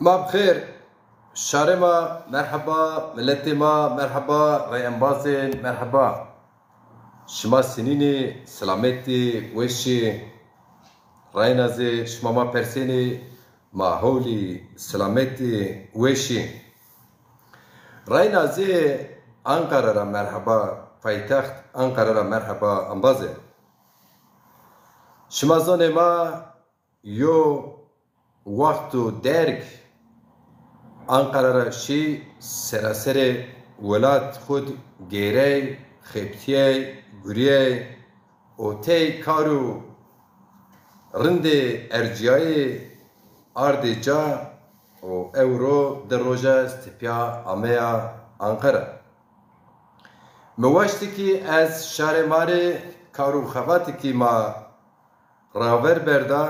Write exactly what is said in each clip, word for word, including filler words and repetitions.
Ma bi xêr, şarê ma merheba, miletê ma merheba, rey embazên merheba. Şima sinînî, silametî, weşî? Reyna zî şima ma persênî, ma hewlî, silametî, weşî? Reyna zî Anqara ra merheba, paytext Anqara ra merheba embazê. Şima zonê ma yo wext û derg Anqara ra şî, seraserê welat xwu d gêrey, xebitîyey, gurîyey û tey kar û rindê ercîyayî ardê ca û ewro di roj a ez tepîya ameya Anqara. Mi waştî kî ez şarê ma rê kar û xebatêkî ma raver berda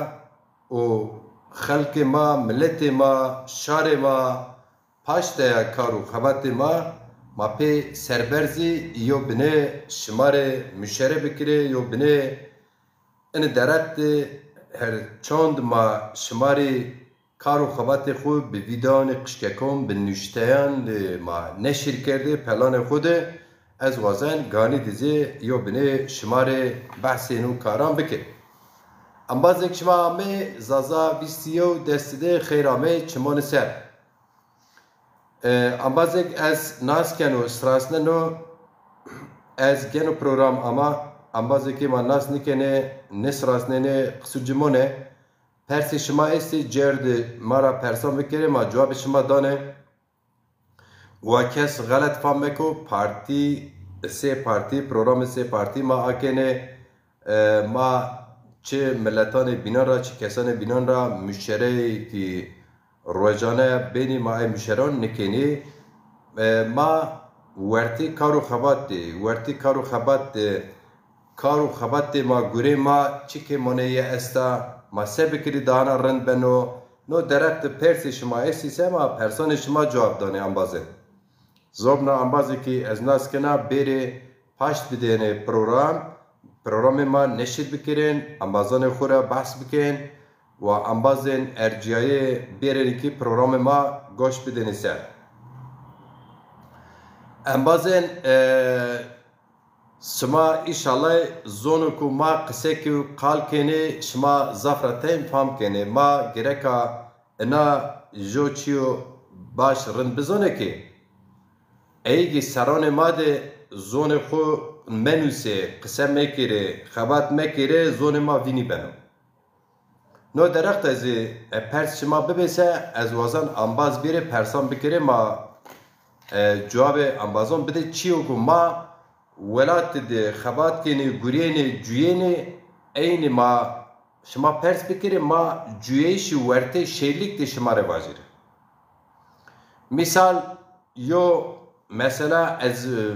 û xelkê ma, miletê ma, şarê ma, paşteya kar û xebatê ma, ma pê serberzî yo binê şima rê muşere bikirê, yo binê ini dereqtê her çond ma şima rê kar û xebatê xwu bi vîdeonê qişkekon, bi nuşteyan de ma neşir kerdê, pelanê xwu de ez wazen ganî de zî yo binê şima rê behsê no karan bikê. Embazêk şima amê, Zaza vîst û yew destî de xeyr amê çimoni ser. E, embazêk ez nas keno, sirasneno, ez geno program ama embazêkê ma nas nikenê, nisirasnenê, qisû cimone. Persê şima estê, cêr de ma ra persan bikerê, ma cewabê şima danê. Wa kes xelet fam meko, partî, sê partî, programê sê partî ma akenê. E, ma çi miletanê bînan ra, çi kesanê bînan ra muşereyêkî rojane benî, ma ey muşeran nikenî. E, ma wertê kar û xebat de, wertê kar û xebat de, kar û xebatê ma, gurê ma çi kêmoneyê esta, ma se bikirî dahana rind beno. No dereq de persê şima estî se ma persanê şima cewab danê embazê. Zobna embazêkî ez nas kena bêrê paşt bidênê program, programê ma neşir bikirên, embazanê xwu ra behs bikên, wa embazên ercîyayê bêrên kî programê ma goş bidênê ser. Embazên, e, şima înşallah zono ku ma qise kî û qal kenê, şima zaf ra teyn fam kenê. Ma gereka ina jo çîyo baş rind bizonê kî, ey kî seranê ma de zonê xwu menusê, qise mekerê, xebat mekerê, zonê ma vînî beno. No dereq de zî, e, pers şima bibê se, ez wazan embaz bêrê persan bikerê, ma, e, cewabê embazan bidê. Çîyo ku ma welatî de xebat kenê, gurîyenê, cuyênê, eynî ma şima pers bikerê, ma cuyeyîşî wertê şêlîk de şima rê vajîrê. Mîsal, yo mesela ez, e,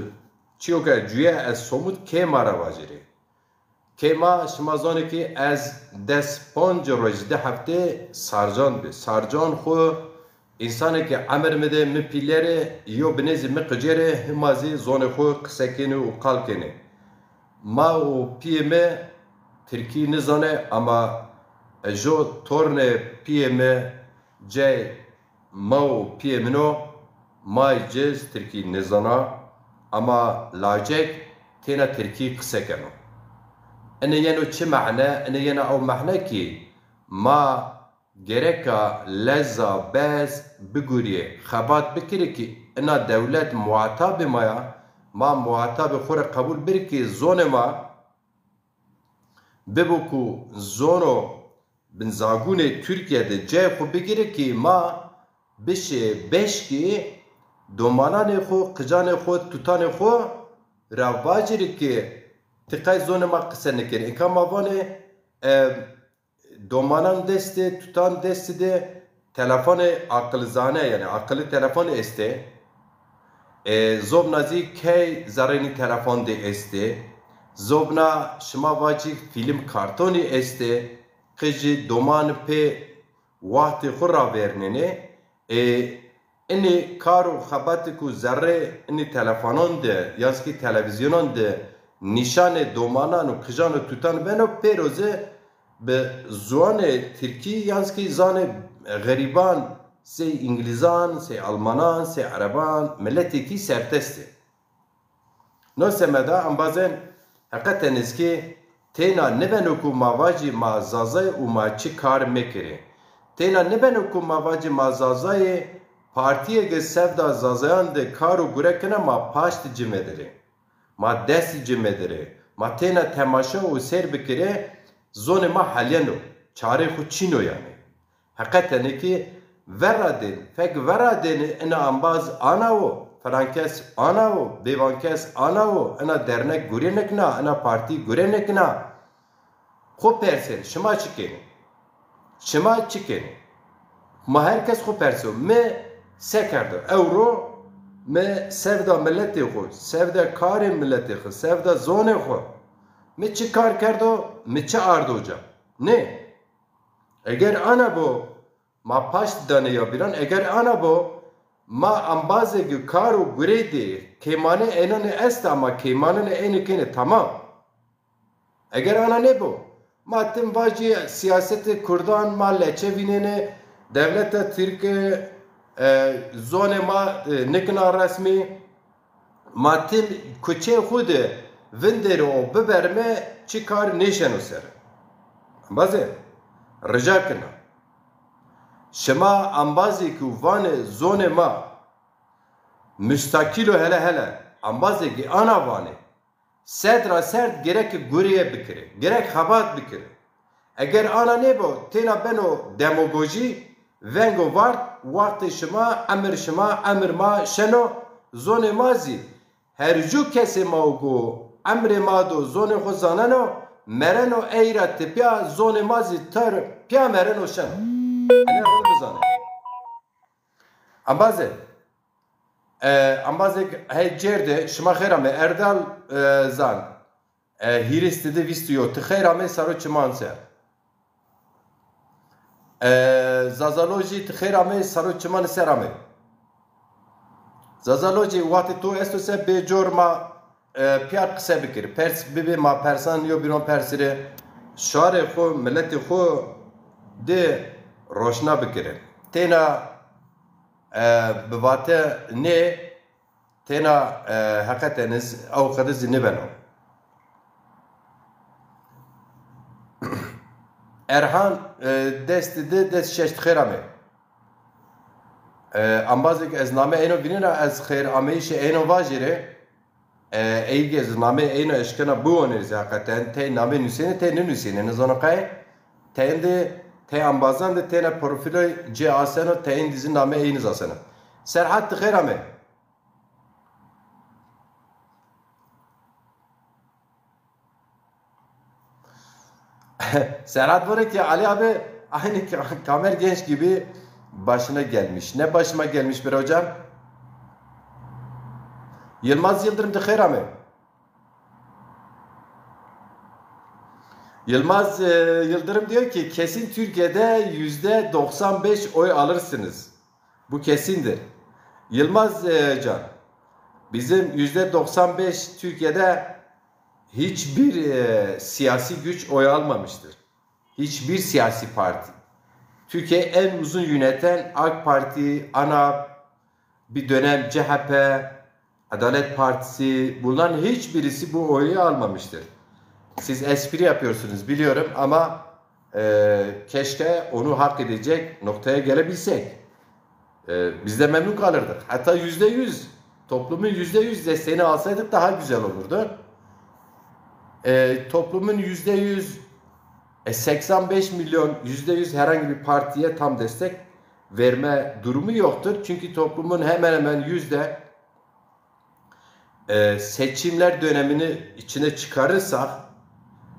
çîyo ke cuye ez somut kê ma ra vajîrê. Kê ma, şima zonê kî ez des ponc roj, di heftê Sarcan bi. Sarcan xwu însanê kî emir mi de, mi pîlerê, yo binê zî mi qicêrê, hima zî zonê xwu qise kenê û qal kenê. Ma û pîyê mi tirkî nizanê, ama jo tornê pîyê mi cey ma û pîyê min o, may ci zî tirkî nêzana, ama lacek têna tirkî qise keno. Ine yeno çi mehne? Ine yena ew mehne kî ma gereka leza bez bigurîyê, xebat bikirê kî ina dewlet muhatabê ma ya, ma muhatabê xwu rê qebul birî kî zonê ma bibo ku zono binzagûnê Tirkîye de cayê xwu bigîrê kî ma bişê beşkî domananê xwu, qicanê xwu, tutanê xwu ra vacîrê kî ti qey zonê ma qise nikerê. Înka ma vanê, e, domanan destê, tutan destî de telefonê aqilzane, yanî aqilî telefon estê. E, zobna zî key zerrê nî telefon de estê. Zobna şima vacî fîlm kartonî estê. Qijî doman pê waxtê xwu ravêrnenê. E, inî kar û xebatê ku zerrê inî telefonan de yan zî kî televîzyonan de nîşanê domanan û qijan û tutan beno, pêro zî bi ziwanê tirkî yan zî kî zanê xerîban, sey Îngilîzan, sey Almanan, sey Ereban, miletêkî serdest ê. No semeda embazên heqeten zî kî têna nêbeno ku ma vacî ma Zazayê û ma çi kar mekerê. Têna nêbeno ku ma vacî ma Zazayê partîyê ke sevda Zazayan de kar û gure kena ma paşt ci medirê. Ma dest ci medirê. Ma têna temaşe û seyr bikirê, zonê ma helîyeno. Çarê xwu çîno yanî. Heqeten kî verradên, fek verradêne ina embaz ana wo, filan kes ana wo, bêvan kes ana wo, ina dernek gurê nêkena, ina partî gurê nêkena. Xwu persên, şima çi kenê? Şima çi kenê? Ma her kes xwu perso. Mi se kerdo? Ewro mi sevda miletê xwu, sevda karê miletê xwu, sevda zonê xwu. Mi çi kar kerdo? Mi çi ardo ca? Nê. Eger ana bo, ma paşt danê ya bîran, eger ana bo, ma embazê ki kar û gurey dê, keymanê enonê esta, ma keymanenê enê kenê, tamam. Eger ana nêbo, ma tim vacî siyasetê kurdan, ma leçe vînenê, dewleta tirke, e, zonê ma, e, nikina resmî, ma tim kuçeyê xwu de vinderê û biberime, çi kar nêşeno ser. Embazê, rica kena. Şima embazê ki vanê zonê ma mustakîl o hele hele, embazê ki ana vanê, sed ra sed gerek gureye bikirê, gerek xebat bikirê. Eger ana nêbo, têna beno demagojî, vengo vard, wextê şima, emir şima, emir ma şeno, zonê ma zî her ju kesê ma û go emrê ma do zonê xwu zaneno, mereno, ey ra tepîya zonê ma zî tor pîya mereno şeno. Enê xwu bizanê. Embazê, e, embazêk hey cêr de, şima xeyr amê. Erdal, e, Zan. E, hîris didi vîst û yo. Ti xeyr amey saro çiman ser. E, Zazalojî, ti xeyr amey saro çiman ser amey. Zazalojî, wextê to esto se bê cor ma, e, pîya qise bikir. Pers bibê ma persan yo bîron persirê. Şarê xwu, miletê xwu de roşna bikirê. Têna, e, bi vate nê, têna, e, heqeten iz ew qede zî nêbeno. Erhan, e, dest di, dest şeş, xêr amê. E, embazêk ez namê eyno vînena, ez xêr ameyîşê eyno vajîrê. E, ey ke ez namê eyno eşkena biwanê zî heqeten, tey namê nusênê, tey nênusênê, nizano qey. Teyên de, tey embazan de têna profîlo ci aseno, teyên de zî namê eyni zî aseno. Serhat, ti xêr amê. Serhat vore ki Ali abi aynı Ka-, Kamer Genç gibi başına gelmiş. Ne başıma gelmiş bir hocam? Yılmaz Yıldırım, ti xêr amê. Yılmaz, e, Yıldırım diyor ki kesin Türkiye'de yüzde doksan beş oy alırsınız. Bu kesindir. Yılmaz, e, Can, bizim yüzde doksan beş Türkiye'de hiçbir, e, siyasi güç oy almamıştır. Hiçbir siyasi parti. Türkiye'yi en uzun yöneten AK Parti, ANAP, bir dönem C H P, Adalet Partisi, bunların hiçbirisi bu oyu almamıştır. Siz espri yapıyorsunuz biliyorum ama, e, keşke onu hak edecek noktaya gelebilsek. E, biz de memnun kalırdık. Hatta yüzde yüz, toplumun yüzde yüz desteğini alsaydık daha güzel olurdu. E, toplumun yüzde yüz, e, seksen beş milyon yüzde yüz herhangi bir partiye tam destek verme durumu yoktur. Çünkü toplumun hemen hemen yüzde e, seçimler dönemini içine çıkarırsak,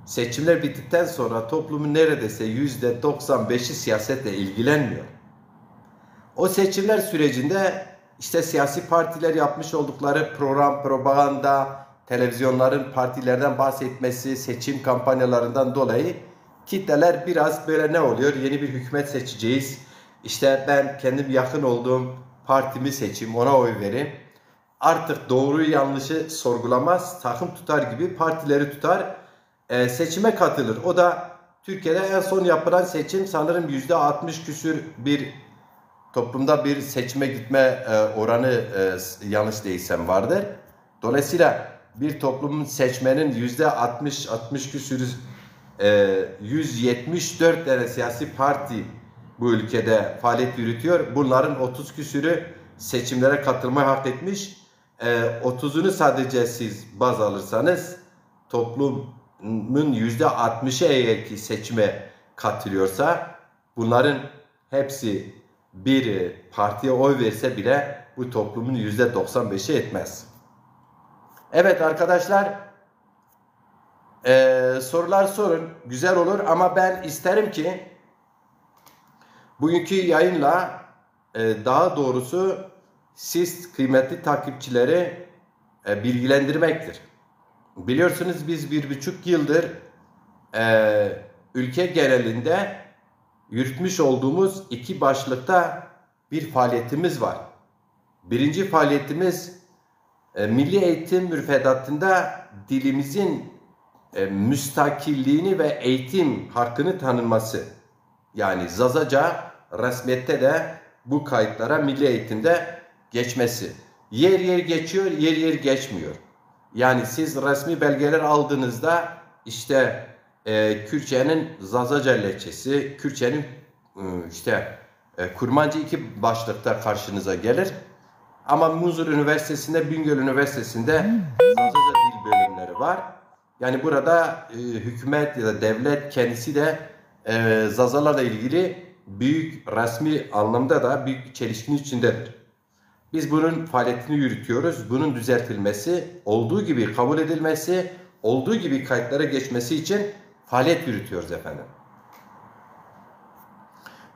seçimler bittikten sonra toplumun neredeyse yüzde doksan beşi siyasetle ilgilenmiyor. O seçimler sürecinde işte siyasi partiler yapmış oldukları program, propaganda, televizyonların partilerden bahsetmesi, seçim kampanyalarından dolayı kitleler biraz böyle ne oluyor? Yeni bir hükümet seçeceğiz. İşte ben kendim yakın olduğum partimi seçeyim, ona oy vereyim. Artık doğruyu yanlışı sorgulamaz, takım tutar gibi partileri tutar, e, seçime katılır. O da Türkiye'de en son yapılan seçim sanırım yüzde altmış küsür bir toplumda bir seçime gitme e, oranı e, yanlış değilsem vardır. Dolayısıyla bir toplumun seçmenin yüzde altmış, altmış küsürü, e, yüz yetmiş dört tane siyasi parti bu ülkede faaliyet yürütüyor. Bunların otuz küsürü seçimlere katılmaya hak etmiş. E, otuzunu sadece siz baz alırsanız toplumun yüzde altmışı eğer ki seçime katılıyorsa bunların hepsi bir e, partiye oy verse bile bu toplumun yüzde doksan beşi etmez. Evet arkadaşlar, e, sorular sorun, güzel olur ama ben isterim ki bugünkü yayınla e, daha doğrusu siz kıymetli takipçileri e, bilgilendirmektir. Biliyorsunuz biz bir buçuk yıldır e, ülke genelinde yürütmüş olduğumuz iki başlıkta bir faaliyetimiz var. Birinci faaliyetimiz e, milli eğitim müfredatında dilimizin e, müstakilliğini ve eğitim hakkını tanınması. Yani Zazaca resmiyette de bu kayıtlara milli eğitimde geçmesi. Yer yer geçiyor, yer yer geçmiyor. Yani siz resmi belgeler aldığınızda işte e, Kürtçenin Zazaca lehçesi, Kürtçenin e, işte e, Kurmancı iki başlıkta karşınıza gelir. Ama Munzur Üniversitesi'nde, Bingöl Üniversitesi'nde Zazaca dil bölümleri var. Yani burada e, hükümet ya da devlet kendisi de e, Zazalarla ilgili büyük resmi anlamda da büyük bir çelişkinin içindedir. Biz bunun faaliyetini yürütüyoruz. Bunun düzeltilmesi, olduğu gibi kabul edilmesi, olduğu gibi kayıtlara geçmesi için faaliyet yürütüyoruz efendim.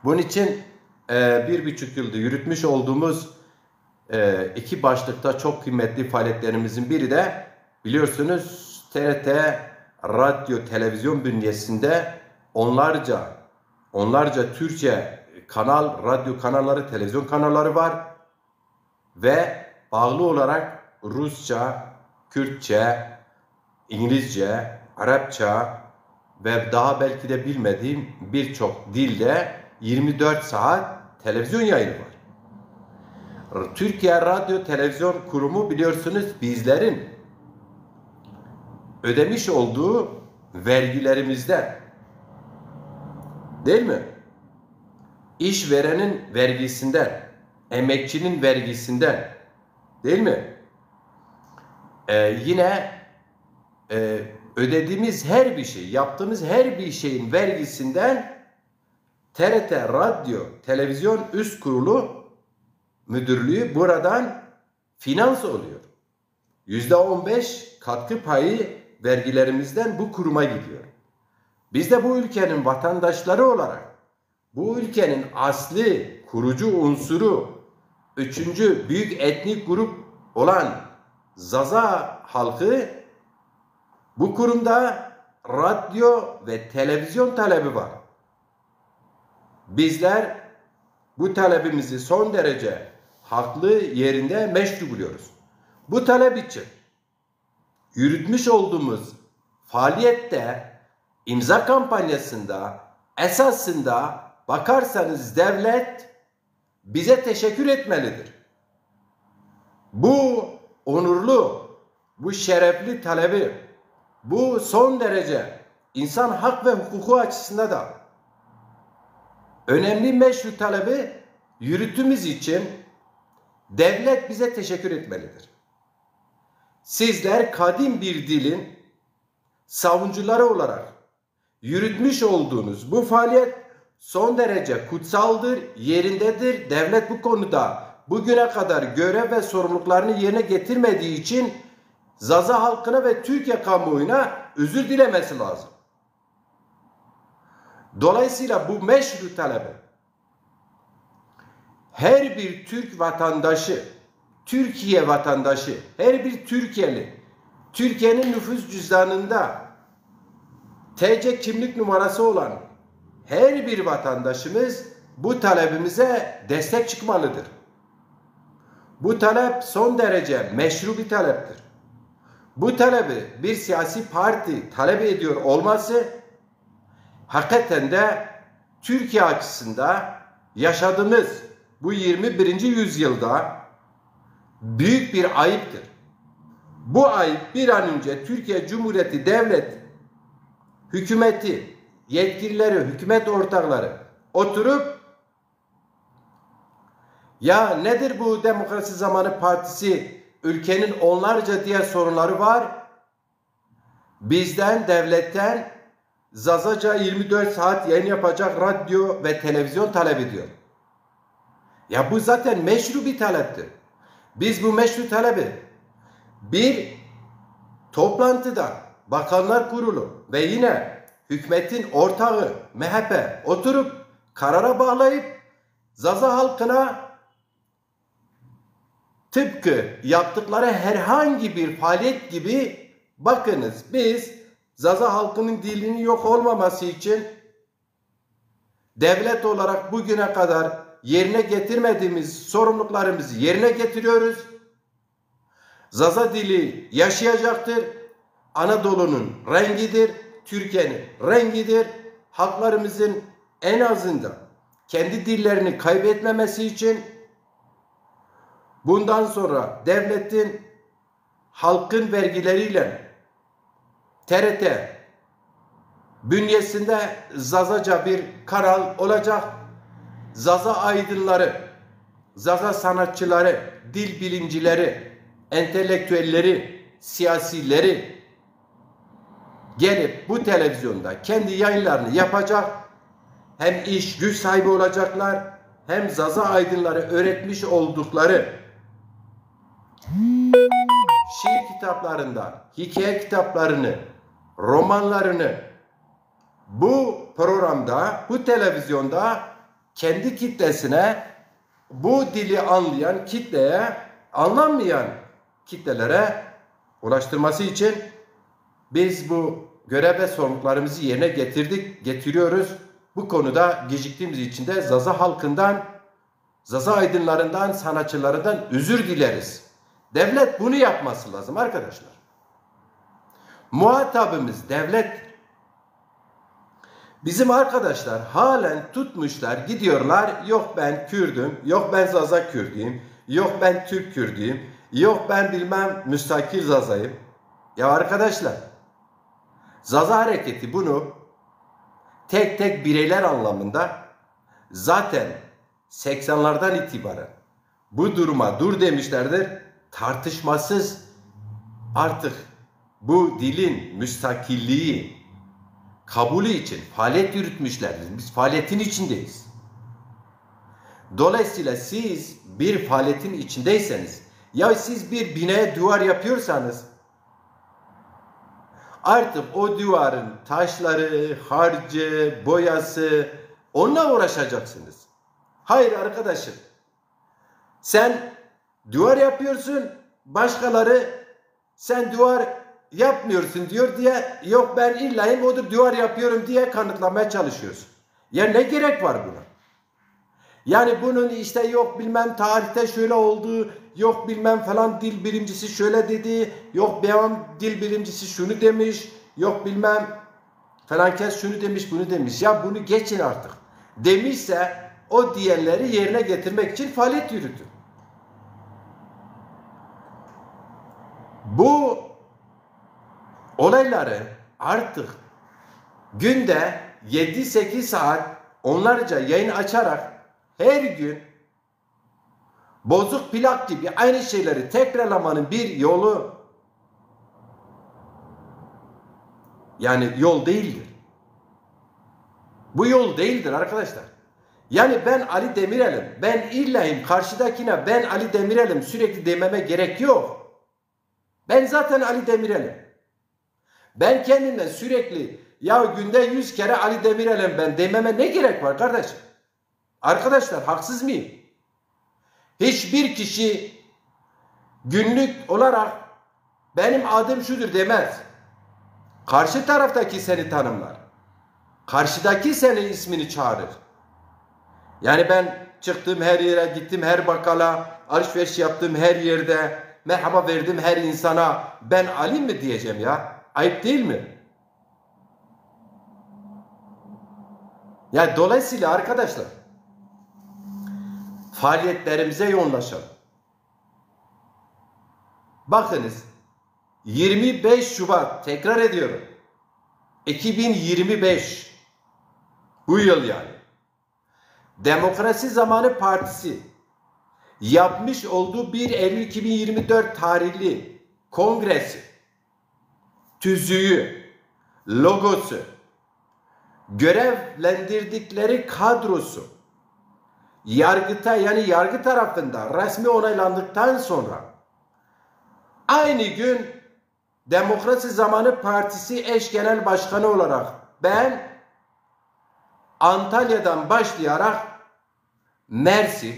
Bunun için e, bir buçuk yılda yürütmüş olduğumuz e, iki başlıkta çok kıymetli faaliyetlerimizin biri de biliyorsunuz T R T radyo televizyon bünyesinde onlarca onlarca Türkçe kanal, radyo kanalları, televizyon kanalları var ve bağlı olarak Rusça, Kürtçe, İngilizce, Arapça ve daha belki de bilmediğim birçok dilde yirmi dört saat televizyon yayını var. Türkiye Radyo Televizyon Kurumu biliyorsunuz bizlerin ödemiş olduğu vergilerimizden, değil mi? İşverenin vergisinden, emekçinin vergisinden, değil mi? Ee, yine e, ödediğimiz her bir şey, yaptığımız her bir şeyin vergisinden T R T Radyo Televizyon Üst Kurulu Müdürlüğü buradan finanse oluyor. Yüzde on beş katkı payı vergilerimizden bu kuruma gidiyor. Biz de bu ülkenin vatandaşları olarak bu ülkenin asli kurucu unsuru, üçüncü büyük etnik grup olan Zaza halkı bu kurumda radyo ve televizyon talebi var. Bizler bu talebimizi son derece haklı, yerinde, meşru buluyoruz. Bu talep için yürütmüş olduğumuz faaliyette imza kampanyasında esasında bakarsanız devlet bize teşekkür etmelidir. Bu onurlu, bu şerefli talebi, bu son derece insan hak ve hukuku açısında da önemli meşru talebi yürüttüğümüz için devlet bize teşekkür etmelidir. Sizler kadim bir dilin savunucuları olarak yürütmüş olduğunuz bu faaliyet son derece kutsaldır, yerindedir. Devlet bu konuda bugüne kadar görev ve sorumluluklarını yerine getirmediği için Zaza halkına ve Türkiye kamuoyuna özür dilemesi lazım. Dolayısıyla bu meşru talebi her bir Türk vatandaşı, Türkiye vatandaşı, her bir Türkiye'li, Türkiye'nin nüfus cüzdanında T C kimlik numarası olan her bir vatandaşımız bu talebimize destek çıkmalıdır. Bu talep son derece meşru bir taleptir. Bu talebi bir siyasi parti talep ediyor olması hakikaten de Türkiye açısında yaşadığımız Bu yirmi birinci yüzyılda büyük bir ayıptır. Bu ayıp bir an önce Türkiye Cumhuriyeti Devlet hükümeti yetkilileri, hükümet ortakları oturup, ya nedir bu Demokrasi Zamanı Partisi, ülkenin onlarca diğer sorunları var. Bizden, devletten Zazaca yirmi dört saat yayın yapacak radyo ve televizyon talep ediyor. Ya bu zaten meşru bir taleptir. Biz bu meşru talebi bir toplantıda Bakanlar Kurulu ve yine hükümetin ortağı M H P oturup karara bağlayıp Zaza halkına tıpkı yaptıkları herhangi bir faaliyet gibi, bakınız, biz Zaza halkının dilinin yok olmaması için devlet olarak bugüne kadar yerine getirmediğimiz sorumluluklarımızı yerine getiriyoruz. Zaza dili yaşayacaktır. Anadolu'nun rengidir, Türkiye'nin rengidir. Halklarımızın en azından kendi dillerini kaybetmemesi için bundan sonra devletin halkın vergileriyle T R T bünyesinde Zazaca bir kanal olacak. Zaza aydınları, Zaza sanatçıları, dil bilimcileri, entelektüelleri, siyasileri gelip bu televizyonda kendi yayınlarını yapacak. Hem iş güç sahibi olacaklar, hem Zaza aydınları öğretmiş oldukları şiir kitaplarından hikaye kitaplarını, romanlarını bu programda, bu televizyonda kendi kitlesine, bu dili anlayan kitleye, anlamayan kitlelere ulaştırması için biz bu görev ve sorumluluklarımızı yerine getirdik, getiriyoruz. Bu konuda geciktiğimiz için de Zaza halkından, Zaza aydınlarından, sanatçılarından özür dileriz. Devlet bunu yapması lazım arkadaşlar. Muhatabımız devlet. Bizim arkadaşlar halen tutmuşlar, gidiyorlar. Yok ben Kürdüm, yok ben Zaza Kürdüyüm, yok ben Türk Kürdüyüm, yok ben bilmem müstakil Zazayım. Ya arkadaşlar, Zaza hareketi bunu tek tek bireyler anlamında zaten seksenlerden itibaren bu duruma dur demişlerdir. Tartışmasız artık bu dilin müstakilliği kabulü için faaliyet yürütmüşlerdir. Biz faaliyetin içindeyiz. Dolayısıyla siz bir faaliyetin içindeyseniz, ya siz bir binaya duvar yapıyorsanız, artık o duvarın taşları, harcı, boyası, onunla uğraşacaksınız. Hayır arkadaşım, sen duvar yapıyorsun, başkaları sen duvar yapmıyorsun diyor diye, yok ben illayım odur duvar yapıyorum diye kanıtlamaya çalışıyorsun. Ya ne gerek var buna? Yani bunun işte yok bilmem tarihte şöyle oldu, yok bilmem falan dil bilimcisi şöyle dedi, yok bilmem dil bilimcisi şunu demiş, yok bilmem falan kes şunu demiş, bunu demiş. Ya bunu geçin artık. Demişse o diyenleri yerine getirmek için faaliyet yürütün. Bu olayları artık günde yedi sekiz saat onlarca yayın açarak her gün bozuk plak gibi aynı şeyleri tekrarlamanın bir yolu, yani yol değildir. Bu yol değildir arkadaşlar. Yani ben Ali Demirel'im, ben illahim karşıdakine ben Ali Demirel'im sürekli dememe gerek yok. Ben zaten Ali Demirel'im. Ben kendimden sürekli ya günde yüz kere Ali Demirel'im ben dememe ne gerek var kardeşim? Arkadaşlar haksız mıyım? Hiçbir kişi günlük olarak benim adım şudur demez. Karşı taraftaki seni tanımlar. Karşıdaki senin ismini çağırır. Yani ben çıktım her yere, gittim her bakkala, alışveriş yaptım her yerde, merhaba verdim her insana. Ben Ali mi diyeceğim ya? Ayıp değil mi? Yani dolayısıyla arkadaşlar, faaliyetlerimize yoğunlaşalım. Bakınız, yirmi beş Şubat, tekrar ediyorum, iki bin yirmi beş, bu yıl yani, Demokrasi Zamanı Partisi yapmış olduğu bir Eylül iki bin yirmi dört tarihli kongresi, tüzüğü, logosu, görevlendirdikleri kadrosu Yargıtay, yani yargı tarafından resmi onaylandıktan sonra aynı gün Demokrasi Zamanı Partisi eş genel başkanı olarak ben Antalya'dan başlayarak Mersin,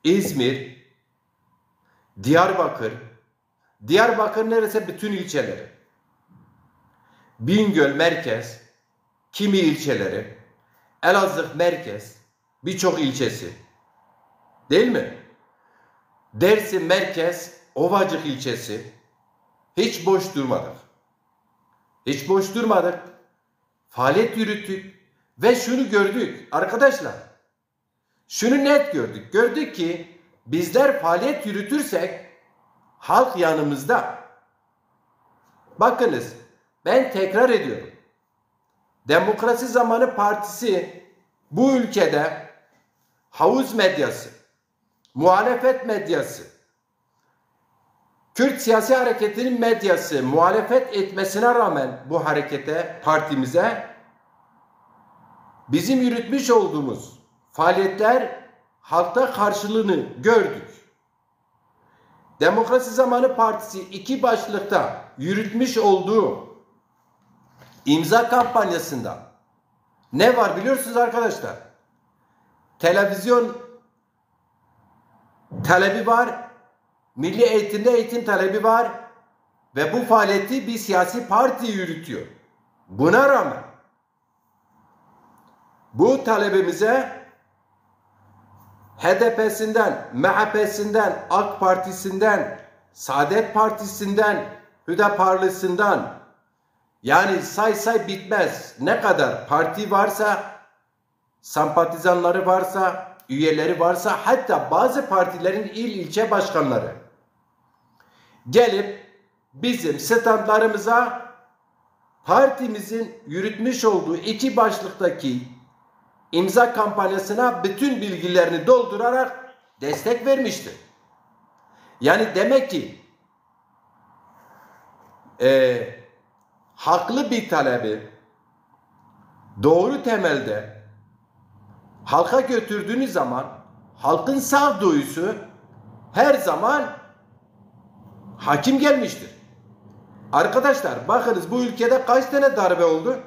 İzmir, Diyarbakır, Diyarbakır neresi? Bütün ilçeleri. Bingöl merkez, kimi ilçeleri, Elazığ merkez, birçok ilçesi. Değil mi? Dersim merkez, Ovacık ilçesi. Hiç boş durmadık. Hiç boş durmadık. Faaliyet yürüttük ve şunu gördük. Arkadaşlar, şunu net gördük. Gördük ki bizler faaliyet yürütürsek halk yanımızda. Bakınız, ben tekrar ediyorum. Demokrasi Zamanı Partisi bu ülkede havuz medyası, muhalefet medyası, Kürt siyasi hareketinin medyası muhalefet etmesine rağmen bu harekete, partimize bizim yürütmüş olduğumuz faaliyetler halkta karşılığını gördük. Demokrasi Zamanı Partisi iki başlıkta yürütmüş olduğu imza kampanyasında ne var biliyorsunuz arkadaşlar? Televizyon talebi var, milli eğitimde eğitim talebi var ve bu faaliyeti bir siyasi parti yürütüyor. Buna rağmen bu talebimize H D P'sinden, M H P'sinden, AK Partisi'nden, Saadet Partisi'nden, Hüdaparlısından, yani say say bitmez. Ne kadar parti varsa, sempatizanları varsa, üyeleri varsa, hatta bazı partilerin il ilçe başkanları gelip bizim standlarımıza partimizin yürütmüş olduğu iki başlıktaki imza kampanyasına bütün bilgilerini doldurarak destek vermiştir. Yani demek ki e, haklı bir talebi doğru temelde halka götürdüğünüz zaman halkın sağduyusu her zaman hakim gelmiştir. Arkadaşlar, bakınız, bu ülkede kaç tane darbe oldu?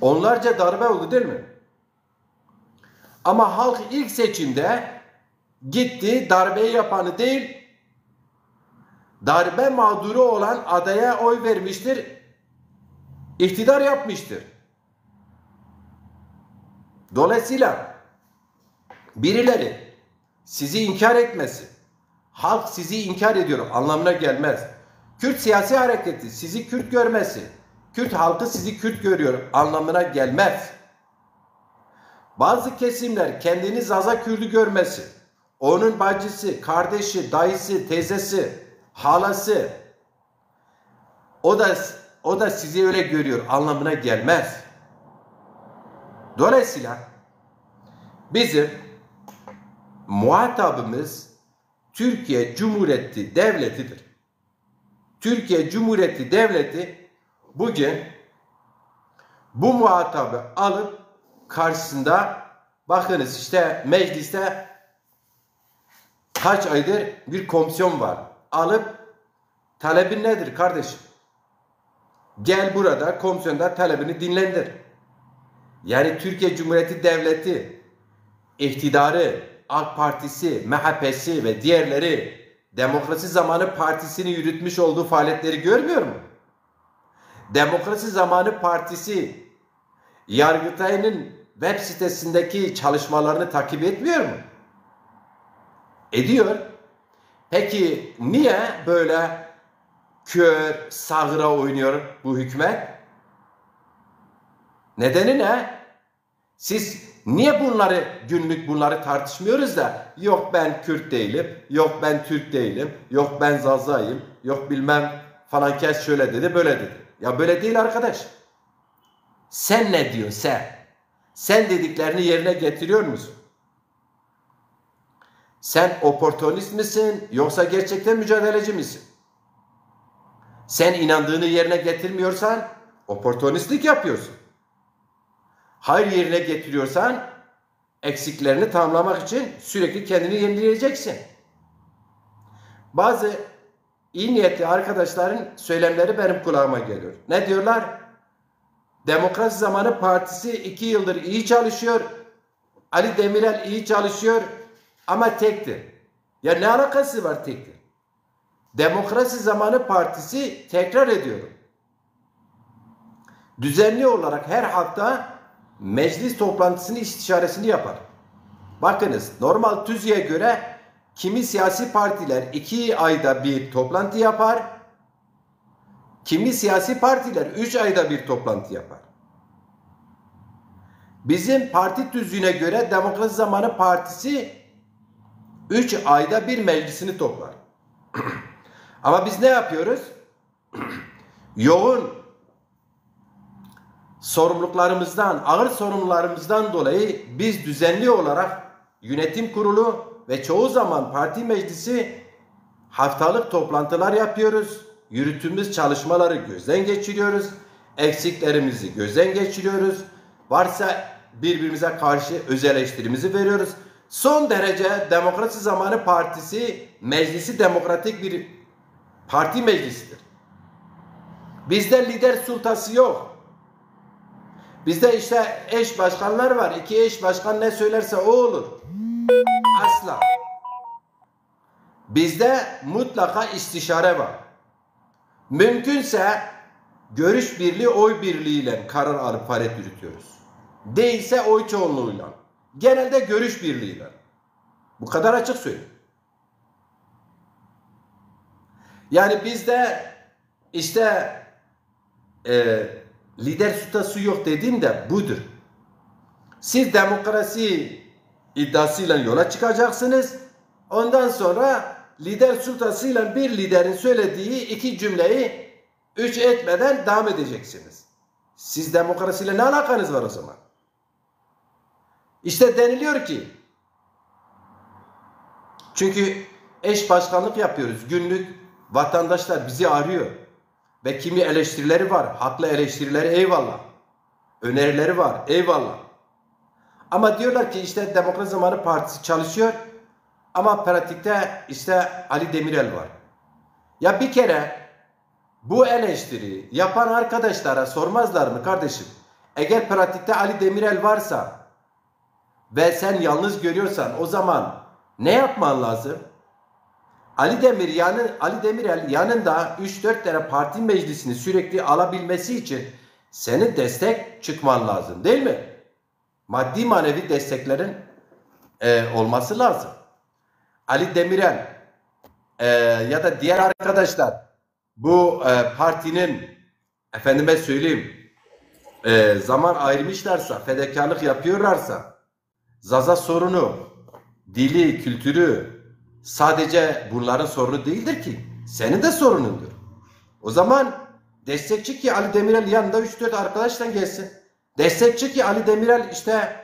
Onlarca darbe oldu, değil mi? Ama halk ilk seçimde gitti, darbeyi yapanı değil, darbe mağduru olan adaya oy vermiştir, iktidar yapmıştır. Dolayısıyla birileri sizi inkar etmesi, halk sizi inkar ediyor anlamına gelmez. Kürt siyasi hareketi sizi Kürt görmesi, Kürt halkı sizi Kürt görüyor anlamına gelmez. Bazı kesimler kendini Zaza Kürdü görmesi, onun bacısı, kardeşi, dayısı, teyzesi, halası, o da o da sizi öyle görüyor anlamına gelmez. Dolayısıyla bizim muhatabımız Türkiye Cumhuriyeti Devleti'dir. Türkiye Cumhuriyeti Devleti bugün bu muhatabı alıp karşısında, bakınız, işte mecliste kaç aydır bir komisyon var. Alıp talebin nedir kardeşim? Gel burada komisyonda talebini dinlendir. Yani Türkiye Cumhuriyeti Devleti iktidarı, AK Partisi, M H P'si ve diğerleri Demokrasi Zamanı Partisi'nin yürütmüş olduğu faaliyetleri görmüyor mu? Demokrasi Zamanı Partisi Yargıtay'ın web sitesindeki çalışmalarını takip etmiyor mu? Ediyor. Peki niye böyle kör, sağıra oynuyor bu hükümet? Nedeni ne? Siz Niye bunları günlük bunları tartışmıyoruz da yok ben Kürt değilim, yok ben Türk değilim, yok ben Zazayım, yok bilmem falan kes şöyle dedi, böyle dedi. Ya böyle değil arkadaş. Sen ne diyorsun sen? Sen dediklerini yerine getiriyor musun? Sen oportunist misin yoksa gerçekten mücadeleci misin? Sen inandığını yerine getirmiyorsan oportunistlik yapıyorsun. Hayır yerine getiriyorsan eksiklerini tamamlamak için sürekli kendini yenileyeceksin. Bazı iyi niyetli arkadaşların söylemleri benim kulağıma geliyor. Ne diyorlar? Demokrasi Zamanı Partisi iki yıldır iyi çalışıyor. Ali Demirel iyi çalışıyor ama tektir. Ya ne alakası var tektir? Demokrasi Zamanı Partisi, tekrar ediyorum, düzenli olarak her hafta meclis toplantısını, istişaresini yapar. Bakınız, normal tüzüğe göre kimi siyasi partiler iki ayda bir toplantı yapar, kimi siyasi partiler üç ayda bir toplantı yapar. Bizim parti tüzüğüne göre Demokrasi Zamanı Partisi üç ayda bir meclisini toplar. Ama biz ne yapıyoruz? Yoğun sorumluluklarımızdan, ağır sorumlularımızdan dolayı biz düzenli olarak yönetim kurulu ve çoğu zaman parti meclisi haftalık toplantılar yapıyoruz. Yürüttüğümüz çalışmaları gözden geçiriyoruz. Eksiklerimizi gözden geçiriyoruz. Varsa birbirimize karşı öz eleştirimizi veriyoruz. Son derece Demokrasi Zamanı Partisi meclisi demokratik bir parti meclisidir. Bizde lider sultası yok. Bizde işte eş başkanlar var. İki eş başkan ne söylerse o olur. Asla. Bizde mutlaka istişare var. Mümkünse görüş birliği, oy birliğiyle karar alıp faaliyet yürütüyoruz. Değilse oy çoğunluğuyla. Genelde görüş birliğiyle. Bu kadar açık söyleyeyim. Yani bizde işte e, lider sultası yok dediğim de budur. Siz demokrasi iddiasıyla yola çıkacaksınız. Ondan sonra lider sultasıyla bir liderin söylediği iki cümleyi üç etmeden devam edeceksiniz. Siz demokrasiyle ne alakanız var o zaman? İşte deniliyor ki, çünkü eş başkanlık yapıyoruz. Günlük vatandaşlar bizi arıyor. Ve kimi eleştirileri var. Haklı eleştirileri, eyvallah. Önerileri var. Eyvallah. Ama diyorlar ki işte Demokrat Zamanı Partisi çalışıyor. Ama pratikte işte Ali Demirel var. Ya bir kere bu eleştiri yapan arkadaşlara sormazlar mı kardeşim? Eğer pratikte Ali Demirel varsa ve sen yalnız görüyorsan o zaman ne yapman lazım? Ali Demir yanı, Ali Demirel yanında üç dört tane parti meclisini sürekli alabilmesi için senin destek çıkman lazım, değil mi? Maddi manevi desteklerin e, olması lazım. Ali Demirel e, ya da diğer arkadaşlar bu e, partinin, efendime söyleyeyim, e, zaman ayırmışlarsa, fedakarlık yapıyorlarsa, Zaza sorunu, dili, kültürü sadece bunların sorunu değildir ki. Senin de sorunundur. O zaman destekçi ki Ali Demirel yanında üç dört arkadaştan gelsin. Destekçi ki Ali Demirel işte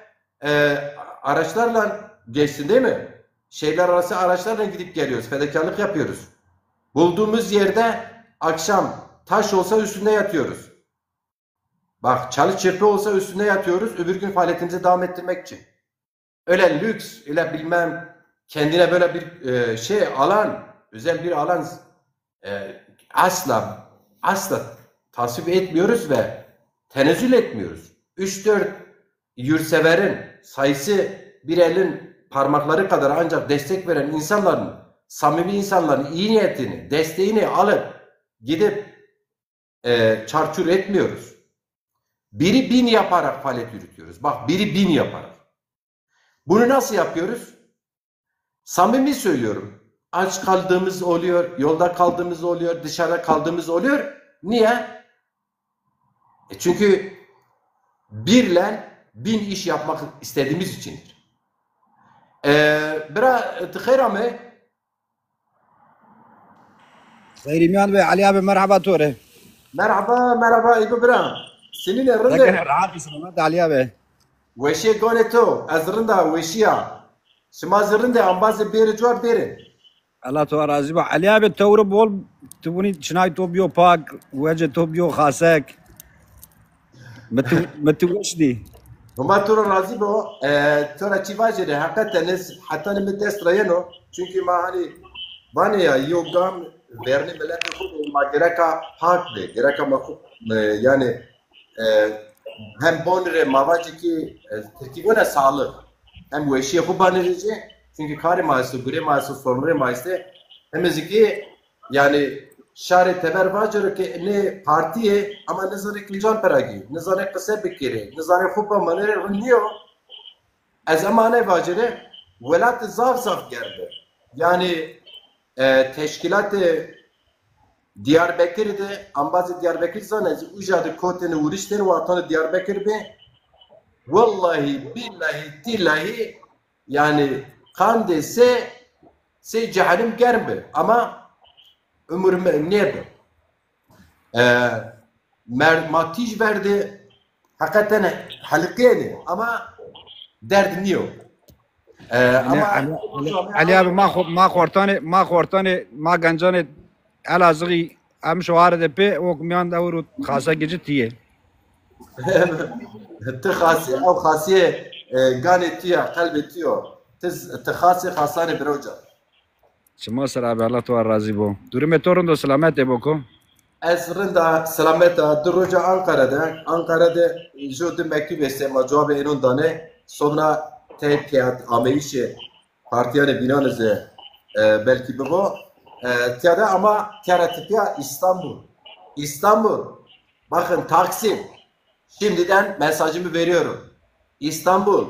e, araçlarla geçsin, değil mi? Şehirler arası araçlarla gidip geliyoruz, fedakarlık yapıyoruz. Bulduğumuz yerde akşam taş olsa üstünde yatıyoruz. Bak, çalı çırpı olsa üstünde yatıyoruz, öbür gün faaliyetimizi devam ettirmek için. Öyle lüks, öyle bilmem kendine böyle bir e, şey alan, özel bir alan e, asla asla tasvip etmiyoruz ve tenezzül etmiyoruz. Üç dört yurtseverin sayısı bir elin parmakları kadar ancak destek veren insanların, samimi insanların iyi niyetini, desteğini alıp gidip e, çarçur etmiyoruz. Biri bin yaparak faaliyet yürütüyoruz. Bak, biri bin yaparak. Bunu nasıl yapıyoruz? Samimi söylüyorum. Aç kaldığımız oluyor, yolda kaldığımız oluyor, dışarıda kaldığımız oluyor. Niye? E çünkü birle bin iş yapmak istediğimiz içindir. Ee, bira, ti xeyr ame. Xeyrî mîyan be Elî abi, merheba to rê. Merhaba, merhaba, ego bira. Senîne, rind ê? Deke rahat, selamet Elî abi. Weşîye ganê to, ez rind a, weşîya. Şima zî rind ê, embazê bêrê cor bêrê. Allah to razî bo. Elî abi, tewr bol, tu bunî çinay to bîyo pak, wecê to bîyo xasek. Mi tu, mi tu weş dî. Huma to ra razî bo. E, to ra çî vajêrê, heqeten ez hetanî mi dest ra yeno. Çunkî ma hanî vanê ya, yo gam vernê miletê xo de, ma gereka pak bê, gereka ma xo, e, yanî, e, hem bonî rê ma vacê ki, e, tirkî vona sağlık. Hem weşîyê xo banê rê ci, çunkî karê ma esto, gurê ma esto, sorunê ma estê. Hem zî ki, yanî, şarê teber vacero ke nê partî yê, ama nizanê kincan pera gî, nizanê qise bikerê, nizanê xo bimanê rê rind nîyo. Ez ema ney vacêrê, welatî zaf zaf germ bi. Yanî, e, teşkîlatê Diyarbekirî de, embazê Diyarbekir zanê, ez uca de kotêne, wuriştêne, watanê Diyarbekir bê. Wellahî, bîllahî, tîllahî, yanî qandê sê, sey cehenim germ bi. Ama umur mi nêbi. E, mer-, ma tîj verdê, heqeten heliqênê, ama derd nîyo. E, Elî, ama Elî, Elî, Elî abi, ma xo-, ma xortanê, ma xortanê, ma gencanê Elazığî, em şoare de pê, ok mîyan de ewro xasa gecî tîyê. Ti xasî, ew xasîyê, e, ganê tîya, qelbê tîyo. Ti z-, ti xasê xasanê biro ca. Çima ser abi, Allah to razî bo. Durumê to rind o, selamet ê bo ko? Ez rind a, selamet a. Di roja Ankara de, Ankara de jo di mektub estê, ma cewabê ênon danê. Sobna tey pêhat ameyîşê partîyanê bînan zî, e, belkî bibo. E, tîya de ama tîya ra tipîya İstanbul. İstanbul. Bakın Taksim. Şimdiden mesajımı veriyorum. İstanbul.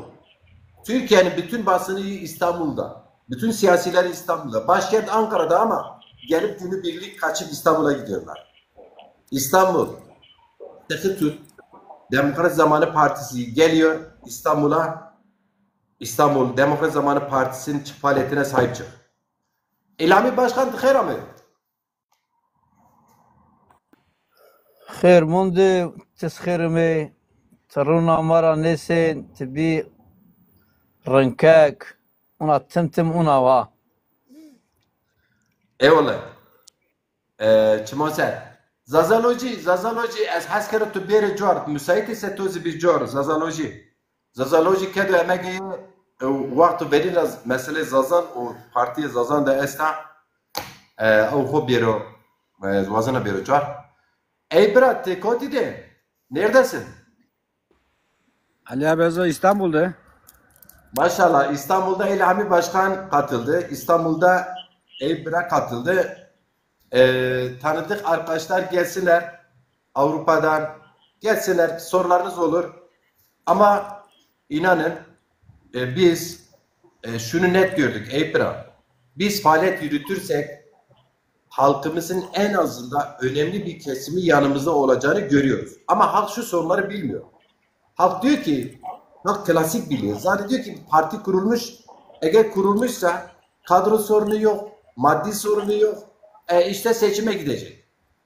Türkiye'nin bütün basını İstanbul'da. Bütün siyasiler İstanbul'da. Başkent Ankara'da ama gelip günübirlik kaçıp İstanbul'a gidiyorlar. İstanbul. Sıkı tut. Demokrat Zamanı Partisi geliyor İstanbul'a. İstanbul Demokrat Zamanı Partisi'nin faaliyetine sahip çık. İlhami Başkan, ti xêr amê. Xêr mundî, ti xêr amê, ti rûna ma ra nêsên, ti bî rinkek, una tim tim una wa. Eyvallah. E, çimo ser. Zazalocî, Zazalocî, ez hes kero tu bêrê cor. Müsait ise tu zî bî cor, Zazalocî. Zazalocî kedo emegê, e, wexto verîn ra meselê Zazan û partîyê Zazan de esta. E, ew xo bêro, e, wazena bêro cor. Ey bira, ti kotî de? Neredesin? Ali abi, ez İstanbul'da. Maşallah, İstanbul'da İlhami Başkan katıldı. İstanbul'da Eyüp Bira katıldı. E, tanıdık arkadaşlar gelsinler Avrupa'dan. Gelsinler, sorularınız olur. Ama inanın, e, biz, e, şunu net gördük Eyüp Bira. Biz faaliyet yürütürsek halkımızın en azından önemli bir kesimi yanımızda olacağını görüyoruz. Ama halk şu soruları bilmiyor. Halk diyor ki, halk klasik biliyor. Zannediyor ki parti kurulmuş, eğer kurulmuşsa kadro sorunu yok, maddi sorunu yok. E, işte seçime gidecek.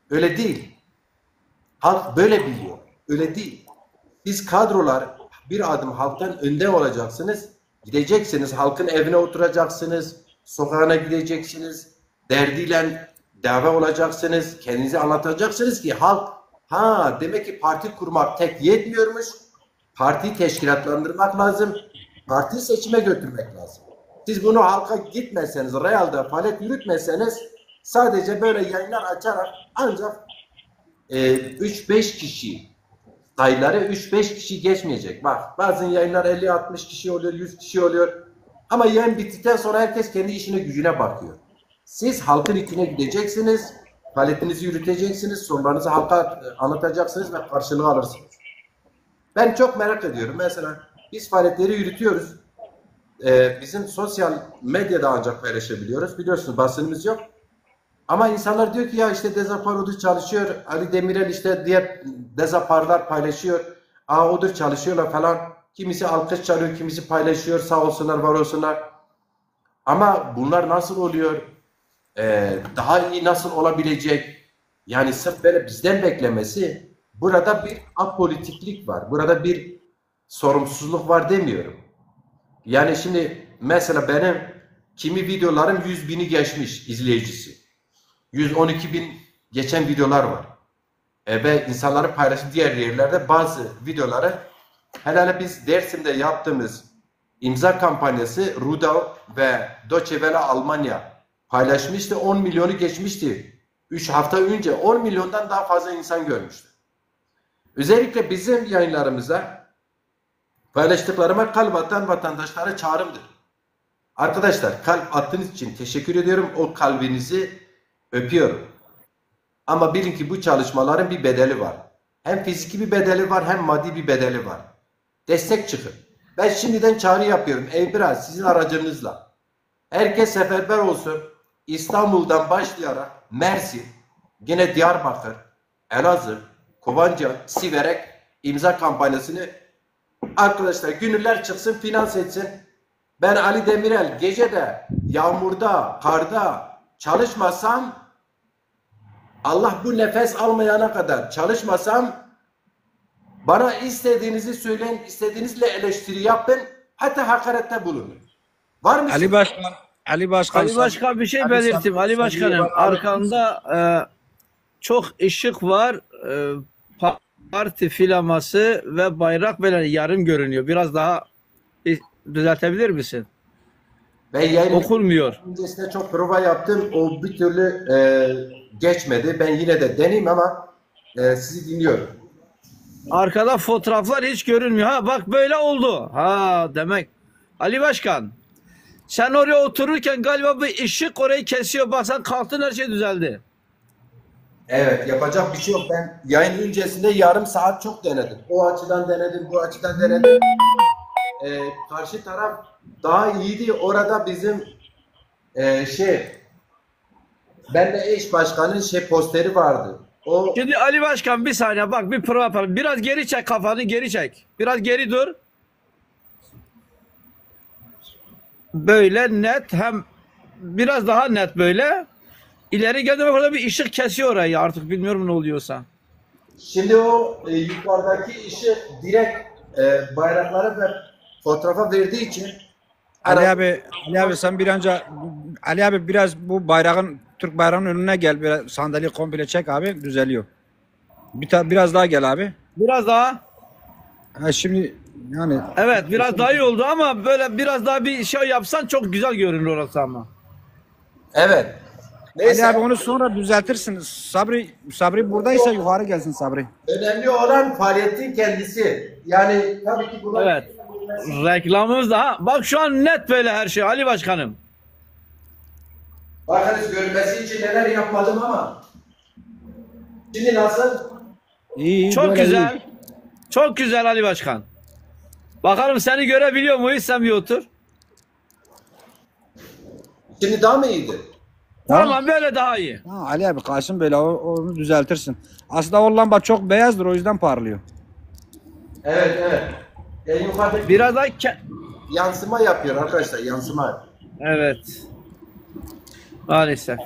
Öyle değil. Halk böyle biliyor. Öyle değil. Siz kadrolar bir adım halktan önde olacaksınız. Gideceksiniz, halkın evine oturacaksınız, sokağına gideceksiniz, derdiyle dava olacaksınız, kendinizi anlatacaksınız ki halk, ha, demek ki parti kurmak tek yetmiyormuş, partiyi teşkilatlandırmak lazım, partiyi seçime götürmek lazım. Siz bunu halka gitmeseniz, realde faaliyet yürütmeseniz sadece böyle yayınlar açarak ancak e, üç beş kişi, sayıları üç beş kişi geçmeyecek. Bak, bazen yayınlar elli altmış kişi oluyor, yüz kişi oluyor. Ama yayın bittikten sonra herkes kendi işine gücüne bakıyor. Siz halkın içine gideceksiniz, faaliyetinizi yürüteceksiniz, sorunlarınızı halka e, anlatacaksınız ve karşılığı alırsınız. Ben çok merak ediyorum. Mesela biz faaliyetleri yürütüyoruz. E, bizim sosyal medyada ancak paylaşabiliyoruz. Biliyorsunuz basınımız yok. Ama insanlar diyor ki ya işte Deza Par odur çalışıyor, Ali Demirel işte diğer Deza Parlar paylaşıyor, aa odur çalışıyorlar falan. Kimisi alkış çalıyor, kimisi paylaşıyor, sağ olsunlar, var olsunlar. Ama bunlar nasıl oluyor? Ee, daha iyi nasıl olabilecek? Yani sırf böyle bizden beklemesi, burada bir apolitiklik var. Burada bir sorumsuzluk var demiyorum. Yani şimdi mesela benim kimi videolarım yüz bini geçmiş izleyicisi. Yüz on iki bin geçen videolar var. E, ve insanların paylaştığı diğer yerlerde bazı videoları, hele hele biz Dersim'de yaptığımız imza kampanyası, Rudaw ve Deutsche Welle Almanya paylaşmıştı. On milyonu geçmişti. Üç hafta önce on milyondan daha fazla insan görmüştü. Özellikle bizim yayınlarımızda paylaştıklarıma kalp atan vatandaşlara çağrımdır. Arkadaşlar, kalp attığınız için teşekkür ediyorum. O kalbinizi öpüyorum. Ama bilin ki bu çalışmaların bir bedeli var. Hem fiziki bir bedeli var, hem maddi bir bedeli var. Destek çıkın. Ben şimdiden çağrı yapıyorum. Ev biraz sizin aracınızla. Herkes seferber olsun. İstanbul'dan başlayarak Mersin, gene Diyarbakır, Elazığ, Kovanca, Siverek imza kampanyasını, arkadaşlar, gönüller çıksın, finanse etsin. Ben Ali Demirel gece de yağmurda, karda çalışmasam, Allah bu nefes almayana kadar çalışmasam, bana istediğinizi söyleyin, istediğinizle eleştiri yapın, hatta hakarette bulunun. Var mısın? Ali Başkan, Ali Başkan, Ali Başkan, bir şey belirteyim. Ali Başkanım, arkanda e, çok ışık var. E, pa- parti filaması ve bayrak böyle yarım görünüyor. Biraz daha bir düzeltebilir misin? Ben yayın Okunmuyor. Öncesinde çok prova yaptım. O bir türlü e, geçmedi. Ben yine de deneyim ama e, sizi dinliyorum. Arkada fotoğraflar hiç görünmüyor. Ha, bak, böyle oldu. Ha, demek. Ali Başkan, sen oraya otururken galiba bir ışık orayı kesiyor. Bak, sen kalktın, her şey düzeldi. Evet, yapacak bir şey yok. Ben yayın öncesinde yarım saat çok denedim. O açıdan denedim, bu açıdan denedim. Ee, karşı taraf daha iyiydi. Orada bizim e, şey, benle eş başkanın şey posteri vardı. O Şimdi Ali Başkan, bir saniye, bak, bir prova yapalım. Biraz geri çek kafanı, geri çek. Biraz geri dur. Böyle net, hem biraz daha net böyle. İleri geldi, bak, orada bir ışık kesiyor orayı, artık bilmiyorum ne oluyorsa. Şimdi o e, yukarıdaki ışık direkt e, bayrakları ve fotoğrafa verdiği için Ali abi, Ali abi, sen bir anca, Ali abi, biraz bu bayrağın, Türk bayrağının önüne gel, biraz sandalye komple çek abi, düzeliyor. Bir ta- biraz daha gel abi. Biraz daha. Ha, şimdi yani Evet, biraz daha iyi oldu ama böyle biraz daha bir şey yapsan çok güzel görünür orası ama. Evet. Ali abi, onu sonra düzeltirsin. Sabri, Sabri buradaysa yukarı gelsin Sabri. Önemli olan faaliyetin kendisi. Yani tabii ki burada Evet. Reklamımız daha. Bak, şu an net böyle her şey Ali Başkanım. Bakınız, görünmesi için neler yapmadım ama. Şimdi nasıl? İyi, iyi, Çok böyle güzel. iyi. Çok güzel Ali Başkan. Bakalım, seni görebiliyor muyuz? Sen bir otur. Şimdi daha mı iyiydi? Tamam, böyle daha iyi. Ha, Ali abi, kalsın böyle, o- onu düzeltirsin. Aslında o lamba çok beyazdır, o yüzden parlıyor. Evet, evet. E, yukarıda Biraz daha ke- yansıma yapıyor arkadaşlar, yansıma. Evet. Maalesef.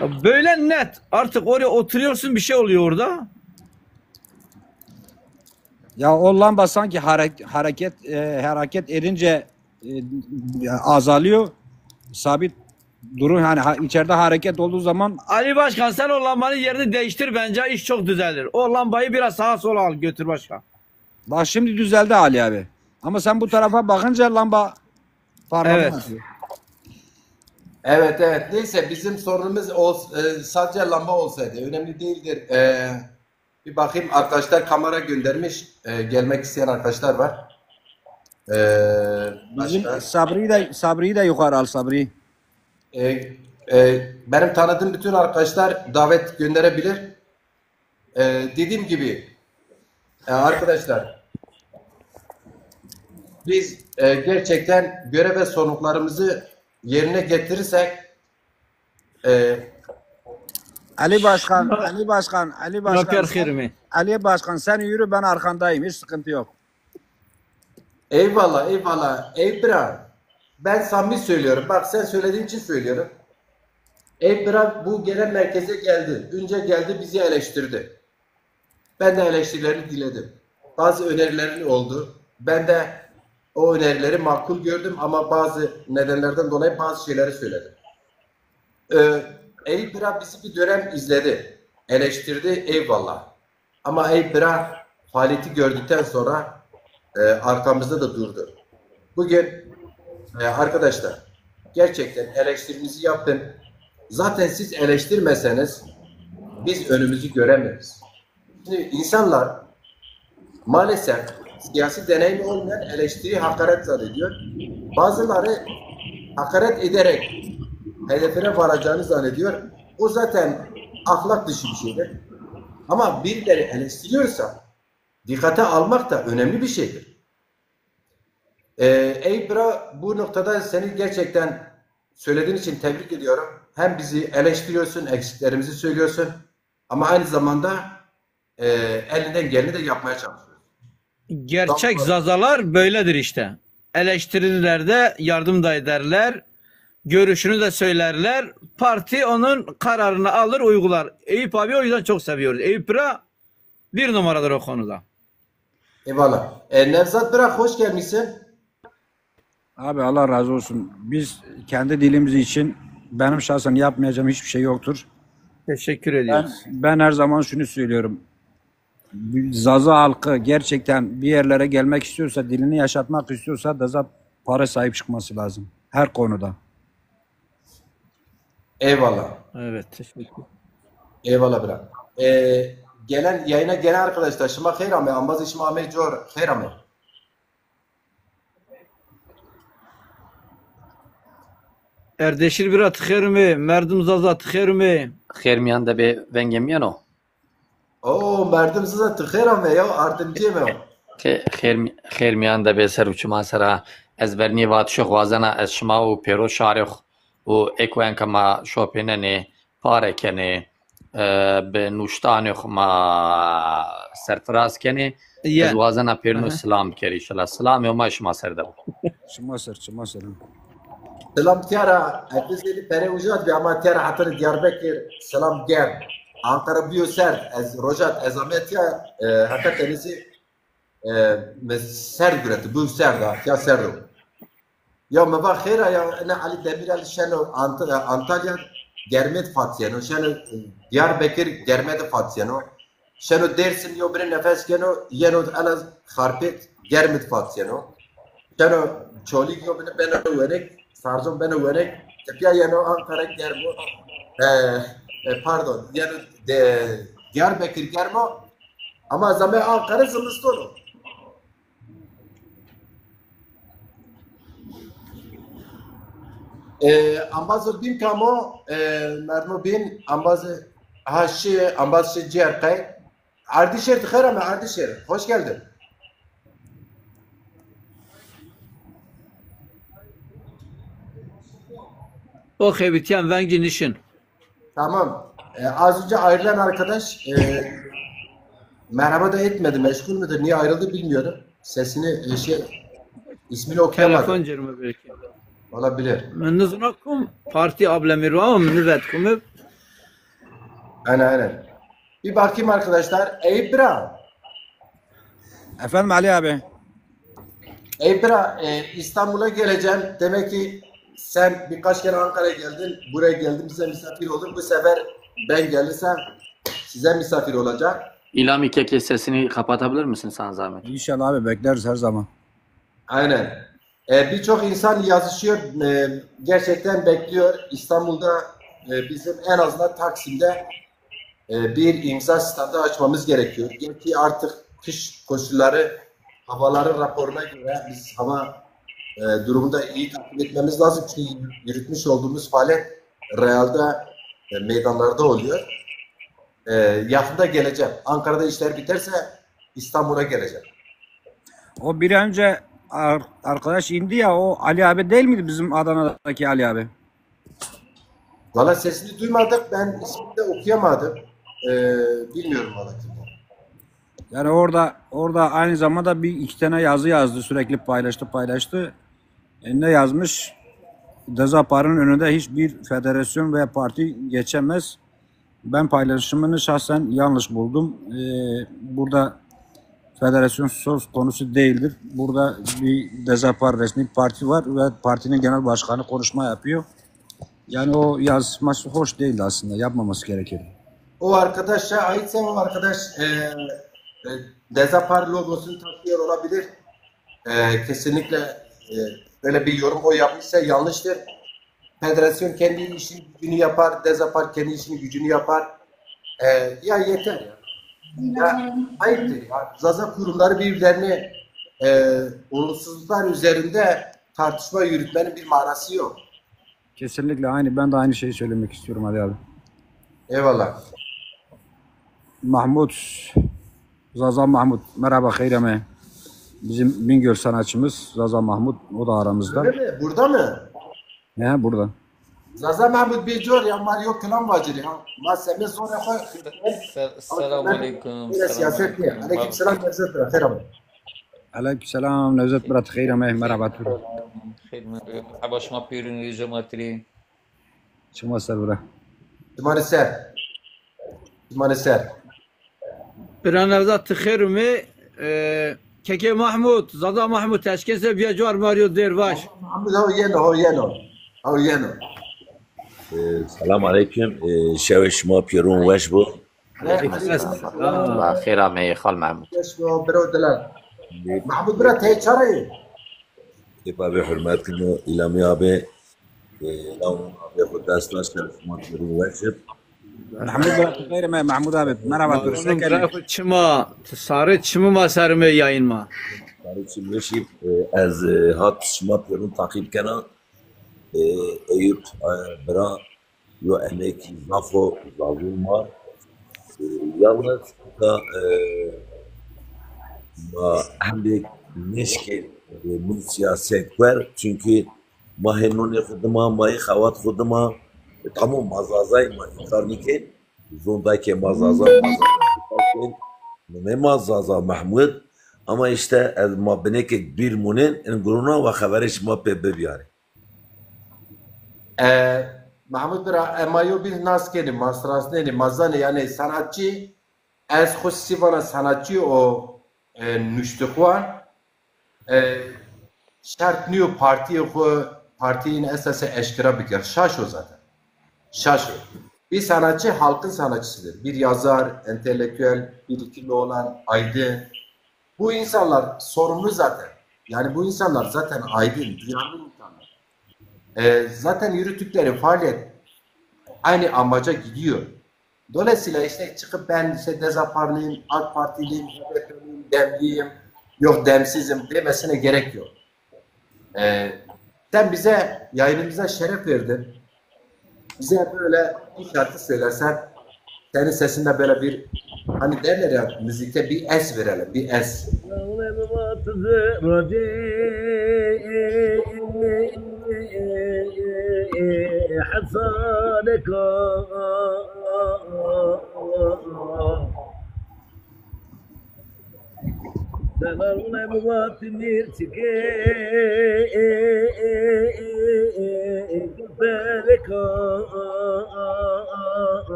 Ya böyle net. Artık oraya oturuyorsun, bir şey oluyor orada. Ya o lamba sanki harek- hareket e, hareket edince e, azalıyor. Sabit durum, yani ha- içeride hareket olduğu zaman Ali Başkan, sen o lambanın yerini değiştir bence, iş çok düzelir. O lambayı biraz sağa sola al, götür başkan. Bak, şimdi düzeldi Ali abi. Ama sen bu tarafa bakınca lamba parlama Evet. yapıyor. Evet, evet. Neyse, bizim sorunumuz ol- e, sadece lamba olsaydı önemli değildir. E, bir bakayım, arkadaşlar kamera göndermiş. E, gelmek isteyen arkadaşlar var. E, Bizim başka? Sabri'yi de Sabri'yi de yukarı al, Sabri'yi. E, e, benim tanıdığım bütün arkadaşlar davet gönderebilir. E, dediğim gibi e, arkadaşlar biz e, gerçekten görev ve sorumluluklarımızı yerine getirirsek e, Ali Başkan, Ali Başkan, Ali Başkan, Noker sen, xêr mi? Ali Başkan, sen yürü, ben arkandayım. Hiç sıkıntı yok. Eyvallah, eyvallah. Ey bira, ben samimi söylüyorum. Bak, sen söylediğin için söylüyorum. Ey bira, bu gelen merkeze geldi. Önce geldi, bizi eleştirdi. Ben de eleştirilerini dinledim. Bazı önerilerin oldu. Ben de o önerileri makul gördüm ama bazı nedenlerden dolayı bazı şeyleri söyledim. Ee, Eyüp Bira bizi bir dönem izledi, eleştirdi, eyvallah. Ama Eyüp Bira faaliyeti gördükten sonra e, arkamızda da durdu. Bugün e, arkadaşlar, gerçekten eleştirinizi yapın. Zaten siz eleştirmeseniz biz önümüzü göremeyiz. Şimdi insanlar maalesef siyasi deneyimi olmayan eleştiri hakaret zannediyor. Bazıları hakaret ederek hedefine varacağını zannediyor. O zaten ahlak dışı bir şeydir. Ama birileri eleştiriyorsa dikkate almak da önemli bir şeydir. Ee, Ey Bra, bu noktada seni gerçekten söylediğin için tebrik ediyorum. Hem bizi eleştiriyorsun, eksiklerimizi söylüyorsun ama aynı zamanda e, elinden geleni de yapmaya çalışıyoruz. Gerçek Zazalar böyledir işte. Eleştirirler de, yardım da ederler. Görüşünü de söylerler. Parti onun kararını alır, uygular. Eyüp abi o yüzden çok seviyoruz. Eyüp Bira bir numaradır o konuda. Eyvallah. E, Nevzat Bira, hoş gelmişsin. Abi Allah razı olsun. Biz kendi dilimiz için benim şahsen yapmayacağım hiçbir şey yoktur. Teşekkür Ben, ediyoruz. Ben her zaman şunu söylüyorum. Zaza halkı gerçekten bir yerlere gelmek istiyorsa, dilini yaşatmak istiyorsa da za-, para sahip çıkması lazım. Her konuda. Eyvallah. Evet, teşekkür. Eyvallah bira. E, gelen yayına gelen arkadaşlar, şima xeyr ame, ambazê şima ame cor, xeyr ame. Erdeşir bira, ti xêr ame, merdim Zaza ti xêr ame. Xêr mîyan de bê, vengê mi yeno? Oo, merdim Zaza ti xêr ame ya, ardimcîyê mi yo. Xê-, xêr mî-, xêr mîyan de bê, ser û çiman sera. Ez vernî vatişo xwazena, ez şima û pêro şarê xwu û êko enka ma şopênenê, pare kenê, e, bi nuştanê xwu ma serfiraz kenê. Ez wazena pêrino silam bikerî înşallah. Silamê Homa şima ser de bo. Şima ser, şima ser. Silam tîya ra, ez zêdî pere uca de bî ama tîya ra hetene Diyarbekir silam germ. Ankara bîyo serd, ez roja de ez ame tîya, e, heqeqenî zî e, mi serd guretî, bû serd a, ya serd o. Ya mi va xêr a ya, ina Elî Demîrel şeno Ant-, e, Antalya, germê de fatyeno, şeno, e, Diyarbekir germê de fatyeno. Şeno Dêrsim yo bine nefes keno, yeno Elaz Xarpêt germê de fatyeno. Şeno Çolîg yo bine beno wenik, Sarzon beno wenik, tepya yeno Ankara germ o. E, e, pardon, yeno de, Diyarbekir germ o. Ama ez ame Ankara zimiston o. E, ambazo bîn kam o, e, mermo bîn, ambazo, ha, şi, ambaz şi ciğer qey. Ardişêr, ti xêr ame, Ardişêr. Hoş geldin. O xebitîyan vengî nişin. Tamam. E, az önce ayrılan arkadaş, e, merhaba da etmedi. Meşgul müdür? Niye ayrıldı bilmiyorum. Sesini, e, şey, ismini okuyamadım. Telefon cirmi belki. Olabilir. Mi nizna kum, parti ablemî ro ama mi nivet kum. Aynen, aynen. Bir bakayım arkadaşlar. Eyüp Bira. Efendim Ali abi. Eyüp Bira, e, İstanbul'a geleceğim. Demek ki sen birkaç kere Ankara'ya geldin. Buraya geldin, bize misafir oldun. Bu sefer ben gelirsem size misafir olacağım. İlhami Keke, sesini kapatabilir misin sana zahmet? İnşallah abi, bekleriz her zaman. Aynen. E, birçok insan yazışıyor. E, gerçekten bekliyor. İstanbul'da, e, bizim en azından Taksim'de e, bir imza standı açmamız gerekiyor. Gerçi artık kış koşulları, havaların raporuna göre biz hava, e, durumunda iyi takip etmemiz lazım. Çünkü yürütmüş olduğumuz faaliyet realde, e, meydanlarda oluyor. E, yakında geleceğim. Ankara'da işler biterse İstanbul'a geleceğim. O bir önce ar-, arkadaş indi ya, o Ali abi değil miydi bizim Adana'daki Ali abi? Valla sesini duymadık. Ben ismini de okuyamadım. Ee, bilmiyorum valla kimden. Yani orada orada aynı zamanda bir iki tane yazı yazdı, sürekli paylaştı paylaştı. E, ne yazmış? Dezapar'ın önünde hiçbir federasyon veya parti geçemez. Ben paylaşımını şahsen yanlış buldum. E, burada federasyon söz konusu değildir. Burada bir Dezapar resmi parti var ve partinin genel başkanı konuşma yapıyor. Yani o yazması hoş değildi aslında. Yapmaması gerekirdi. O arkadaşa aitse o arkadaş e, e, Dezapar logosunu taşıyor olabilir. E, kesinlikle e, öyle bir yorum o yapmışsa yanlıştır. Federasyon kendi işini gücünü yapar, Dezapar kendi işini gücünü yapar. E, ya yeter ya. Ya ayıptır ya. Zaza kurumları birbirlerini e, olumsuzluklar üzerinde tartışma yürütmenin bir manası yok. Kesinlikle aynı, ben de aynı şeyi söylemek istiyorum Ali abi. Eyvallah. Mahmut, Zaza Mahmut, merhaba, xeyr ame. Bizim Bingöl sanatçımız Zaza Mahmut, o da aramızda. Öyle mi? Burada mı? He, burada. Zaza Mahmut bir cor ya, Mario Kılan vacili ha. Ma seme zor ya. Sel- Selamun aleyküm. Öyle siyaset diye. Aleyküm selam, Nevzat Bey. Xeyr ame. Aleyküm selam, Nevzat brat, xeyr ame, merhaba. Xeyr me- Merhaba şima pêrûn û cematilî. Çima ser bira. Timanı ser. Timanı ser. Bira Nevzat, ti xêr ûmê. E, Kekê Mahmud, Zaza Mahmud, teşkese biya cwar Mario dêr vaş. Mahmud ha yeno, ha yeno. Ha yeno. E, Selam aleyküm. E, şewê şima pêrûn weş bo. Xêr ameyê Xal Mahmud. Weş bo, bro Delal. Mahmud bira tey çarayı. Hep abi hürmet kino, İlami abi. E, Laun abi xo dest baş, şewê şima pêrûn weş bo. Mahmud brat, xeyr ame, Mahmud abi, merhaba. Çima, sarı çimi ma serime yayın ma. Sarı çimi weşî, e, ez e, hat şima pêrûn takip kena. E, Eyüp e, bira yo emekî zaf o, zazûn ma. E, yalnız da e, ma hendek nêşkên e, min siyaset wer, çünkü ma hê nonê xwu dima, ma yê xewat xwu dima. E, tamam, ma Zazayê, ma înkar nîkên. Zon da ke ma Zaza, ma Zaza. Numê ma Zaza Mahmud. Ama işte ez ma binêkek bîr munên, in girona wa xeverê şima pê bibiyarê. E, Mahmud bira, e, ma yo bîr nas kenî, ma strasnenî, ma zanî, yani sanatçı, ez xwu sî vana sanatçı o e, nuştixwan, e, şert nîyo partiyê xwu, partiyê în esase eşkera bikir. Şaş o zaten. Şaş o. Bir sanatçı halkın sanatçısıdır. Bir yazar, entelektüel, bilgili olan, aydın. Bu insanlar sorumlu zaten. Yani bu insanlar zaten aydın, duyarlı insanlar. E, zaten yürüttükleri faaliyet aynı amaca gidiyor. Dolayısıyla işte çıkıp ben işte Dezaparlıyım, AK Partiliyim, HDPliyim, DEMliyim, yok DEMsizim demesine gerek yok. E, sen bize, yayınımıza şeref verdin. Bize böyle bir şarkı söylersen, senin sesinde böyle bir, hani derler ya, müzikte bir es verelim, bir es.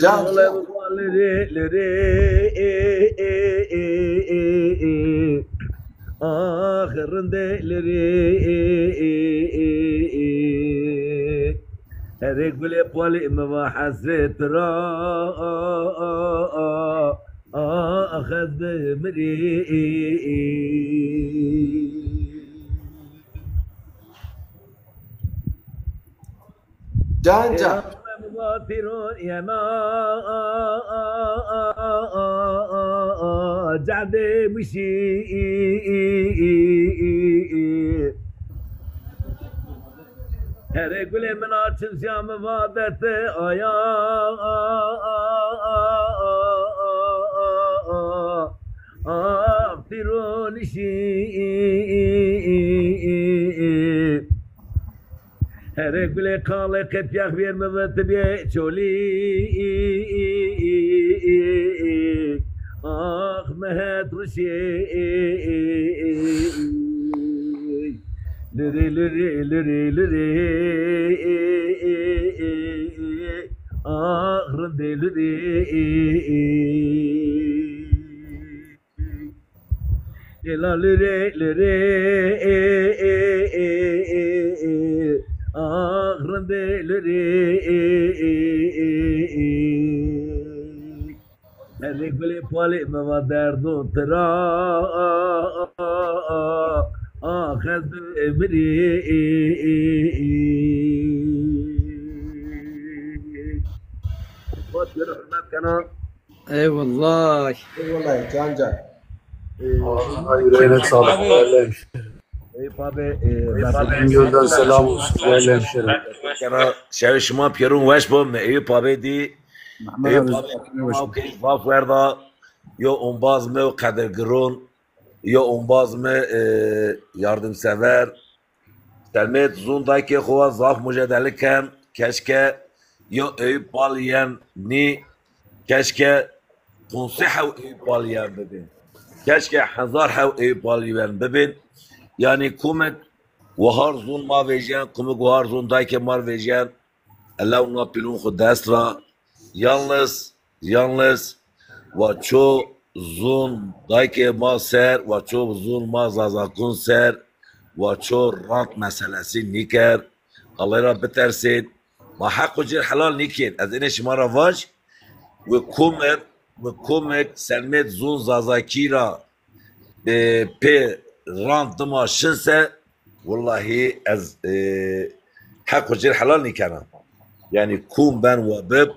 Can, can. Can, can. Tîron yena cadê mişî. Herê gulê min a çimsîya mi va dete aya. Ah, tîronişî. Herê gulê qalê qepyax vêr mi ve ti bê çolî. Ah, mehet rişê. Lirê, lirê, lirê, lirê. Ah, rindê lirê. Êla lirê, lirê. Ah, rindê lirê. Herê gulê palê mi va derdon tira. Ah, ez bi emirî. Vat yürü hürmet kena. Eyvallah. Eyvallah, can can. Yüreğine sağlık, değerli hemşerim. Eyüp abi, e, Bingöl'den selam olsun, değerli hemşerim. Kena şewi şima pêrûn weş bo, mi Eyüp abi dî. Eyüp abi, ma key zaf werda, yo ombaz mi û qedirgiron, yo ombaz mi, e, yardımsever, Selmêd zûn daykê xo wa zaf mucedele ken. Keşke yo Eyüp Bal yen nî. Keşke poncê hew Eyüp Bal yen bibin. Keşke hezar hew Eyüp Bal yen bibin. Yanî kumik wahar zûn ma vejyen, kumik wahar zûn daykê ma r vejyen. Ella na pîlûn xo dest ra. Yalnız, yalnız wa ço zûn daykê ma ser, wa ço zûn ma Zazakûn ser, wa ço rant meselesî nîker. Allay ra bitersên. Ma heq û cir helal nîkên. Ez ênê şima ra vaj, wi kumir, wi kumik Selmêd zûn Zazakî ra e, pê rand dima şin se, willahî ez, e, heq û cir helal nîkena. Yanî kum ben wa bib,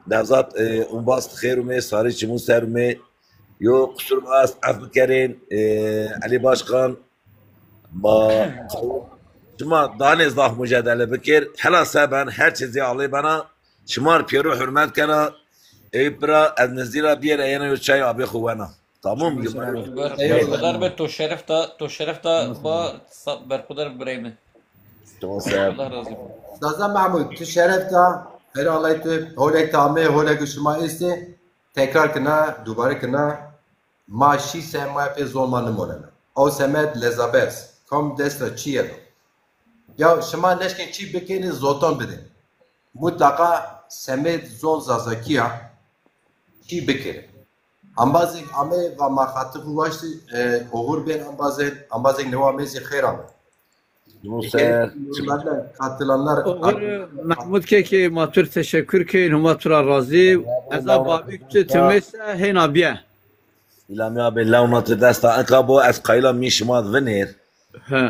Nevzat, e, umbaz xêr umê, sarî çimûn ser umê. Yo qusur mi ast, ef bikerên, e, Elî Başkan, ma şima danê zaf mucedele bikir. Hela se ben, her çi zî alê bena, şima r pêro hurmet kena. Eyüp bira, ez nizdî ra biyêr, eyena yo çay abê xo wena. Tamam mı? Berxudar be, to şeref da, to şeref da ba sa- berxudar birey mi. Tamam sen. Allah razı olsun. Zaza Mahmud, tu şeref da, her alay tu, holek ta amê, holek şima êstê, tekrar kina, dubare kina, ma şî se ma pê zon ma nimonena. Ew semed lezabez, kam dest ra çi yeno. Ya şima neşkên çi bikenî, zotan bidin. Mutlaqa semed zon Zazakiya çi bikirin. Ambazêk amê va ma xatir xu waştî, e, oxir bên ambazên, ambazêk newe amê zî xêr amê. Nuser. Katılanlar Oxir Mahmud Kekê, ma tu r teşekkür kên, Huma tu ra razî. Ez a babîk tu timê se hêna bîye. İlami abi, lewna tu desta eka bo, ez qayla mî şima vinêr. He. E,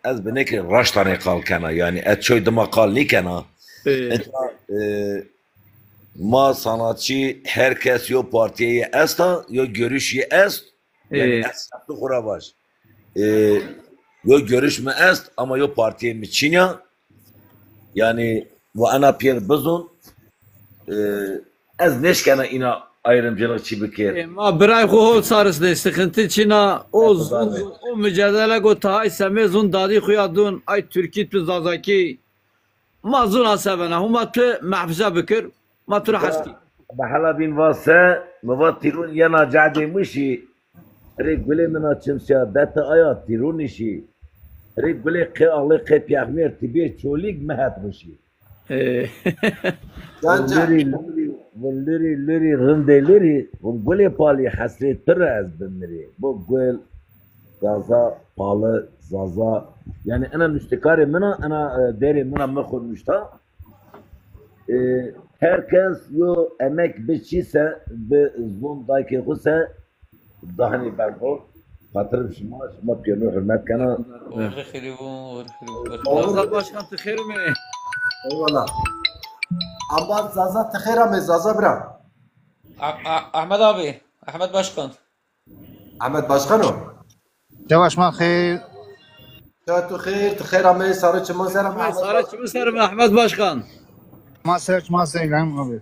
ez binekê raştanê qal kena, yanî ez çoy dima qal nîkena. E, Enta, e, ma sanatçı, herkes yo partiyê esta, yo görüş yê est. Yanî e, ez şexsî xo ra vaj. E, yo görüş mi est, ama yo partiyê mi çinya. Yanî wa ena pêr bizon. E, ez nêşkena îna ayrımcılık çi bikir. E, ma biray xo hol sarisnê, sıkıntı çina, o zun, o mücadele go tahay semê zun dadî xuya dun, ay Türkî tu Zazakî. Ma zun a sevena, huma tu mehfiza bikir, ma tu ra hes kî. Bi hela bîn va se, mi va tîrun yena cadê mi şî. Rê gulê min a çimsya, dete aya tîrun şî. Rê gulê qê axlê qê piyexmêr, ti bê çolîg mi het mi şî. E, Can can. Lirî, lirî, vun lirî, lirî, rindê lirî, vun gulê palî hesrê tu re ez bimirî. Bu gul, Zaza, palı, Zaza. Yani ena nuştikarê min a, ena, e, derê min a mi xo nuşta. E, herkes yo emek bi çî se, bi zon daykê xo se, dahnî ben xo. Xatirim şima, şima pêrno hurmet kena. Oxir xêrî bo, oxir xêrî bo. Zaza Başkan, tu xêr umê. Eyvallah. Embaz Zaza, ti xêr amê Zaza bira. A- A- Ahmet abi, Ahmet Başkan. Ahmet Başkan o. Çawa şima xêr? Çawa tu xêr, tu xêr amê, sarı çiman ser amê. Sarı çiman ser amê Ahmet Başkan. Ma ser, ma ser İbrahim abi.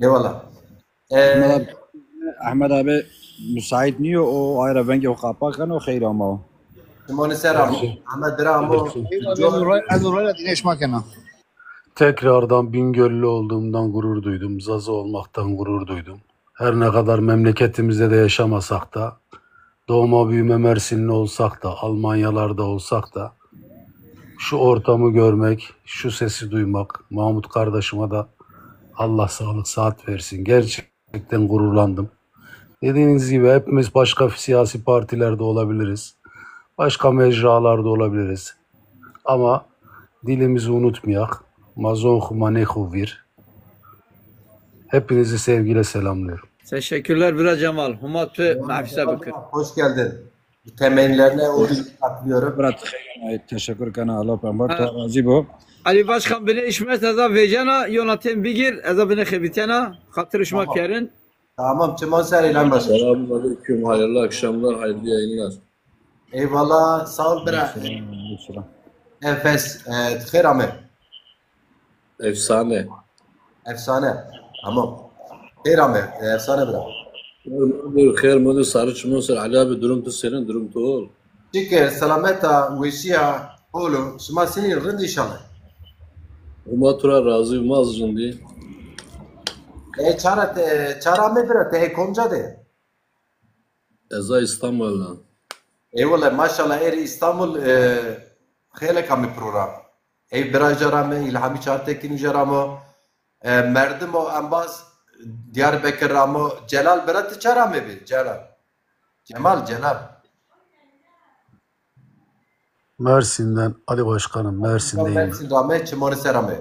Eyvallah. Ee, Ahmet abi, Ahmet abi müsait niyo, o ayra vengê xo qapa keno, xeyr ama o. Çimanê ser amê. Ahmet bira amê. Ez orayla dinleyiş ma kena. Tekrardan Bingöllü olduğumdan gurur duydum. Zaza olmaktan gurur duydum. Her ne kadar memleketimizde de yaşamasak da, doğma büyüme Mersinli olsak da, Almanyalarda olsak da, şu ortamı görmek, şu sesi duymak, Mahmut kardeşime de Allah sağlık saat versin. Gerçekten gururlandım. Dediğiniz gibi hepimiz başka siyasi partilerde olabiliriz. Başka mecralarda olabiliriz. Ama dilimizi unutmayak. Ma zon xu ma nêxu vîr. Hepinizi sevgiyle selamlıyorum. Teşekkürler bira Cemal. Huma tu mafîsa bikir. Hoş geldin. Bu temennilerine o yüzden katılıyorum. Bira tu xeyr, teşekkür kena. Allah peygamber tu razî bo. Ali Başkan, binê işmet eza vecena, yona tem bigir, eza binê xebitena, xatir şima kerin. Tamam, çiman ser İlhan Başkan. Selamun aleyküm, hayırlı akşamlar, hayırlı yayınlar. Eyvallah, sağ ol bira. Efes, e, xêr amê. Efsane. Efsane. Tamam. Xêr amê, e, efsane bira. Xêr, xêr, sarı çiman ser. Ali abi, durum tu senin, durum tu ol. Şikir, selameta, weşiya, oğlum, şima senî, rind inşallah. Huma tu ra razî, ma zî rindî. E, çara te, çara amê bira, te komca de? Eza İstanbul'dan. Eyvallah, maşallah, eri İstanbul, e, xeylek amê program. Ey bira ca ra amê, İlhami Çağtekin uca ra amê, e, merdim o embaz Diyarbekir ra amê, Celal bira ti ça ra amê bi, Celal. Cemal, Celal. Mersin'den Ali Başkanım, Mersin'deyim. Mersin ra amê, çimanê ser amê.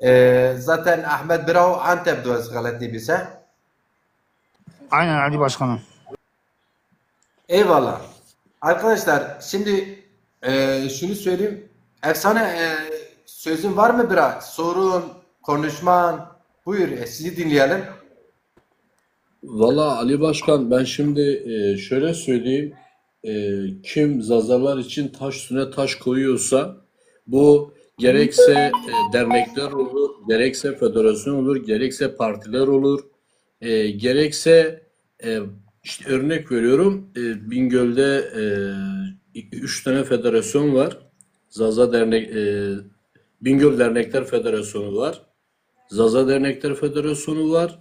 E, zaten Ahmet bira o Antep do ez xelet nêbise. Aynen Ali Başkanım. Eyvallah. Arkadaşlar, şimdi, e, şunu söyleyeyim. Efsane, e, sözün var mı bira? Sorun, konuşman? Buyur, e, sizi dinleyelim. Valla Ali Başkan, ben şimdi, e, şöyle söyleyeyim. E, kim Zazalar için taş üstüne taş koyuyorsa, bu gerekse, e, dernekler olur, gerekse federasyon olur, gerekse partiler olur, e, gerekse, e, işte örnek veriyorum, e, Bingöl'de, e, iki, üç tane federasyon var. Zaza Dernek, e, Bingöl Dernekler Federasyonu var. Zaza Dernekler Federasyonu var.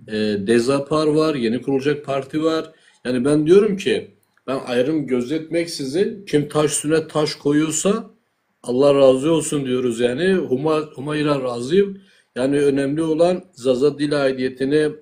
E, Dezapar var. Yeni kurulacak parti var. Yani ben diyorum ki, ben ayrım gözetmeksizin kim taş üstüne taş koyuyorsa Allah razı olsun diyoruz yani. Huma, Humayra razıyım. Yani önemli olan Zaza dil aidiyetini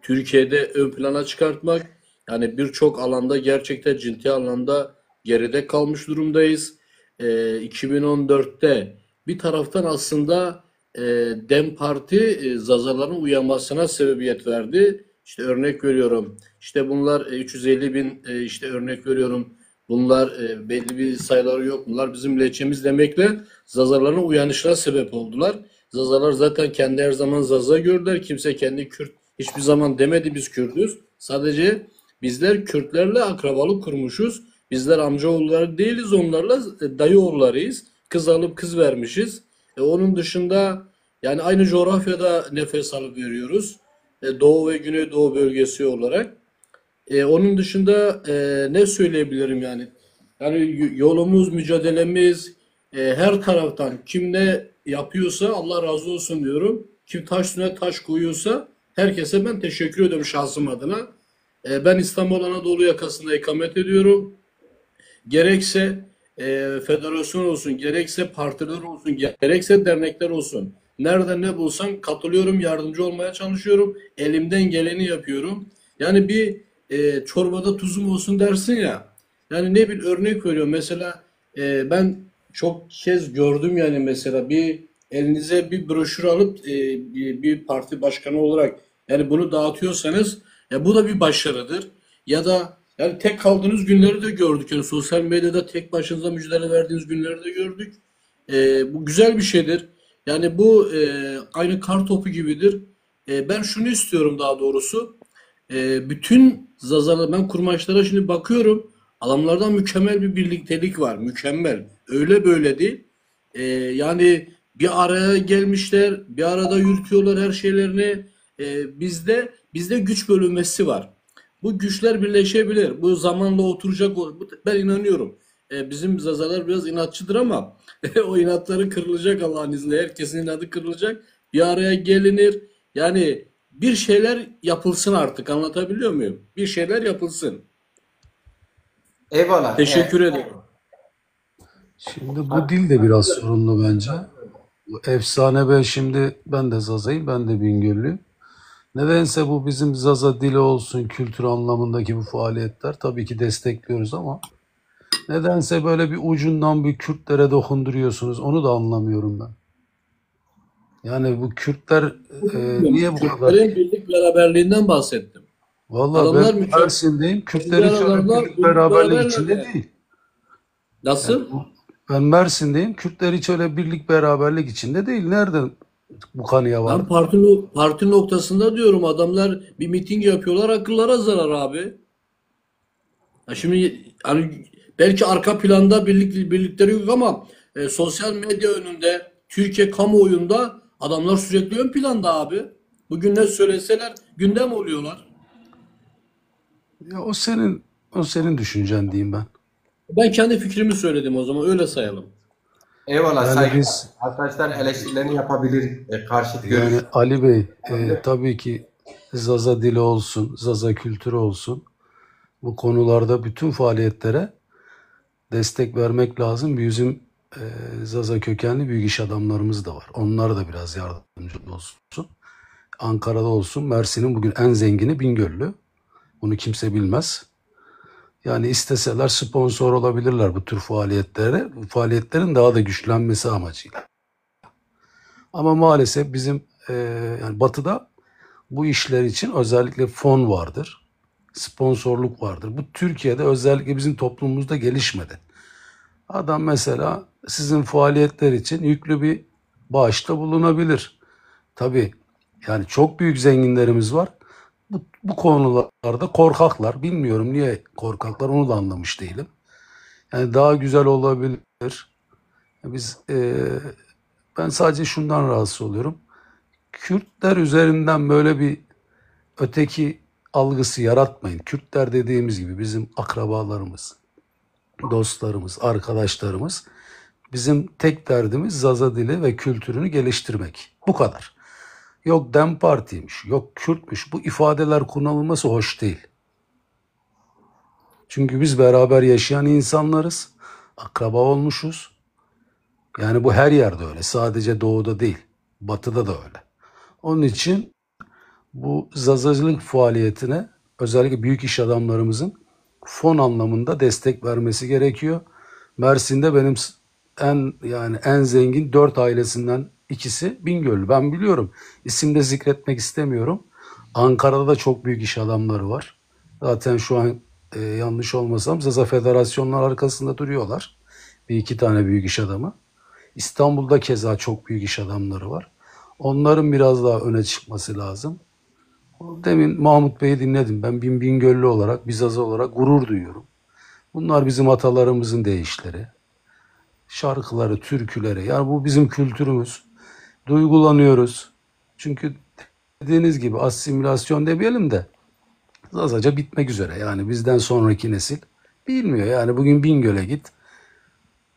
Türkiye'de ön plana çıkartmak. Yani birçok alanda gerçekten ciddi anlamda geride kalmış durumdayız. E, iki bin on dörtte bir taraftan aslında, e, dem Parti, e, Zazaların uyanmasına sebebiyet verdi. İşte örnek veriyorum. İşte bunlar, e, üç yüz elli bin, e, işte örnek veriyorum. Bunlar, e, belli bir sayıları yok. Bunlar bizim lehçemiz demekle Zazaların uyanışına sebep oldular. Zazalar zaten kendi her zaman Zaza gördüler. Kimse kendi Kürt, hiçbir zaman demedi biz Kürdüz. Sadece bizler Kürtlerle akrabalık kurmuşuz. Bizler amcaoğulları değiliz, onlarla, e, dayıoğullarıyız. Kız alıp kız vermişiz. E, onun dışında yani aynı coğrafyada nefes alıp veriyoruz. E, Doğu ve Güneydoğu bölgesi olarak. E, onun dışında, e, ne söyleyebilirim yani? Yani y-, yolumuz, mücadelemiz, e, her taraftan kim ne yapıyorsa Allah razı olsun diyorum. Kim taş üstüne taş koyuyorsa herkese ben teşekkür ediyorum şahsım adına. E, ben İstanbul Anadolu yakasında ikamet ediyorum. Gerekse, e, federasyon olsun, gerekse partiler olsun, gerekse dernekler olsun. Nerede ne bulsam katılıyorum, yardımcı olmaya çalışıyorum. Elimden geleni yapıyorum. Yani bir, e, çorbada tuzum olsun dersin ya. Yani ne bir örnek veriyorum. Mesela, e, ben çok kez gördüm yani mesela bir elinize bir broşür alıp, e, bir, bir parti başkanı olarak yani bunu dağıtıyorsanız ya bu da bir başarıdır. Ya da yani tek kaldığınız günleri de gördük. Yani sosyal medyada tek başınıza mücadele verdiğiniz günleri de gördük. E, bu güzel bir şeydir. Yani bu e, aynı kar topu gibidir. E, ben şunu istiyorum daha doğrusu. E, bütün Zazalar, ben kurmaçlara şimdi bakıyorum. Adamlarda mükemmel bir birliktelik var. Mükemmel. Öyle böyle değil. E, yani bir araya gelmişler, bir arada yürütüyorlar her şeylerini. E, bizde bizde güç bölünmesi var. Bu güçler birleşebilir. Bu zamanla oturacak. O- bu- Ben inanıyorum. E, bizim Zazalar biraz inatçıdır ama o inatları kırılacak Allah'ın izniyle. Herkesin inadı kırılacak. Bir araya gelinir. Yani bir şeyler yapılsın artık. Anlatabiliyor muyum? Bir şeyler yapılsın. Eyvallah. Teşekkür ederim. Şimdi bu dil de biraz sorunlu bence. Bu Efsane Bey, şimdi ben de Zazayım, ben de Bingöllüyüm. Nedense bu bizim Zaza dili olsun, kültür anlamındaki bu faaliyetler tabii ki destekliyoruz ama nedense böyle bir ucundan bir Kürtlere dokunduruyorsunuz. Onu da anlamıyorum ben. Yani bu Kürtler e, niye bu kadar? Kürtlerin birlik beraberliğinden bahsettim. Vallahi Adamlar ben mükemmel- Mersin'deyim. Kürtler hiç öyle adamlar birlik beraberlik beraberler içinde yani. Değil. Nasıl? Ben Mersin'deyim. Kürtler hiç öyle birlik beraberlik içinde değil. Nereden bu kanıya Ben vardı? parti, no- parti noktasında diyorum, adamlar bir miting yapıyorlar, akıllara zarar abi. Ya şimdi hani belki arka planda birlik, birlikleri yok ama e, sosyal medya önünde, Türkiye kamuoyunda adamlar sürekli ön planda abi. Bugün ne söyleseler gündem oluyorlar. Ya o senin o senin düşüncen diyeyim ben. Ben kendi fikrimi söyledim, o zaman öyle sayalım. Eyvallah, Yani saygı. Biz Arkadaşlar eleştirilerini yapabilir, e, karşıt görüş. Yani Ali Bey, e, tabii ki Zaza dili olsun, Zaza kültürü olsun, bu konularda bütün faaliyetlere destek vermek lazım. Bizim e, Zaza kökenli büyük iş adamlarımız da var. Onlar da biraz yardımcı olsun. Ankara'da olsun, Mersin'in bugün en zengini Bingöllü. Bunu kimse bilmez. Yani isteseler sponsor olabilirler bu tür faaliyetlere, faaliyetlerin daha da güçlenmesi amacıyla. Ama maalesef bizim e, yani Batı'da bu işler için özellikle fon vardır, sponsorluk vardır. Bu Türkiye'de özellikle bizim toplumumuzda gelişmedi. Adam mesela sizin faaliyetler için yüklü bir bağışta bulunabilir. Tabii yani çok büyük zenginlerimiz var. Bu, bu konularda korkaklar. Bilmiyorum niye korkaklar, onu da anlamış değilim. Yani daha güzel olabilir. Biz e, ben sadece şundan rahatsız oluyorum. Kürtler üzerinden böyle bir öteki algısı yaratmayın. Kürtler dediğimiz gibi bizim akrabalarımız, dostlarımız, arkadaşlarımız. Bizim tek derdimiz Zaza dili ve kültürünü geliştirmek. Bu kadar. Yok DEM Parti'ymiş, yok Kürtmüş. Bu ifadeler kullanılması hoş değil. Çünkü biz beraber yaşayan insanlarız. Akraba olmuşuz. Yani bu her yerde öyle. Sadece doğuda değil. Batıda da öyle. Onun için bu zazacılık faaliyetine özellikle büyük iş adamlarımızın fon anlamında destek vermesi gerekiyor. Mersin'de benim s- en yani en zengin dört ailesinden ikisi Bingöllü. Ben biliyorum. İsim de zikretmek istemiyorum. Ankara'da da çok büyük iş adamları var. Zaten şu an e, yanlış olmasam Zaza Federasyonlar arkasında duruyorlar. Bir iki tane büyük iş adamı. İstanbul'da keza çok büyük iş adamları var. Onların biraz daha öne çıkması lazım. Demin Mahmut Bey'i dinledim. Ben bin Bingöllü olarak, bir Zaza olarak gurur duyuyorum. Bunlar bizim atalarımızın deyişleri. Şarkıları, türküleri. Yani bu bizim kültürümüz. Duygulanıyoruz. Çünkü dediğiniz gibi asimilasyon demeyelim de Zazaca bitmek üzere. Yani bizden sonraki nesil bilmiyor. Yani bugün Bingöl'e git.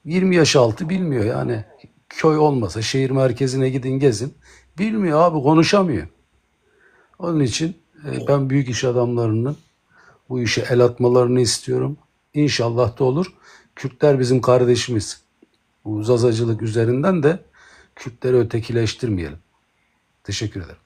yirmi yaş altı bilmiyor yani. Köy olmasa şehir merkezine gidin gezin. Bilmiyor abi, konuşamıyor. Onun için e, ben büyük iş adamlarının bu işe el atmalarını istiyorum. İnşallah da olur. Kürtler bizim kardeşimiz. Bu zazacılık üzerinden de Kürtleri ötekileştirmeyelim. Teşekkür ederim.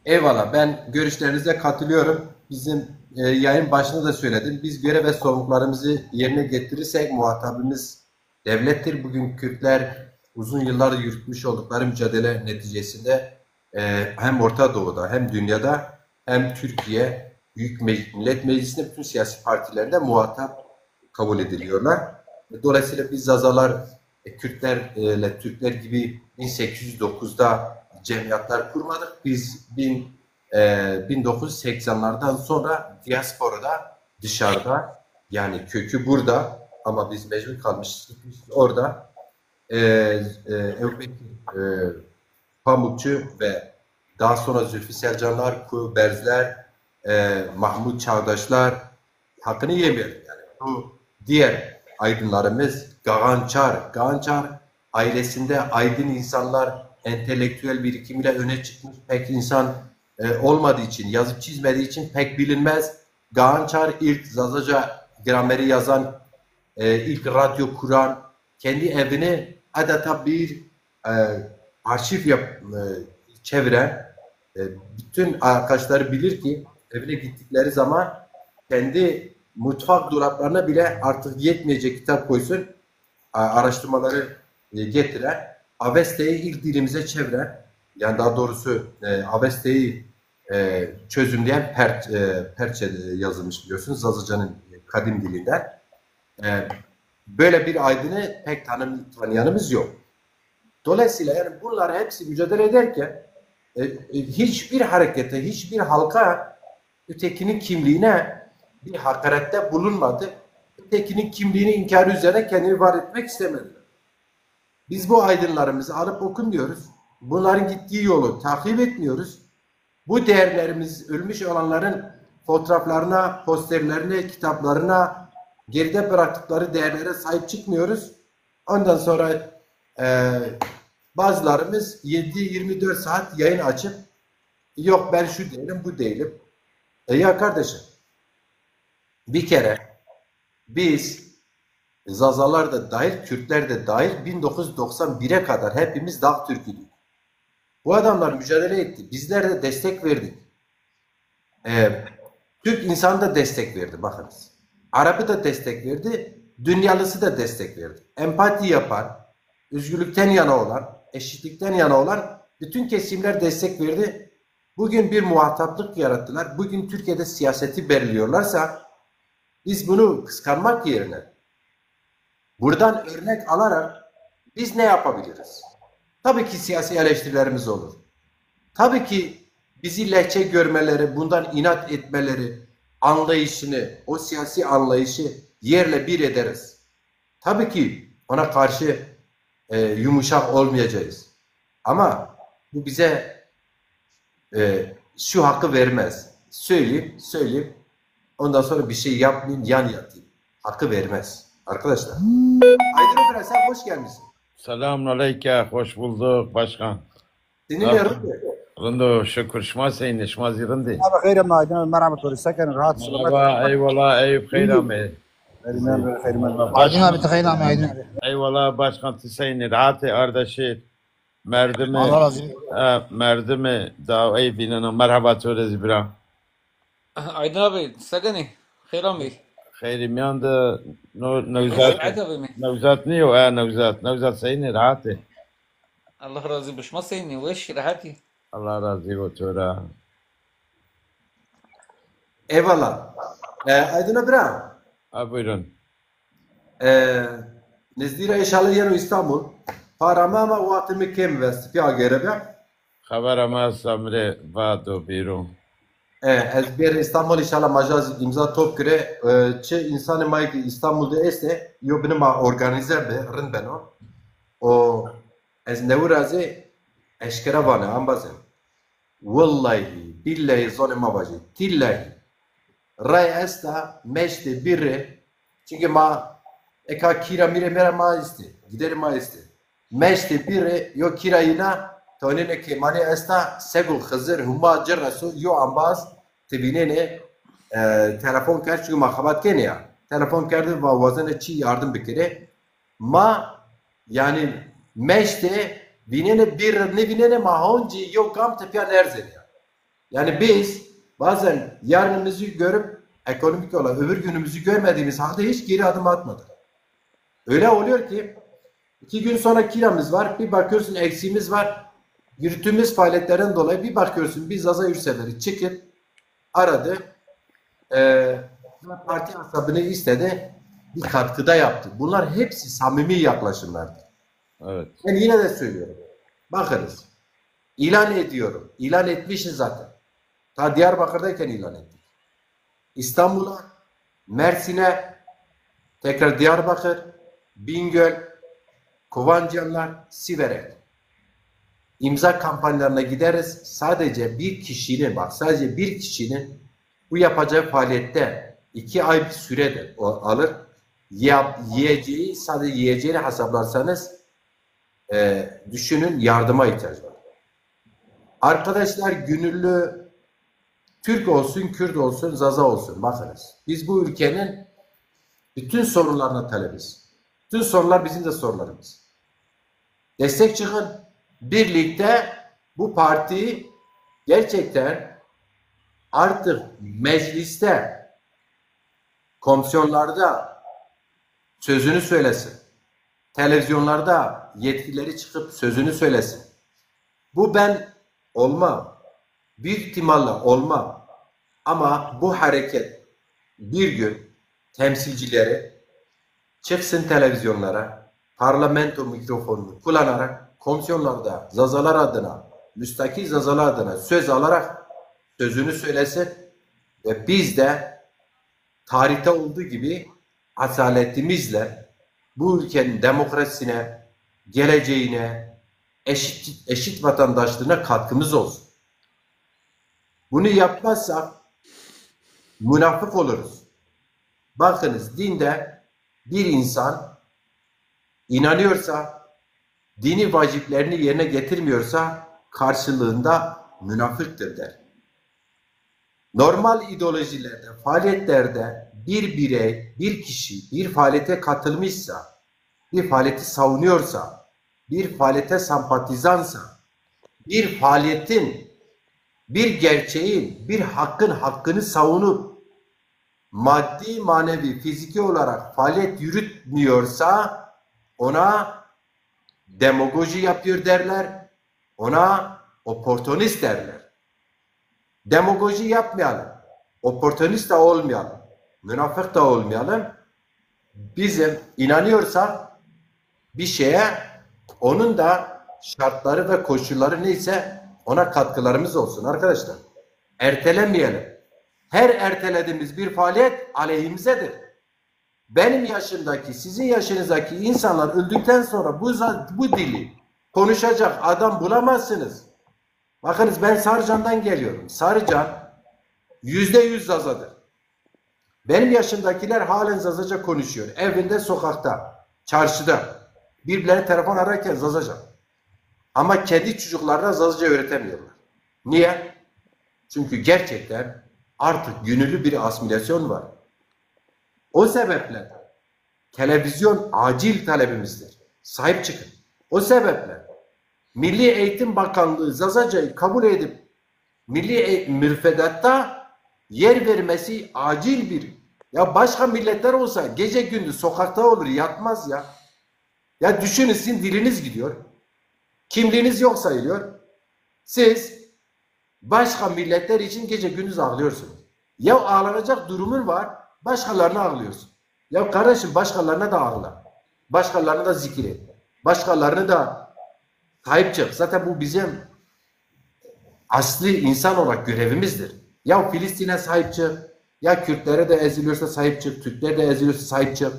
Eyvallah, ben görüşlerinize katılıyorum. Bizim e, yayın başında da söyledim. Biz görev ve sorumluluklarımızı yerine getirirsek muhatabımız devlettir. Bugün Kürtler uzun yıllardır yürütmüş oldukları mücadele neticesinde e, hem Orta Doğu'da hem dünyada hem Türkiye Büyük Mec- Millet Meclisi'nde bütün siyasi partilerinde muhatap kabul ediliyorlar. Dolayısıyla biz Zazalar E, Kürtlerle Türkler gibi bin sekiz yüz dokuzda cemiyetler kurmadık. Biz bin, e, bin dokuz yüz seksenlerden sonra diasporada, dışarıda, yani kökü burada ama biz mecbur kalmışız, gitmişiz orada. E, e, Ebu Bekir, e, Pamukçu ve daha sonra Zülfü Selcanlar, Ku Berzler, e, Mahmut Çağdaşlar, hakkını yemeyelim yani. Bu diğer aydınlarımız Gağançar, Gağançar ailesinde aydın insanlar, entelektüel birikimiyle öne çıkmış pek insan e, olmadığı için, yazıp çizmediği için pek bilinmez. Gağançar ilk Zazaca grameri yazan, e, ilk radyo kuran, kendi evini adeta bir e, arşiv yap, e, çeviren, e, bütün arkadaşları bilir ki evine gittikleri zaman kendi mutfak dolaplarına bile artık yetmeyecek kitap koysun, a- araştırmaları e, getiren, Avesta'yı ilk dilimize çeviren, yani daha doğrusu e, Avesta'yı e, çözümleyen per, e, Perçe yazılmış biliyorsunuz Zazacanın kadim dilinden. E, böyle bir aydını pek tanım, tanıyanımız yok. Dolayısıyla yani bunlar hepsi mücadele ederken e, e, hiçbir harekete, hiçbir halka ötekinin kimliğine bir hakarette bulunmadı. Ötekinin kimliğini inkarı üzerine kendini var etmek istemediler. Biz bu aydınlarımızı alıp okumuyoruz. Bunların gittiği yolu takip etmiyoruz. Bu değerlerimiz, ölmüş olanların fotoğraflarına, posterlerine, kitaplarına, geride bıraktıkları değerlere sahip çıkmıyoruz. Ondan sonra e, bazılarımız yedi yirmi dört saat yayın açıp yok ben şu değilim, bu değilim. E, ya kardeşim, bir kere biz Zazalar da dahil, Kürtler de dahil bin dokuz yüz doksan bire kadar hepimiz Dağ Türküydük. Bu adamlar mücadele etti. Bizler de destek verdik. Ee, Türk insanı da destek verdi bakınız. Arabı da destek verdi. Dünyalısı da destek verdi. Empati yapan, özgürlükten yana olan, eşitlikten yana olan bütün kesimler destek verdi. Bugün bir muhataplık yarattılar. Bugün Türkiye'de siyaseti belirliyorlarsa biz bunu kıskanmak yerine buradan örnek alarak biz ne yapabiliriz? Tabii ki siyasi eleştirilerimiz olur. Tabii ki bizi lehçe görmeleri, bundan inat etmeleri, anlayışını, o siyasi anlayışı yerle bir ederiz. Tabii ki ona karşı e, yumuşak olmayacağız. Ama bu bize e, şu hakkı vermez. Söyleyeyim, söyleyeyim. Ondan sonra bir şey yapmayayım, yan yatayım. Hakkı vermez. Arkadaşlar. Aydın Ömür, sen hoş gelmişsin. Selamun aleyke, hoş bulduk başkan. Seninle rıkı. Rindo, şükür. Şima seyni, şima zî rindî. Abi xeyr ama Aydın abi, merhaba, to rê, se kenî, rahat, selamet? Merhaba, eyvallah, Eyüp, xeyr amê. Xeyr men, xeyr men. Merhaba, Aydın abi, ti xeyr amê Aydın abi. Eyvallah başkan, ti seyni, rahatê, ardaşê, merdimê, Allah razı olsun. e, merdimê dawey vîneno. Merhaba to rê zî bira. Aydın abi, se kenî? Xeyr amey. Xeyrî miyan de no Newzat. Selamet abi mi? Newzat nîyo, e, Newzat. Newzat seyni, rahatê. Allah razı olsun. Şima seyni, weş, rahatî. Allah razı olsun to ra. Eyvallah. E, Aydın Ömür. Ha, buyurun. E, nizdî ra inşallah yeno İstanbul. Para mi ama wextê mi kêm vest. Pîya gere be. Xebera mi esta mi rê va do bîro. E, ez bêrê İstanbul inşallah ma ja zî îmza top kire. E, çi insanê ma ki İstanbul de estê, yo bini ma organize bi, rind beno. O ez newi ra zî eşkera vane, ambazin. Wellahî, billahî zonê ma vajî. Tillahî. Ray esta, meştê bîrê. Çünkü ma eka kîra mîrê mera ma estê. Giderê ma estê. Meştê bîrê, yo kîra yîna, tonêne kêmanê esta, Segul Xizir, huma ci reso, yo ambaz, ti vînêne, e, telefon kerd, çünkü ma xebat kenê ya. Telefon kerde, va wazene çi yardım bikirê. Ma, yani, meştê, vînêne bîr, nêvînêne ma honcî yo gam tepya nerzenê ya. Yani biz bazen yarınımızı görüp ekonomik olarak öbür günümüzü görmediğimiz halde hiç geri adım atmadık. Öyle oluyor ki iki gün sonra kiramız var, bir bakıyorsun eksiğimiz var. Yürüttüğümüz faaliyetlerden dolayı bir bakıyorsun bir Zaza Yurtseveri çıkıp aradı. E, parti hesabını istedi, bir katkıda yaptı. Bunlar hepsi samimi yaklaşımlardır. Evet. Ben yine de söylüyorum. Bakınız. İlan ediyorum. İlan etmişiz zaten. Ta Diyarbakır'dayken ilan ettik. İstanbul'a, Mersin'e, tekrar Diyarbakır, Bingöl, Kovancanlar, Siverek. İmza kampanyalarına gideriz. Sadece bir kişinin, bak, sadece bir kişinin bu yapacağı faaliyette iki ay bir süredir o alır. Yap, yiyeceği, sadece yiyeceğini hesaplarsanız e, düşünün, yardıma ihtiyacı var. Arkadaşlar, gönüllü Türk olsun, Kürt olsun, Zaza olsun. Bakınız, biz bu ülkenin bütün sorunlarına talebiz. Bütün sorunlar bizim de sorunlarımız. Destek çıkın. Birlikte bu partiyi gerçekten artık mecliste, komisyonlarda sözünü söylesin. Televizyonlarda yetkilileri çıkıp sözünü söylesin. Bu ben olmam. Büyük ihtimalle olmam. Ama bu hareket bir gün temsilcileri çıksın televizyonlara, parlamento mikrofonunu kullanarak komisyonlarda Zazalar adına, müstakil Zazalar adına söz alarak sözünü söylesin ve biz de tarihte olduğu gibi asaletimizle bu ülkenin demokrasisine, geleceğine, eşit, eşit vatandaşlığına katkımız olsun. Bunu yapmazsak münafık oluruz. Bakınız, dinde bir insan inanıyorsa, dini vaciplerini yerine getirmiyorsa karşılığında münafıktır der. Normal ideolojilerde, faaliyetlerde bir birey, bir kişi bir faaliyete katılmışsa, bir faaliyeti savunuyorsa, bir faaliyete sempatizansa, bir faaliyetin, bir gerçeğin, bir hakkın hakkını savunup maddi, manevi, fiziki olarak faaliyet yürütmüyorsa ona demagoji yapıyor derler, ona oportunist derler. Demagoji yapmayalım, oportunist de olmayalım, münafık da olmayalım. Bizim inanıyorsak bir şeye, onun da şartları ve koşulları neyse ona katkılarımız olsun arkadaşlar. Ertelemeyelim. Her ertelediğimiz bir faaliyet aleyhimizedir. Benim yaşımdaki, sizin yaşınızdaki insanlar öldükten sonra bu, bu dili konuşacak adam bulamazsınız. Bakınız, ben Sarıcan'dan geliyorum. Sarıcan yüzde yüz Zazadır. Benim yaşımdakiler halen Zazaca konuşuyor. Evinde, sokakta, çarşıda. Birbirlerine telefon ararken Zazaca. Ama kendi çocuklarına Zazaca öğretemiyorlar. Niye? Çünkü gerçekten artık gönüllü bir asimilasyon var. O sebeple televizyon acil talebimizdir. Sahip çıkın. O sebeple Milli Eğitim Bakanlığı Zazacayı kabul edip milli e müfredatta yer vermesi acil bir. Ya başka milletler olsa gece gündüz sokakta olur, yatmaz ya. Ya düşünün, sizin diliniz gidiyor. Kimliğiniz yok sayılıyor. Siz başka milletler için gece gündüz ağlıyorsunuz. Ya ağlanacak durumun var, başkalarına ağlıyorsun. Ya kardeşim, başkalarına da ağla. Başkalarını da zikir et. Başkalarını da sahip çık. Zaten bu bizim asli insan olarak görevimizdir. Ya Filistin'e sahip çık, ya Kürtlere de eziliyorsa sahip çık, Türklere de eziliyorsa sahip çık.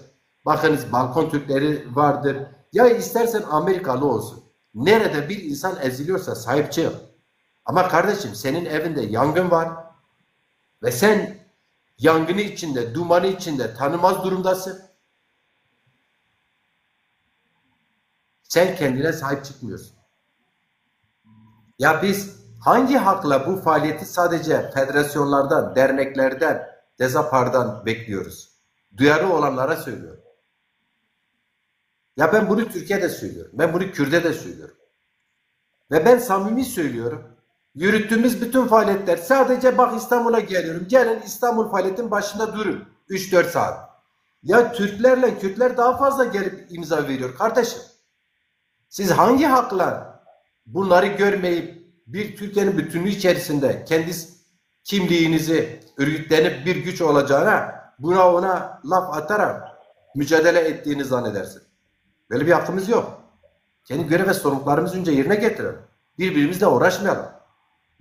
Bakınız, balkon Türkleri vardır. Ya istersen Amerikalı olsun. Nerede bir insan eziliyorsa sahip çık. Ama kardeşim, senin evinde yangın var ve sen yangını içinde, dumanı içinde tanımaz durumdasın. Sen kendine sahip çıkmıyorsun. Ya biz hangi hakla bu faaliyeti sadece federasyonlardan, derneklerden, DEZAPAR'dan bekliyoruz? Duyarlı olanlara söylüyorum. Ya ben bunu Türkiye'de söylüyorum. Ben bunu Kürt'e de söylüyorum. Ve ben samimi söylüyorum. Yürüttüğümüz bütün faaliyetler, sadece bak, İstanbul'a geliyorum. Gelin İstanbul faaliyetin başında durun. Üç dört saat. Ya Türklerle Kürtler daha fazla gelip imza veriyor kardeşim. Siz hangi hakla bunları görmeyip bir Türkiye'nin bütünlüğü içerisinde kendi kimliğinizi örgütlenip bir güç olacağına, buna ona laf atarak mücadele ettiğini zannedersin? Böyle bir hakkımız yok. Kendi görev ve sorumluluklarımızı önce yerine getirelim. Birbirimizle uğraşmayalım.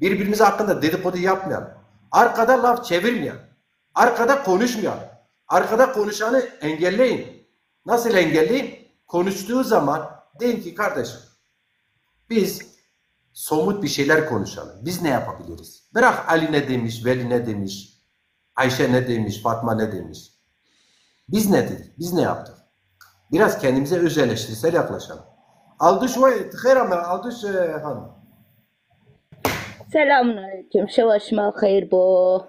Birbirimiz hakkında dedikodu yapmayalım. Arkada laf çevirmeyelim. Arkada konuşmayalım. Arkada konuşanı engelleyin. Nasıl engelleyin? Konuştuğu zaman deyin ki, kardeşim, biz somut bir şeyler konuşalım. Biz ne yapabiliriz? Bırak Ali ne demiş, Veli ne demiş, Ayşe ne demiş, Fatma ne demiş. Biz ne dedik? Biz ne yaptık? Biraz kendimize öz eleştirisel yaklaşalım. Alduş, vay, xeyr ame, Alduş, e, hanım. Selamun aleyküm. Şewa şima xeyr bo.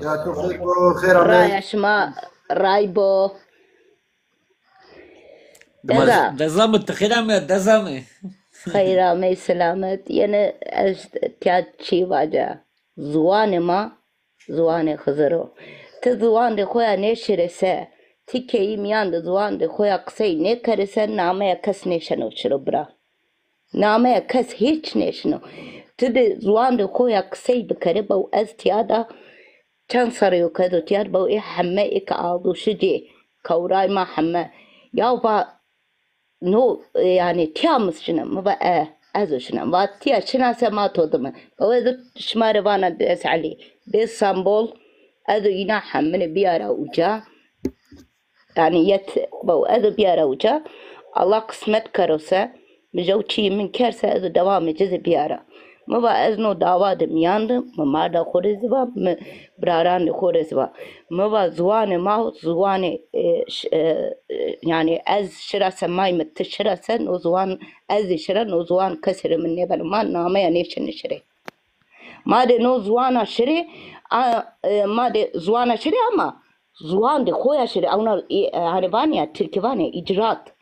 Ya tu xeyr bo, xeyr ame. Raya şima ray bo. Deza. Deza mi, ti xeyr ame, deza mi. Xeyr ame, selamet. Yene ez tiya çi vaca. Ziwanê ma, ziwanê Xizir o. Ti ziwandê xo ya nêşirê se, ti keyî mîyan de ziwandê xo ya qisey nêkerê se, nameya kes nêşeno şiro bira. Nameya kes hîç nêşino. Ti de ziwandê xo ya qisey bikerê, bew ez tîya de çend serrî yo ke ez o tîya de, bew ê heme ê ke Alduşi cê, kewray ma heme. Ya va no, e, yanî tîya mi şina? Mi va e, ez o şina. Va tîya şina se ma to dime. Bew ez o şima rê vana Dês Elî, Dês Sembol, ez o îna hemine bîyara uca. Yanî yet, bo, ez o bîyara uca. Allah qismet kero se, mi jew çîyê min kerd se, ez o dewamê ci zî bîyara. Mi va ez no dawa de mîyan de, mi marda xo rê zî va, mi birarandê xo rê zî va. Mi va ziwanê ma, ziwanê, e, ş-, e, e, yanî ez şira se may mi, ti şira se, no ziwan, ez zî şira, no ziwan kesî rê mi nêbeno. Ma nameya nêşinê şirê. Ma de no ziwana şirê, a, e, ma de ziwana şirê ama ziwandê xo ya şirê. Ewna, e, e, hani vanê ya, tirkî vanê icraat.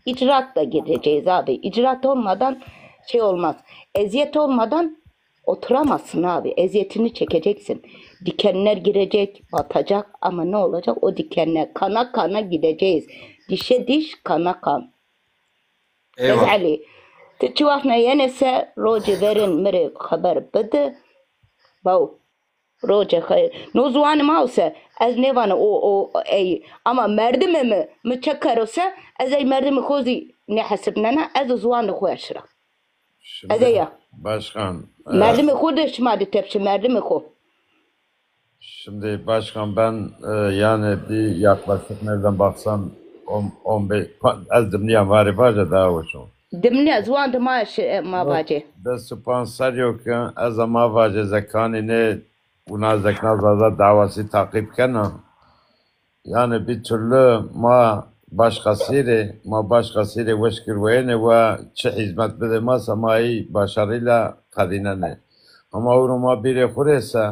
İcraatla gideceğiz abi. İcraat olmadan şey olmaz. Eziyet olmadan oturamazsın abi. Eziyetini çekeceksin. Dikenler girecek, batacak ama ne olacak? O dikenler kana kana gideceğiz. Dişe diş, kana kan. Eyvallah. Dês Elî, ti çi wext na yenê se, rocê verên mi rê xeber bidi. Baw, rocê xeyr. No ziwanê ma o se, ez nêvana o, o, ey. Ama merdimê mi, mi çi kero se, ez ey merdimê xo zî nêhesibnena, ez o ziwanê xo ya şira. Şimdi ez ey ya. Başkan, e, merdimê xo de şima de tepşi, merdimê xo. Şimdi başkan, ben, e, yani bir yaklaşık nereden baksan on, on beş, pa-, ez dimnîya ma rê vaje daha hoş o. Dimnîya ziwan de ma şi-, e, ma vace. Dest û panc serrî yo ke ez a ma vace zekanî nê wina zekna Zaza dawasî taqîb kena. Yani bir türlü ma başkasî rê, ma başkasî rê weş girweyêne we çi hîzmet bidê ma se ma ey başarıyla qedînenê. Ama ewro ma bîrê xwu rê se,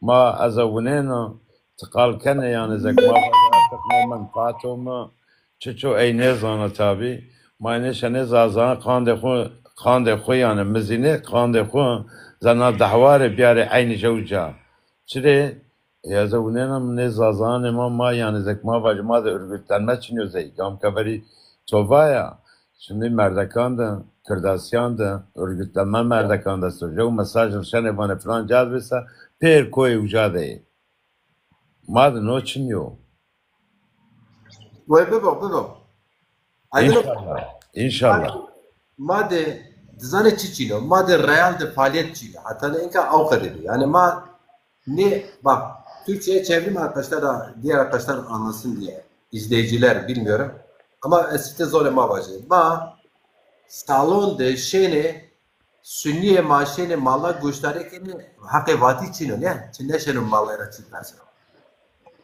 ma ez a winêno, ti qal kenê, yanî zek ma vaze artık ne menfaat o mi, çiço ey nêzana tabî. Ma nêşenê Zazan qandê xwu, qandê xwu yanî mizînê qandê xwu zena dehwarê biyarê eynî jew ca. Çirê? Ê, ez a winêna mi nê Zazanê ma, ma yanî zek ma vajî ma de örgütlenme çinî yo zey. Gam ke verî to vaya, şimdi Merdekan de, Kirdasîyan de, örgütlenme Merdekan de esto. Jew mesaj rişenê vanê filan ca de bî se, pêr koyê uca de yê. Ma de no çinî yo. Wey bibo, bibo. Aydın o. İnşallah. İnşallah. Ma de, dizanê çi çîn o? Ma de real de faaliyet çîn o. Heta ne inka aw qede bi. Yani ma ne, bak, Türkçe'ye çevireyim arkadaşlar da, diğer arkadaşlar anlasın diye. İzleyiciler bilmiyorum. Ama ez site zonê ma vajî. Ma salon de şênê Sunnîyê ma şênê mala goşdarî kenê, heqê vatî çin o, ne? Çi neşeno malay ra çi perseno.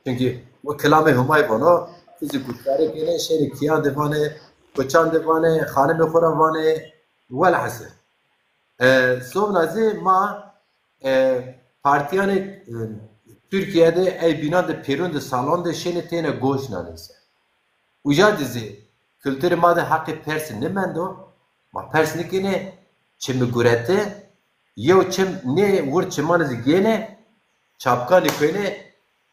Çünkü o kelamê Humay vano, ti zî goşdarî kenê, şênê kîyan de vanê, koçan de vanê, xanimê xo ra vanê, welhasil. E, zovna zî ma, e, partîyanê, e, Tirkîye de ey bînan de pêrûn de salon de şênê têne goş nanê se. Uca de zî kulturê ma de heqê persî nêmendo. Ma pers nêkenê, çimi gurete, yew çim nê wir çimanê zî gênê, çapkanî koynê,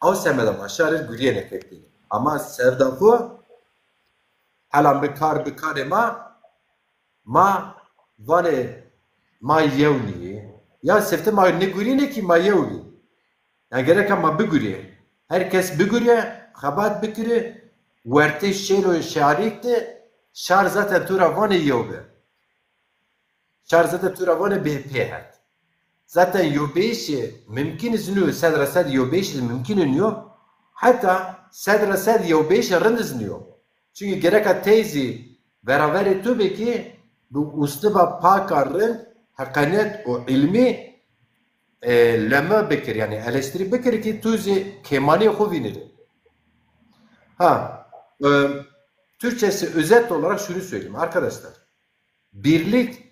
aw semeda ma şarê gurîyenê fekdînê. Ama sevda xwu, hela mi kar bi karê ma, ma vanê ma yew nîyê. Ya sifte ma nêgurînê kî ma yew bî. Yanî gereka ma bigurîyê. Her kes bigurîye, xebat bikirê, wertê şêr û şarîk de şar zaten to ra vanê yew bi. Çar zete tu ra vanê bê pê het. Zaten yewbêyîşê mimkîn iz nîyo, sed ra sed yewbêyîş iz mimkîn nîyo. Heta sed ra sed yewbêyîşê rind iz nîyo. Çunkî gereka tey zî veraverê tu bê kî bi usluba pak a rind, heqanîyet û îlmî, e, leme bikir, yanî eleştirî bikir kî tu zî kêmanîyê xo vînirî. Ha, e, Türkçesi özet olarak şunu söyleyeyim arkadaşlar. Birlik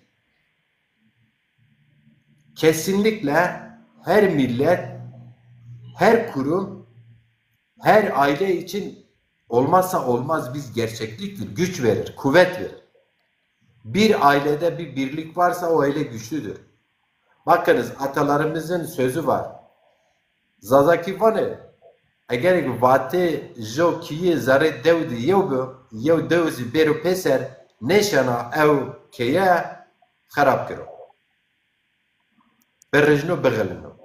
kesinlikle her millet, her kurum, her aile için olmazsa olmaz bir gerçekliktir. Güç verir, kuvvet verir. Bir ailede bir birlik varsa o aile güçlüdür. Bakınız, atalarımızın sözü var. Zazakî vanê, eger vatê jew keyî zerrê dew de yew bi, yew dew zî bêro pêser, nêşena ew keye xerab kiro. Birijno, bixilino.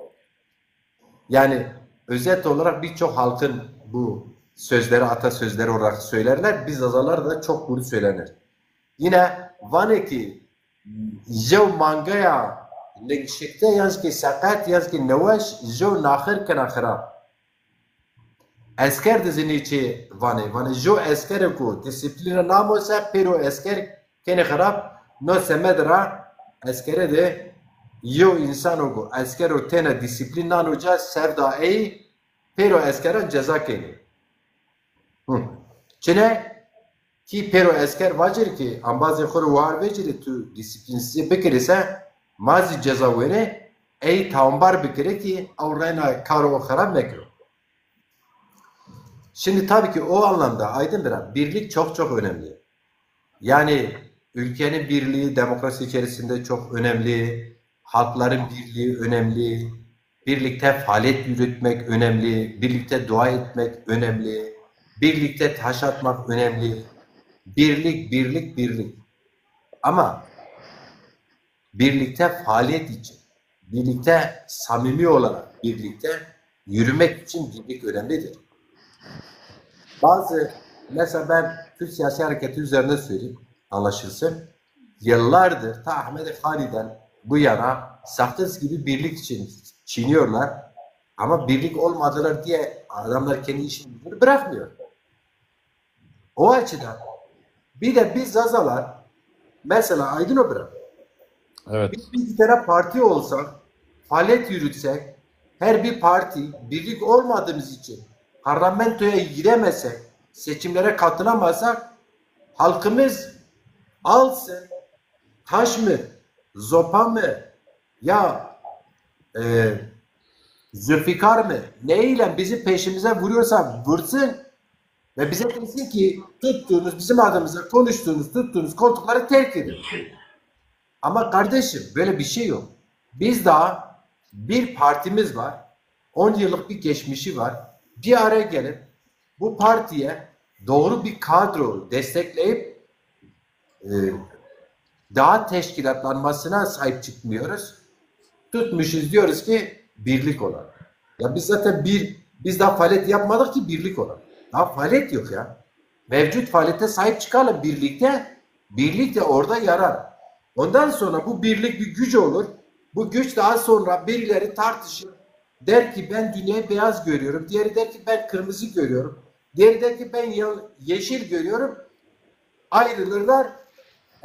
Yani özet olarak birçok halkın bu sözleri, atasözleri olarak söylerler. Biz Zazalar da çok bunu söylenir. Yine vanê ki jew mangaya lingşikte, yan zî ki seqet, yan zî ki neweş, jew naxir kena xirab. Esker de zî nê çî vanê. Vanê jew eskere ku disiplîna namose pêro esker kenê xirab, no semed ra eskere de yew însano ku eskero têna disiplîn nano ca sevda ey pêro eskeran ceza kenê. Hı. Çine? Kî pêro esker vacirî ki embazê xo rê war vecirê tu disiplînsizî bikirî se, ma zî ceza werê, ey tawanbar bikirê ki ew reyna karo xo xerab mekiro. Şimdi tabii ki o anlamda Aydın Bira, birlik çok çok önemli. Yani ülkenin birliği demokrasi içerisinde çok önemli. Halkların birliği önemli. Birlikte faaliyet yürütmek önemli. Birlikte dua etmek önemli. Birlikte taş atmak önemli. Birlik, birlik, birlik. Ama birlikte faaliyet için, birlikte samimi olarak birlikte yürümek için birlik önemlidir. Bazı, mesela ben Türk siyasi hareketi üzerinde söyleyeyim, anlaşılsın. Yıllardır, ta Ahmet Hali'den bu yana sakız gibi birlik için çiğniyorlar. Ama birlik olmadılar diye adamlar kendi işini bırakmıyor. O açıdan bir de biz Zazalar, mesela Aydın Obra, Evet. biz bir tane parti olsak, faaliyet yürütsek, her bir parti birlik olmadığımız için parlamentoya giremezsek, seçimlere katılamasak, halkımız alsın, taş mı, zopa mı, ya e, Zülfikar mı, neyle bizim peşimize vuruyorsa vursun ve bize desin ki tuttuğunuz, bizim adımıza konuştuğunuz, tuttuğunuz koltukları terk edin. Ama kardeşim, böyle bir şey yok. Biz daha bir partimiz var. On yıllık bir geçmişi var. Bir araya gelip bu partiye doğru bir kadro destekleyip e, daha teşkilatlanmasına sahip çıkmıyoruz. Tutmuşuz, diyoruz ki birlik olalım. Ya biz zaten bir, biz daha faaliyet yapmadık ki birlik olalım. Daha faaliyet yok ya. Mevcut faaliyete sahip çıkalım birlikte. Birlik de orada yarar. Ondan sonra bu birlik bir güç olur. Bu güç daha sonra birileri tartışır. Der ki ben dünyayı beyaz görüyorum. Diğeri der ki ben kırmızı görüyorum. Diğeri der ki ben ya- yeşil görüyorum. Ayrılırlar.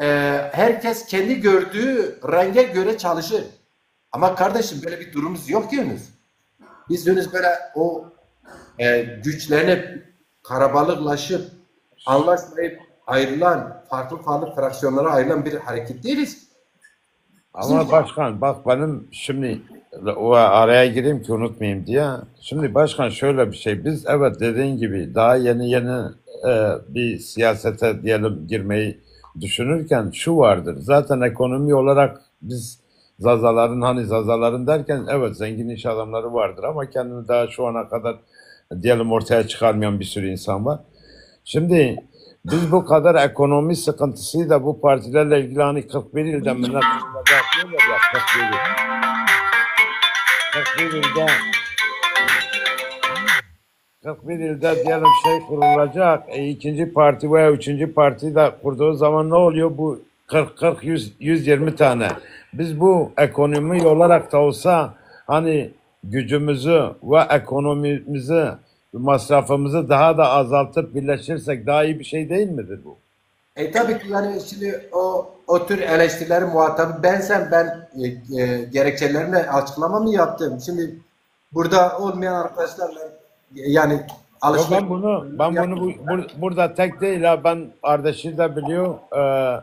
Ee, herkes kendi gördüğü renge göre çalışır. Ama kardeşim, böyle bir durumumuz yok ki henüz. Biz henüz böyle o e, güçlenip, karabalıklaşıp, anlaşmayıp ayrılan, farklı farklı fraksiyonlara ayrılan bir hareket değiliz. Ama başkan, bak, benim şimdi o araya gireyim ki unutmayayım diye. Şimdi başkan, şöyle bir şey. Biz, evet, dediğin gibi daha yeni yeni e, bir siyasete diyelim girmeyi düşünürken şu vardır. Zaten ekonomi olarak biz Zazaların, hani Zazaların derken, evet, zengin iş adamları vardır ama kendini daha şu ana kadar diyelim ortaya çıkarmayan bir sürü insan var. Şimdi biz bu kadar ekonomi sıkıntısıyla bu partilerle ilgili hani kırk bir ilde minnet olacak diyorlar ya, kırk bir yıl. kırk bir ilde kırk bir ilde diyelim şey kurulacak. E, ikinci parti veya üçüncü parti de kurduğu zaman ne oluyor? Bu kırk, kırk, yüz, yüz yirmi tane. Biz bu ekonomi olarak da olsa hani gücümüzü ve ekonomimizi, masrafımızı daha da azaltıp birleşirsek daha iyi bir şey değil midir bu? E, tabii ki, yani şimdi o, o tür eleştirilerin muhatabı bensem ben, e, e, gerekçelerimle açıklamamı yaptım. Şimdi burada olmayan arkadaşlarla, yani, yok, alışveriş ben bunu ben bunu bu, bur- burada tek değil ha, ben Ardeşir de biliyor, e,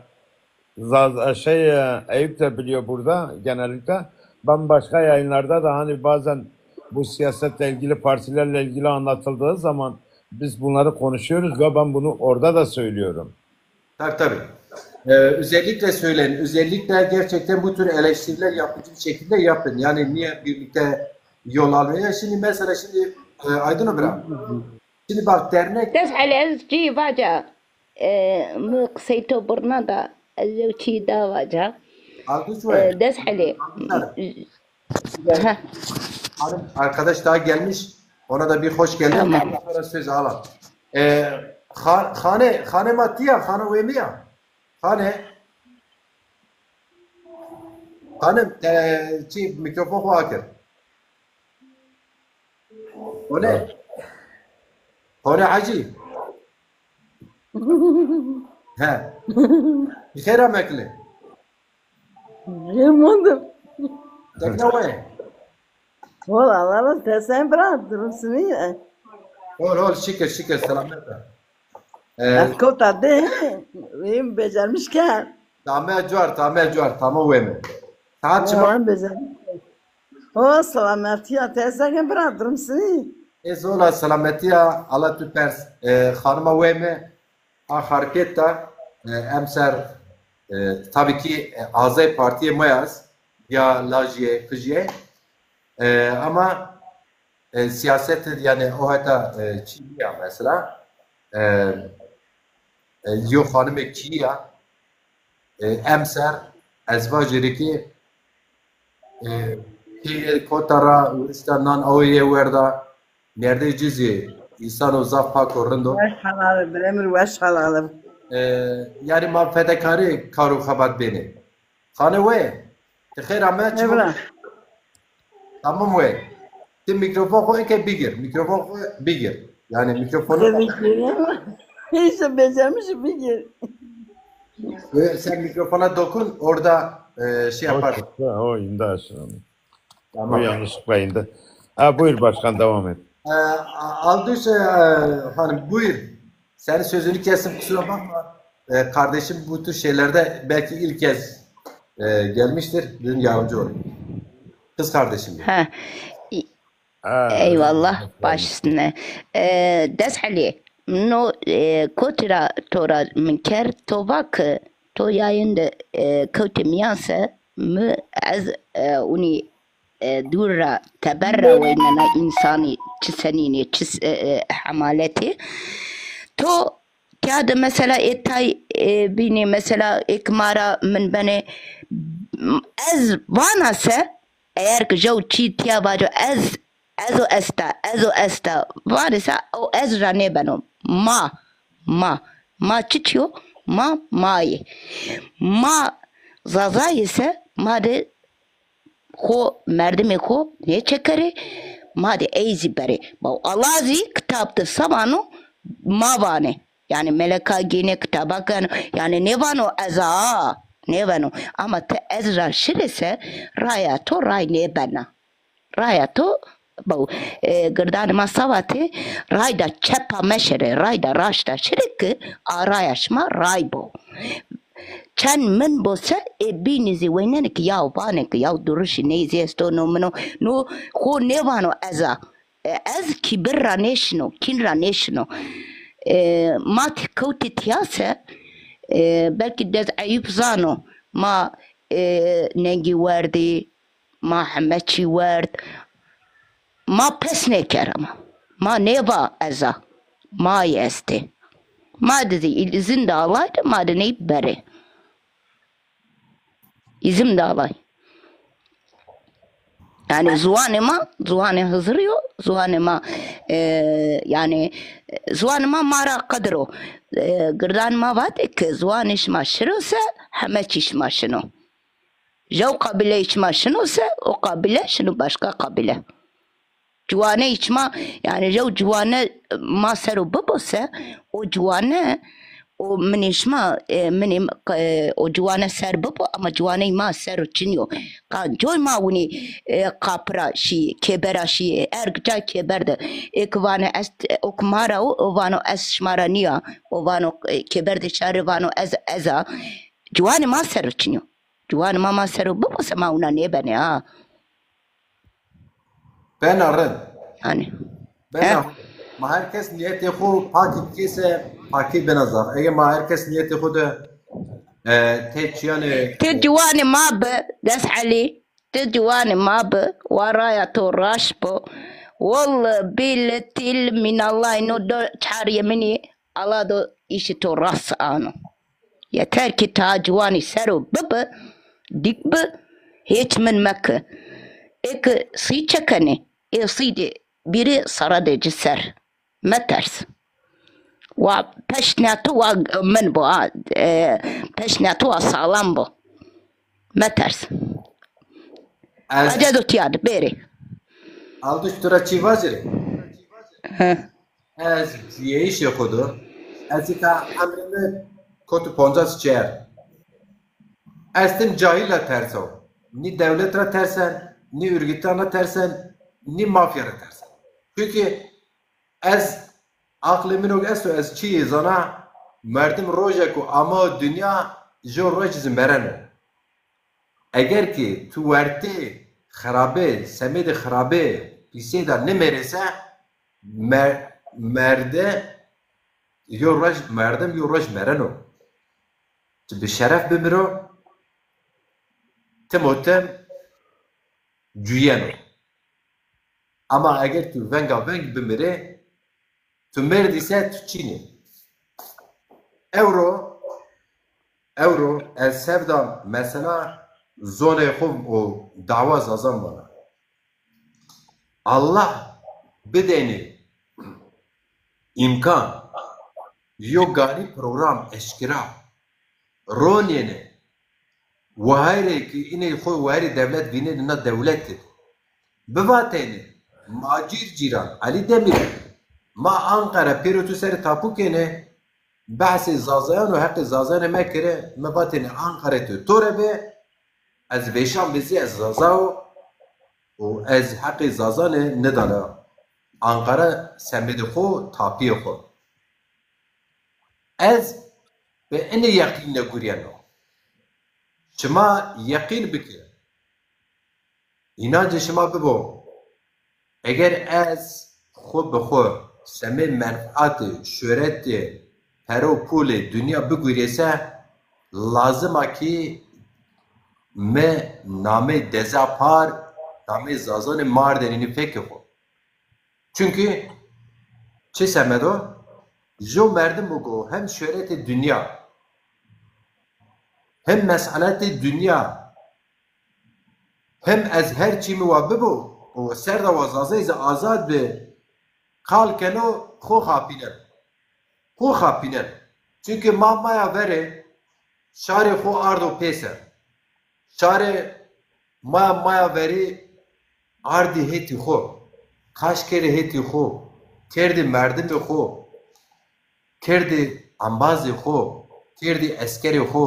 Zaz- şey, e, Eyüp de biliyor burada genellikle. Ben başka yayınlarda da hani bazen bu siyasetle ilgili, partilerle ilgili anlatıldığı zaman biz bunları konuşuyoruz ve ben bunu orada da söylüyorum. Tabii, tabii. Ee, özellikle söyleyin. Özellikle gerçekten bu tür eleştiriler yapıcı bir şekilde yapın. Yani niye birlikte yol almıyor? Şimdi mesela şimdi, e, Aydın Obra. Şimdi bak, dernek Des Elî, ez cî vaca, e, mi qisey to birna da, ez yew çî da vaca. Alkış E, ver. Des Elî. Alkışlar. Heh. Hanım, arkadaş daha gelmiş. Ona da bir hoş geldin. Tamam. Ondan sonra söz alalım. Ee, ha- hane, hane ma tiya, hane wemiya. Hane. Hanım, e, çi, mikrofon xo akir. O ne? O ne hacı? He. Bir xeyra mekli. Yemondim. Tekne we. Hol, Allah razı, te sen bırak, durum sınır. Hol, hol, şükür, şükür, selamet. Ee, Eskota de, benim becermişken. Tame cuar, tame cuar, tame weme. Saat çima? Becermiş. O selametiya te sen bırak, durum sınır. Ez ola selametiya, Allah tu pers, e, hanıma weme. A hareket da, e, emser, e, tabii ki, e, azay partiye mayaz, ya lajiye, kıjiye, e, ama, e, siyaset, yani o heta, e, çi ya mesela, e, e, yo hanıme ki ya, e, emser, ez vajere ki, e, pê kota ra, işte nan awiye werda, nerde cizî, însano zaf pak û rind o. Weş helalib, birê mi rê weş helalib. E, yani ma fedekarî kar û xebat benê. Xane we, ti xeyr ame, çima? Evra. Tamam we. Ti mikrofon xo eke bigir, mikrofon xo bigir. Yani mikrofonu... Bigir ama. İşte becermiş bigir. E, sen mikrofona dokun, orada, e, şey yapar. O çıktı, o indi aşağı. Tamam. O yanlışlıkla indi. Ha, buyur başkan, devam et. E, Aldus, e, hanım, buyur. Senin sözünü kestim, kusura bakma. E, kardeşim bu tür şeylerde belki ilk kez, e, gelmiştir. Dedim yardımcı olayım. Kız kardeşim benim. Ha. Ha, eyvallah, baş üstüne. E, Des Elî, no, e, kotî ra to ra min kerd, to va ki to yayın de, e, kewtî miyan se, mi ez, e, unî, e, dûr ra, teber ra weynena, însanî çi senînê, çi s-, e, e, hemaletî. To tiya de mesela ê tay, e, bînê, mesela ê ki ma ra min benê, ez vana se, eger ki jew çî tiya vaco ez, ez o esta, ez o esta, vanê se, o ez ra nêbeno. Ma, ma, ma çiçî yo? Ma, ma yê. Ma Zazayê se, ma de xo, merdimê xo nêçekerê, ma de ey zî berê. Baw, Allah zî kitab de se vano, ma vanê. Yani meleka gênê, kitaba keno. Yani nêvano ez a, nêvano. Ama ti ez ra şirê se, raya to ray nêbena. Raya to, baw, e, girdanê ma se vatê, ray da çepa meşirê, ray da raşta şirê ki a raya şima ray bo. Çend min bo se, ê bînî zî weynenê ki yaw vanê ki yaw duruşî ney zî esto, no min o, no xo nêvano ez a. E, ez kîbir ra nêşino, kîn ra nêşino. E, ma ti-, kewtî tiya se, e, belkî Dez Eyûp zano, ma, e, nengî werdî, ma heme çî werd, ma pes nêker ama. Ma nêva ez a, ma yê estê. Ma de zî îl-, îzin de Allay de, ma de ney berê. Îzin de Allay. Yanî ziwanê ma, ziwanê Hizirî yo, ziwanê ma, e, yanî, e, ziwanê ma ma ra qedir o. E, girdanê ma vatê ke ziwanê şima şiro se, heme çî şima şino. Jew qabîleyê şima şino se, o qabîle şino başka qabîle. Ciwaneyê şima, yanî jew ciwane ma ser o bibo se, o ciwane, o minê şima, e, minê, e, o ciwane ser bibo, ama ciwaneyê ma ser o çin yo. Qa coy ma winî, e, qapira şî, kêbera şî, her ca kêber de. Ê ki vano ez, o ki ma ra o, o vano ez şima ra nîya. O vano, e, kêberdê şarî vano ez, ez a. Ciwanê ma ser o çin yo. Ciwanê ma ma ser o bibo se ma wina nêbenê ha. Bena rind. Yanî. Bena rind. Ma her kes niyetê xo pakî bikê se pakî bena zaf. Ege ma her kes niyetê xo de, e, tê çîyanê... Ti ciwanê ma bi, Des Elî, ti ciwanê ma bi, wa raya to raşt bo. Welle bîlle tîlle mînallah, no do çar yeminî, Allah do îşê to rast ano. Yeter ki ta ciwanî ser o bibi, dik bi, hêç min meki. Ê ki sî çekenê, ê sî de bîrê sara de ci ser. Meters. Wa peşniyatî wa min bo, ha, e, peşniyatî wa sağlam bo. Meters. Ez... Aca do tîya de bêrê. Alduş, tu ra çî vacirê? He. Ez cuyeyişê xo de, ez îka emrê mi kotu poncas çer. Ez tim cahîl ra terso. Nî dewlet ra tersen, nî urgîtan ra tersen, nî mafya ra tersen. Çunkî ez aqlê min o esto, ez çîyê zana, merdim rojeko ama dinya, jo roj zî mereno. Eger ki tu wertê xirabê, semêdê xirabê, pîsê de nimêrê se, mer-, merde, yo roj, merdim yo roj mereno. Tu bi şeref bimiro, tim û tim cuyeno. Ama eger tu venga veng bimirê, tu merdî se tu çin î. Ewro, ewro ez sevda mesela zonê xo û dawa Zazan vana. Allah bidenê îmkan, yo ganî program eşkera ronêne, wahayîrê ki înê xo wahayîrê dewlet vînenê na dewlete. Bivatêne, ma cîr cîran, Elî Demîr, ma Anqara pêro tu serê tapu kêne, behsê Zazayan û heqê Zazayanê mekere, mi vatêne Anqara tu to re be, ez vêşan be zî ez Zaza o, û ez heqê Zazanê nidana Anqara semedê xo, tapîyê xo. Ez bi inê yeqîn de gurîyeno. Şima yeqîn bike. Înancê şima bibo. Eger ez xo bi xo semê menfeatê, şoretê, pere û pulê dinya bigurîyê se, lazim a kî mi namê Deza Par, namê Zazanê Mardinî nî fekê xo. Çunkî çi semed o? Jo merdim bigo hem şoretê dinya, hem meseletê dinya, hem ez her çî mi wa bibo û serda wa Zazayî zî azad bi, qal keno xo xapînen. Xo xapînen. Çunkî ma maya verê şarê xo ardo pêser. Şarê ma, maya verî ardî hêtî xo, kaş kerê hêtî xo, kerdî merdimê xo, kerdî embazê xo, kerdî eskerê xo,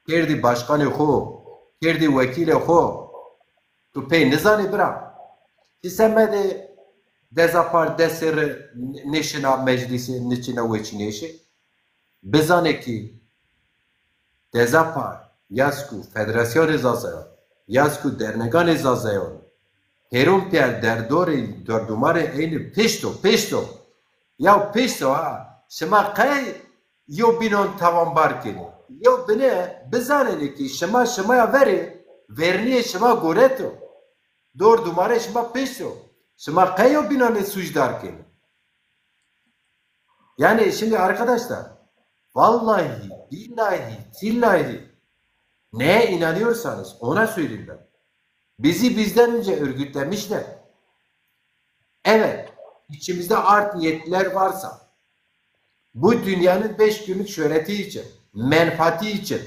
kerdî başkanê xo, kerdî wekîlê xo. Tu pey nizanî bira? Ti semedê Deza Par des serre nêşina meclîsê, nêşina weçîneyişê? Bizanê kî Deza Par, ya zî ku Federasyonê Zazayan, ya zî ku derneganê Zazayan, pêron pêr derdorê, derdûmarê eynî pişt o, pişt o. Ya pişt o ha, şima qey yewbînan tawanbar kenê. Yewbîne bizanêne kî şima, şima ya verê, vernîyê şima guret o. Dordûmarê şima pişt o. Şima qey yewbînanê sûcdar kenê. Yani şimdi arkadaşlar, vallahi, billahi, tillahi, neye inanıyorsanız ona söyleyin ben. Bizi bizden önce örgütlemişler. Evet, içimizde art niyetliler varsa, bu dünyanın beş günlük şöhreti için, menfaati için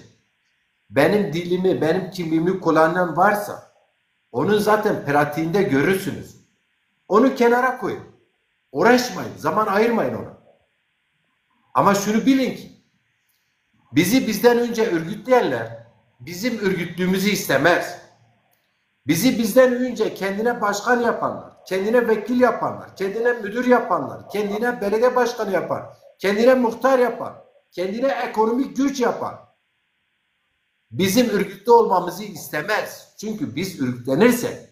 benim dilimi, benim kimliğimi kullanan varsa, onun zaten pratiğinde görürsünüz. Onu kenara koyun. Uğraşmayın, zaman ayırmayın ona. Ama şunu bilin ki, bizi bizden önce örgütleyenler bizim örgütlüğümüzü istemez. Bizi bizden önce kendine başkan yapanlar, kendine vekil yapanlar, kendine müdür yapanlar, kendine belediye başkanı yapan, kendine muhtar yapan, kendine ekonomik güç yapan bizim örgütlü olmamızı istemez. Çünkü biz örgütlenirsek,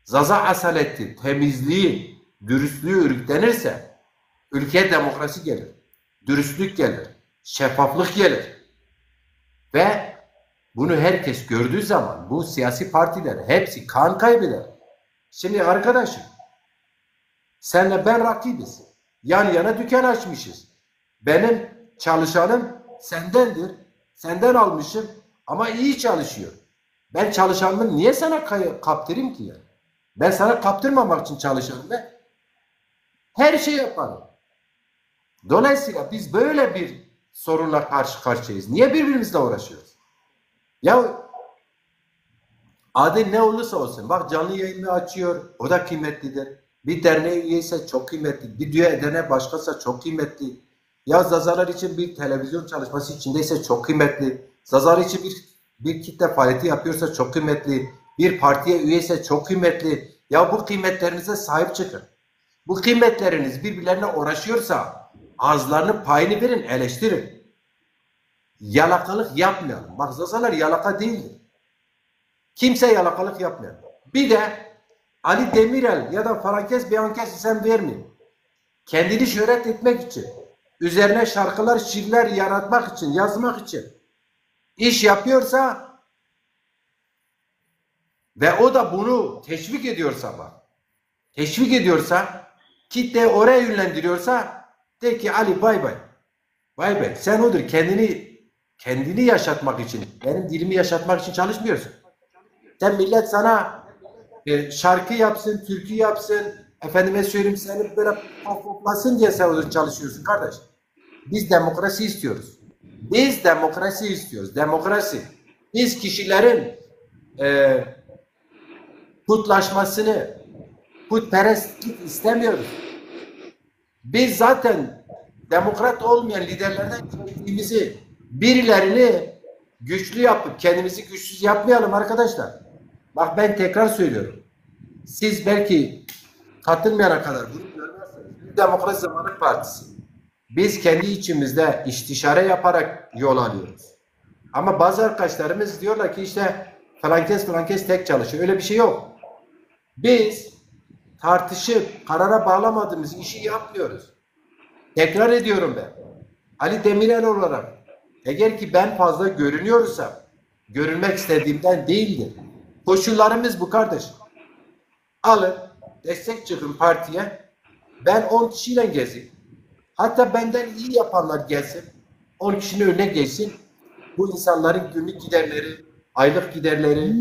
Zaza asaleti, temizliği, dürüstlüğü örgütlenirse ülkeye demokrasi gelir, dürüstlük gelir, şeffaflık gelir. Ve bunu herkes gördüğü zaman bu siyasi partiler hepsi kan kaybeder. Şimdi arkadaşım, senle ben rakibiz. Yan yana dükkan açmışız. Benim çalışanım sendendir. Senden almışım ama iyi çalışıyor. Ben çalışanımı niye sana kay- kaptırayım ki ya? Ben sana kaptırmamak için çalışanımı her şey yaparım. Dolayısıyla biz böyle bir sorunla karşı karşıyayız. Niye birbirimizle uğraşıyoruz? Ya adı ne olursa olsun. Bak canlı yayını açıyor. O da kıymetlidir. Bir derneğe üyeyse çok kıymetli. Bir düğe derneğe başkansa çok kıymetli. Ya Zazalar için bir televizyon çalışması içindeyse çok kıymetli. Zazalar için bir, bir kitle faaliyeti yapıyorsa çok kıymetli. Bir partiye üyeyse çok kıymetli. Ya bu kıymetlerinize sahip çıkın. Bu kıymetleriniz birbirlerine uğraşıyorsa ağızlarının payını verin, eleştirin. Yalakalık yapmayalım. Bak Zazalar yalaka değildir. Kimse yalakalık yapmıyor. Bir de Ali Demirel ya da Frankes Biankes isim vermeyeyim. Kendini şöhret etmek için, üzerine şarkılar, şiirler yaratmak için, yazmak için iş yapıyorsa ve o da bunu teşvik ediyorsa bak, teşvik ediyorsa, kitleyi oraya yönlendiriyorsa de ki Ali bay bay. Bay bay. Sen odur kendini kendini yaşatmak için, benim dilimi yaşatmak için çalışmıyorsun. Sen millet sana e, şarkı yapsın, türkü yapsın, efendime söyleyeyim seni böyle poflasın diye sen odur çalışıyorsun kardeş. Biz demokrasi istiyoruz. Biz demokrasi istiyoruz. Demokrasi. Biz kişilerin e, putlaşmasını, putperestlik istemiyoruz. Biz zaten demokrat olmayan liderlerden çektiğimizi birilerini güçlü yapıp kendimizi güçsüz yapmayalım arkadaşlar. Bak ben tekrar söylüyorum. Siz belki katılmayana kadar bunu görmezsiniz. Biz Demokrat Zamanı Partisi. Biz kendi içimizde istişare yaparak yol alıyoruz. Ama bazı arkadaşlarımız diyorlar ki işte falan kes falan kes tek çalışıyor. Öyle bir şey yok. Biz tartışıp karara bağlamadığımız işi yapmıyoruz. Tekrar ediyorum ben. Ali Demirel olarak eğer ki ben fazla görünüyorsam, görünmek istediğimden değildir. Koşullarımız bu kardeşim. Alın, destek çıkın partiye. Ben on kişiyle gezeyim. Hatta benden iyi yapanlar gelsin. On kişinin önüne geçsin. Bu insanların günlük giderleri, aylık giderleri,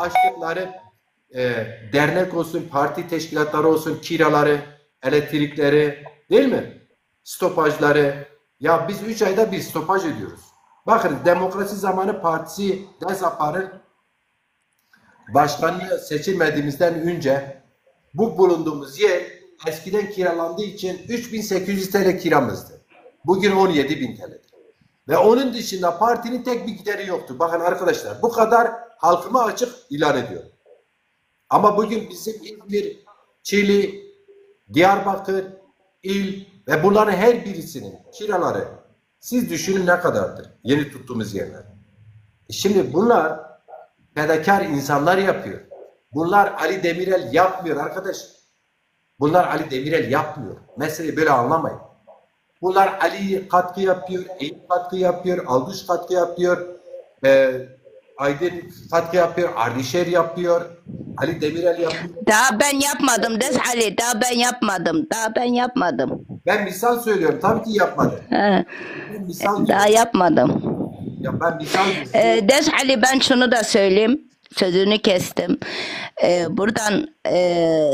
açtıkları e, dernek olsun, parti teşkilatları olsun, kiraları, elektrikleri, değil mi? Stopajları. Ya biz üç ayda bir stopaj ediyoruz. Bakın, Demokrasi Zamanı Partisi DESAPAR'ın başkanını seçilmediğimizden önce bu bulunduğumuz yer eskiden kiralandığı için üç bin sekiz yüz T L kiramızdı. Bugün on yedi bin T L'dir. Ve onun dışında partinin tek bir gideri yoktu. Bakın arkadaşlar, bu kadar halkıma açık ilan ediyorum. Ama bugün bizim İzmir, Çili, Diyarbakır, İl ve bunların her birisinin kiraları, siz düşünün ne kadardır yeni tuttuğumuz yerler. E şimdi bunlar fedakar insanlar yapıyor. Bunlar Ali Demirel yapmıyor arkadaş. Bunlar Ali Demirel yapmıyor. Meseleyi böyle anlamayın. Bunlar Ali katkı yapıyor, Eyüp katkı yapıyor, Alduş katkı yapıyor, e, Aydın katkı yapıyor, Ardişer yapıyor, Ali Demirel yapıyor. Daha ben yapmadım Des Ali, daha ben yapmadım, daha ben yapmadım. Ben misal söylüyorum, tabii ki yapmadı. Ha, Ben misal daha yapmadım. Ya ben misal Ee, Des Ali, ben şunu da söyleyeyim. sözünü kestim. E, buradan e,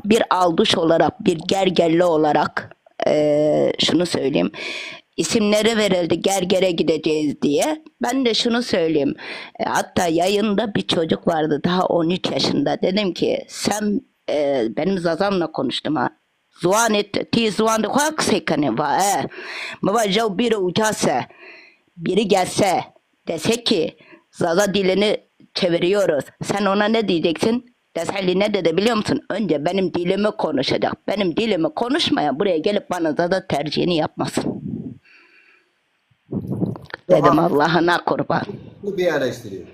bir alduş olarak, bir Gergerli olarak e, şunu söyleyeyim. İsimleri verildi, Gerger'e gideceğiz diye. Ben de şunu söyleyeyim. E, hatta yayında bir çocuk vardı, daha on üç yaşında. Dedim ki, sen e, benim Zazam'la konuştum ha. Ziwanê ti, ti ziwan de xo qisey kenê, va e. Mi va, jew bîro uca se, biri gelse, dese ki Zaza dilini çeviriyoruz, sen ona ne diyeceksin? Deseli ne dedi biliyor musun? Önce benim dilimi konuşacak. Benim dilimi konuşmayan buraya gelip bana Zaza tercihini yapmasın. Dedim, Allah'ına kurban. Bunu bir eleştiri.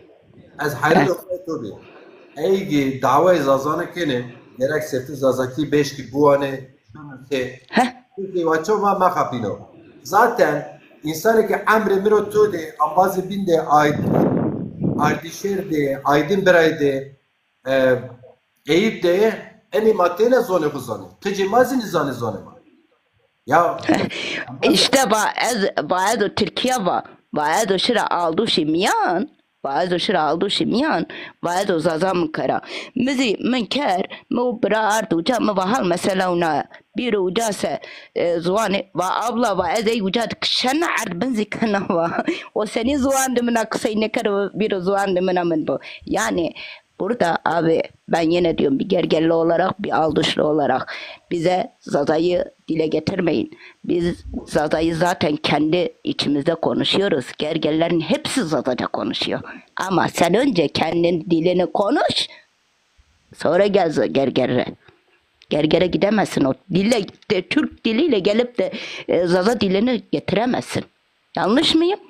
Ez hayran okuyayım tabii. Ey ki davayê Zazanı kene, gerek sefti Zazaki beş ki buane, şey, Heh. Türkiye vaço ma ma kapino. Zaten insanı ki emre miro to de, ambazı bin de, ay, Ardişehir de, Aydın Biray de, e, Eyüp de, eni ma têne zonê xo zanê. Qicê ma zî nîzanê zonê ma. Ya, işte va ez, va ez o Tirkiye va, va ez o şira alduşî miyan, va ez o şira alduşî miyan, va ez o Zaza min kera. Mi zî min ker, mi o bira ard uca, mi va hal mesela una, bîro uca se, e, ziwanê, va abla, va ez ey uca di kişena erd bin zî kena va. O senî ziwan di mina qisey nêkero, bîro ziwan di mina min bo. Yani, burada abi, ben yine diyorum, bir Gergerli olarak, bir Alduşlu olarak bize Zaza'yı dile getirmeyin. Biz Zaza'yı zaten kendi içimizde konuşuyoruz. Gergerlerin hepsi Zazaca konuşuyor. Ama sen önce kendin dilini konuş, sonra gel Za- Gerger'e. Gerger'e gidemezsin o dille, de, Türk diliyle gelip de e, Zaza dilini getiremezsin. Yanlış mıyım?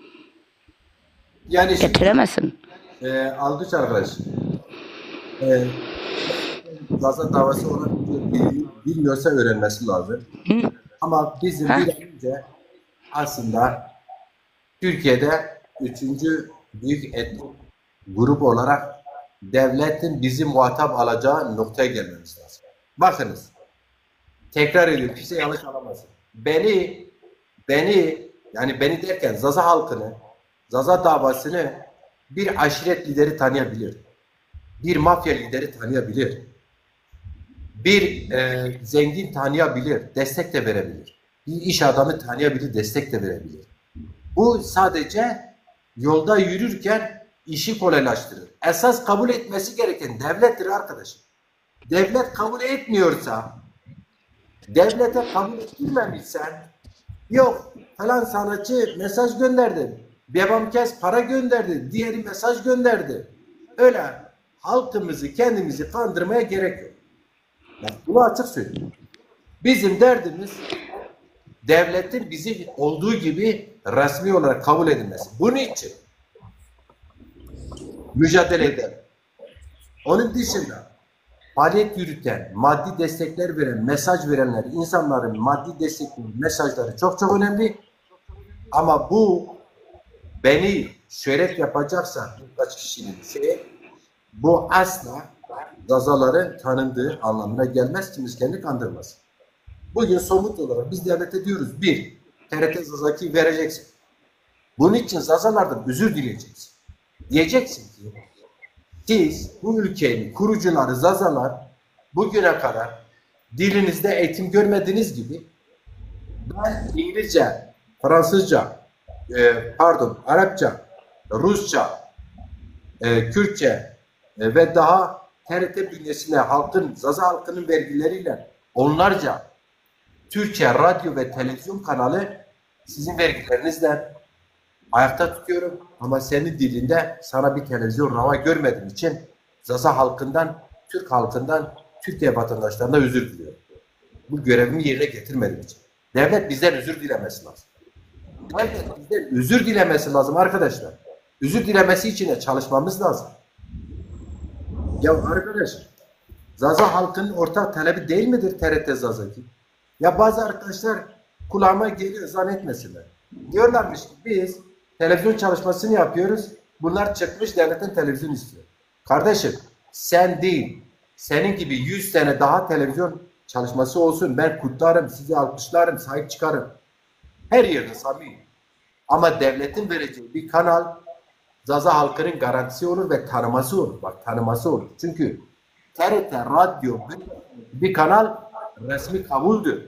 Yani şimdi, Getiremezsin. E, Altuç arkadaş, e, Zaza davası olan bir bil- bilmiyorsa öğrenmesi lazım. Hı. Ama bizim Ha? bir an önce aslında Türkiye'de üçüncü büyük etnik grup olarak devletin bizi muhatap alacağı noktaya gelmemiz lazım. Bakınız, tekrar ediyorum, kimse yanlış anlamasın. Beni, beni, yani beni derken Zaza halkını, Zaza davasını bir aşiret lideri tanıyabilir. Bir mafya lideri tanıyabilir. Bir e, zengin tanıyabilir, destek de verebilir. Bir iş adamı tanıyabilir, destek de verebilir. Bu sadece yolda yürürken işi kolaylaştırır. Esas kabul etmesi gereken devlettir arkadaşım. Devlet kabul etmiyorsa, devlete kabul ettirmemişsen, yok falan sanatçı mesaj gönderdi, Bebam Kes para gönderdi, diğeri mesaj gönderdi. Öyle halkımızı, kendimizi kandırmaya gerek yok. Bak, bunu açık söyleyeyim. Bizim derdimiz devletin bizi olduğu gibi resmi olarak kabul edilmesi. Bunun için mücadele ederim. Onun dışında faaliyet yürüten, maddi destekler veren, mesaj verenler, insanların maddi destekleri, mesajları çok çok önemli. Ama bu beni şöhret yapacaksa birkaç kişinin şeyi, bu asla Zazaların tanındığı anlamına gelmez. Kimse kendini kandırmasın. Bugün somut olarak biz devlete diyoruz, bir, T R T Zazaki vereceksin. Bunun için Zazalardan özür dileyeceksin. Diyeceksin ki siz bu ülkenin kurucuları Zazalar bugüne kadar dilinizde eğitim görmediğiniz gibi ben İngilizce, Fransızca, e, pardon, Arapça, Rusça, e, Kürtçe e, ve daha T R T bünyesinde halkın, Zaza halkının vergileriyle onlarca Türkçe radyo ve televizyon kanalı sizin vergilerinizle ayakta tutuyorum. Ama senin dilinde sana bir televizyon rava görmediğim için Zaza halkından, Türk halkından, Türkiye vatandaşlarına özür diliyorum. Bu görevimi yerine getirmediğim için. Devlet bizden özür dilemesi lazım. Devlet bizden özür dilemesi lazım arkadaşlar. Özür dilemesi için de çalışmamız lazım. Ya arkadaş, Zaza halkının ortak talebi değil midir T R T Zazaki? Ya bazı arkadaşlar kulağıma geliyor zannetmesinler. Diyorlarmış ki biz televizyon çalışmasını yapıyoruz. Bunlar çıkmış devletten televizyon istiyor. Kardeşim, sen değil, senin gibi yüz tane daha televizyon çalışması olsun. Ben kutlarım, sizi alkışlarım, sahip çıkarım. Her yerde samimi. Ama devletin vereceği bir kanal Zaza halkının garantisi olur ve tanıması olur. Bak, tanıması olur. Çünkü T R T radyo bir, bir kanal resmi kabuldür.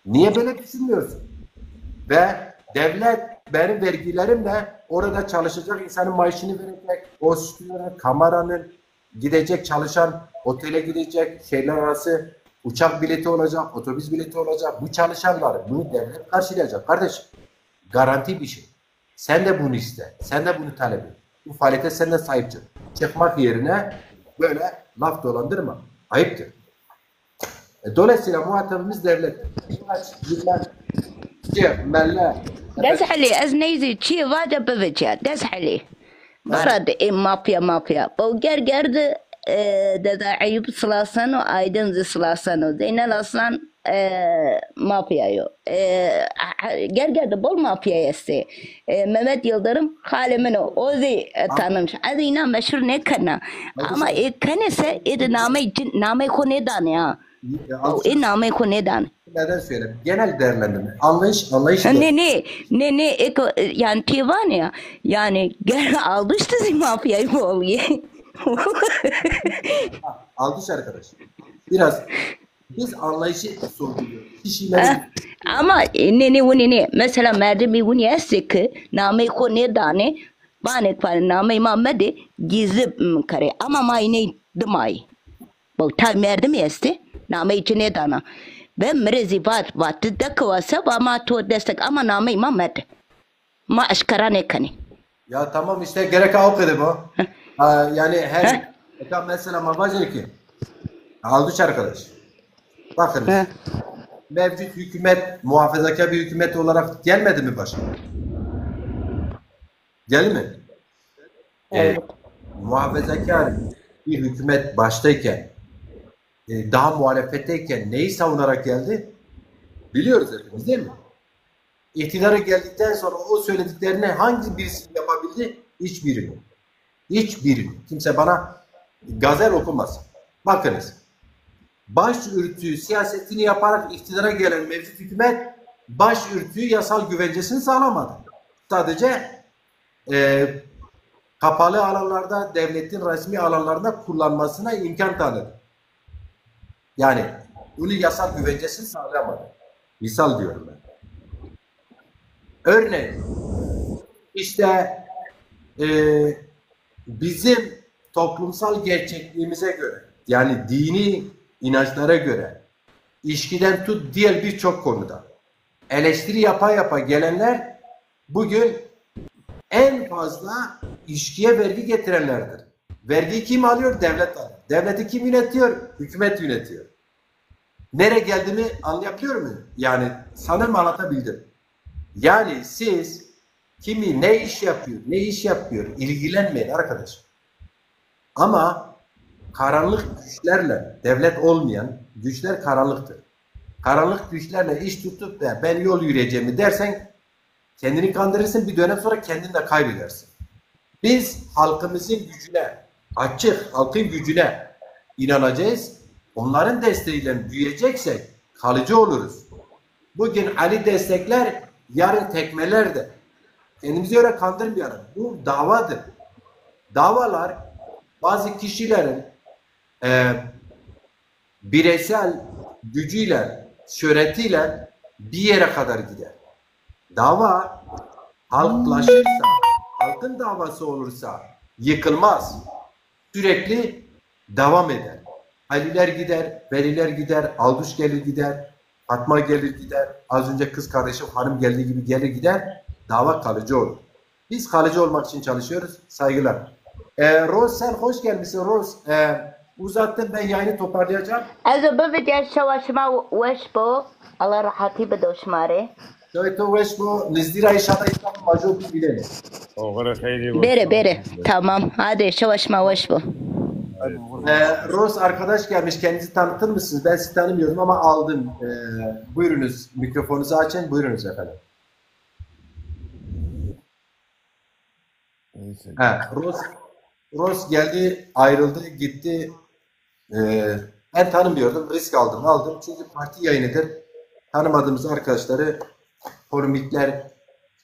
Niye böyle düşünmüyorsun? Ve devlet benim vergilerimle orada çalışacak insanın maaşını verecek, o stüdyonun, kameranın, gidecek çalışan, otele gidecek, şehirler arası uçak bileti olacak, otobüs bileti olacak. Bu çalışanları, bunu devlet karşılayacak kardeşim. Garanti bir şey. Sen de bunu iste. Sen de bunu talep et. Bu faaliyete sen de sahip çık. Çıkmak yerine böyle laf dolandırma. Ayıptır. E, dolayısıyla muhatabımız devlet. Kıvanç, bilmem, Şêx, Melle. Des Helî, ez neyzî çîyê vace bivice. Des Helî. Bara de ê mafya mafya. Bo Gerger de, e, Dede Eyüp silaseno, Aydın zî silaseno. Zeynel Aslan, e, mafya yo. E, Gerger de bol mafya estê. E, Mehmet Yıldırım xalê min o. O zî, e, tanınmış. Ez îna meşhur nêkena. Ama ê kenê se, ê de namey cin, namey xo nêdanê ha. Ya, O ê namey xo nêdanê. Neden söyle? Genel değerlendirme. Anlayış, anlayış. Ha, ne, ne, ne, ne, eko, e, yani şey var ya, yani gel alıştı zî mafyayı oluyor. Alkış arkadaş. Biraz biz anlayışı sorguluyoruz. Kişileri Ha, ama, e, ne, ne, o ne, ne. Mesela merdimî winî estê ki namey xo nêdanê, vanê ki namey ma mede, gizli, m, kerê. Ama ma iney dimayî. Bo tay merdimî estê, nameyê ci nêdana. Ve mi rê zî vat, vat, ti deke wase, va ma to destek, ama nameyê ma mede. Ma eşkera nêkenê. Ya tamam, işte gerek o kadar bu. Ha, yani her, eka mesela ma vajin ki, Alduç arkadaş, bakınız, mevcut hükümet muhafazakar bir hükümet olarak gelmedi mi başa? Geldi mi? E, Evet. Muhafazakar bir hükümet baştayken, e, daha muhalefetteyken neyi savunarak geldi? Biliyoruz hepimiz, değil mi? İktidara geldikten sonra o söylediklerini hangi birisi yapabildi? Hiçbirini. Hiçbirini. Kimse bana gazel okumasın. Bakınız. Başörtü siyasetini yaparak iktidara gelen mevcut hükümet başörtü yasal güvencesini sağlamadı. Sadece e, kapalı alanlarda, devletin resmi alanlarında kullanmasına imkan tanıdı. Yani bunu yasal güvencesini sağlayamadı. Misal diyorum ben. Örneğin işte e, bizim toplumsal gerçekliğimize göre, yani dini inançlara göre, içkiden tut diğer birçok konuda eleştiri yapa yapa gelenler bugün en fazla içkiye vergi getirenlerdir. Vergiyi kim alıyor? Devlet alıyor. Devleti kim yönetiyor? Hükümet yönetiyor. Nereye geldiğimi anlayabiliyor muyum? Yani sanırım anlatabildim. Yani siz kimi ne iş yapıyor, ne iş yapıyor, ilgilenmeyin arkadaşım. Ama karanlık güçlerle, devlet olmayan güçler karanlıktır. Karanlık güçlerle iş tutup da ben yol yürüyeceğimi dersen kendini kandırırsın, bir dönem sonra kendini de kaybedersin. Biz halkımızın gücüne, açık halkın gücüne inanacağız. Onların desteğiyle büyüyeceksek kalıcı oluruz. Bugün Ali destekler, yarın tekmeler de. Kendimizi öyle kandırmayalım. Bu davadır. Davalar bazı kişilerin e, bireysel gücüyle, şöhretiyle bir yere kadar gider. Dava halklaşırsa, halkın davası olursa yıkılmaz. Sürekli devam eder. Aliler gider, Veliler gider, Alduş gelir gider, Fatma gelir gider. Az önce kız kardeşim hanım geldiği gibi gelir gider. Dava kalıcı olur. Biz kalıcı olmak için çalışıyoruz. Saygılar. E, Rose, sen hoş gelmişsin Rose. E, uzattım, ben yayını toparlayacağım. Ez o bividya, şewa şima weş bo. Allah rahatî bido şima rê. Şewê to weş bo. Nizdî ra inşallah İstanbul majo bilelim. Oxir xeyrî bo. Bêrê, bêrê. Tamam. Hadi şewa şima weş bo. E, Rose arkadaş gelmiş. Kendinizi tanıtır mısınız? Ben sizi tanımıyordum ama aldım. E, buyurunuz. Mikrofonunuzu açın. Buyurunuz efendim. Neyse. Ha, Rose, Rose geldi, ayrıldı, gitti. Ee, ben tanımıyordum, risk aldım, aldım. Çünkü parti yayınıdır. Tanımadığımız arkadaşları polemikler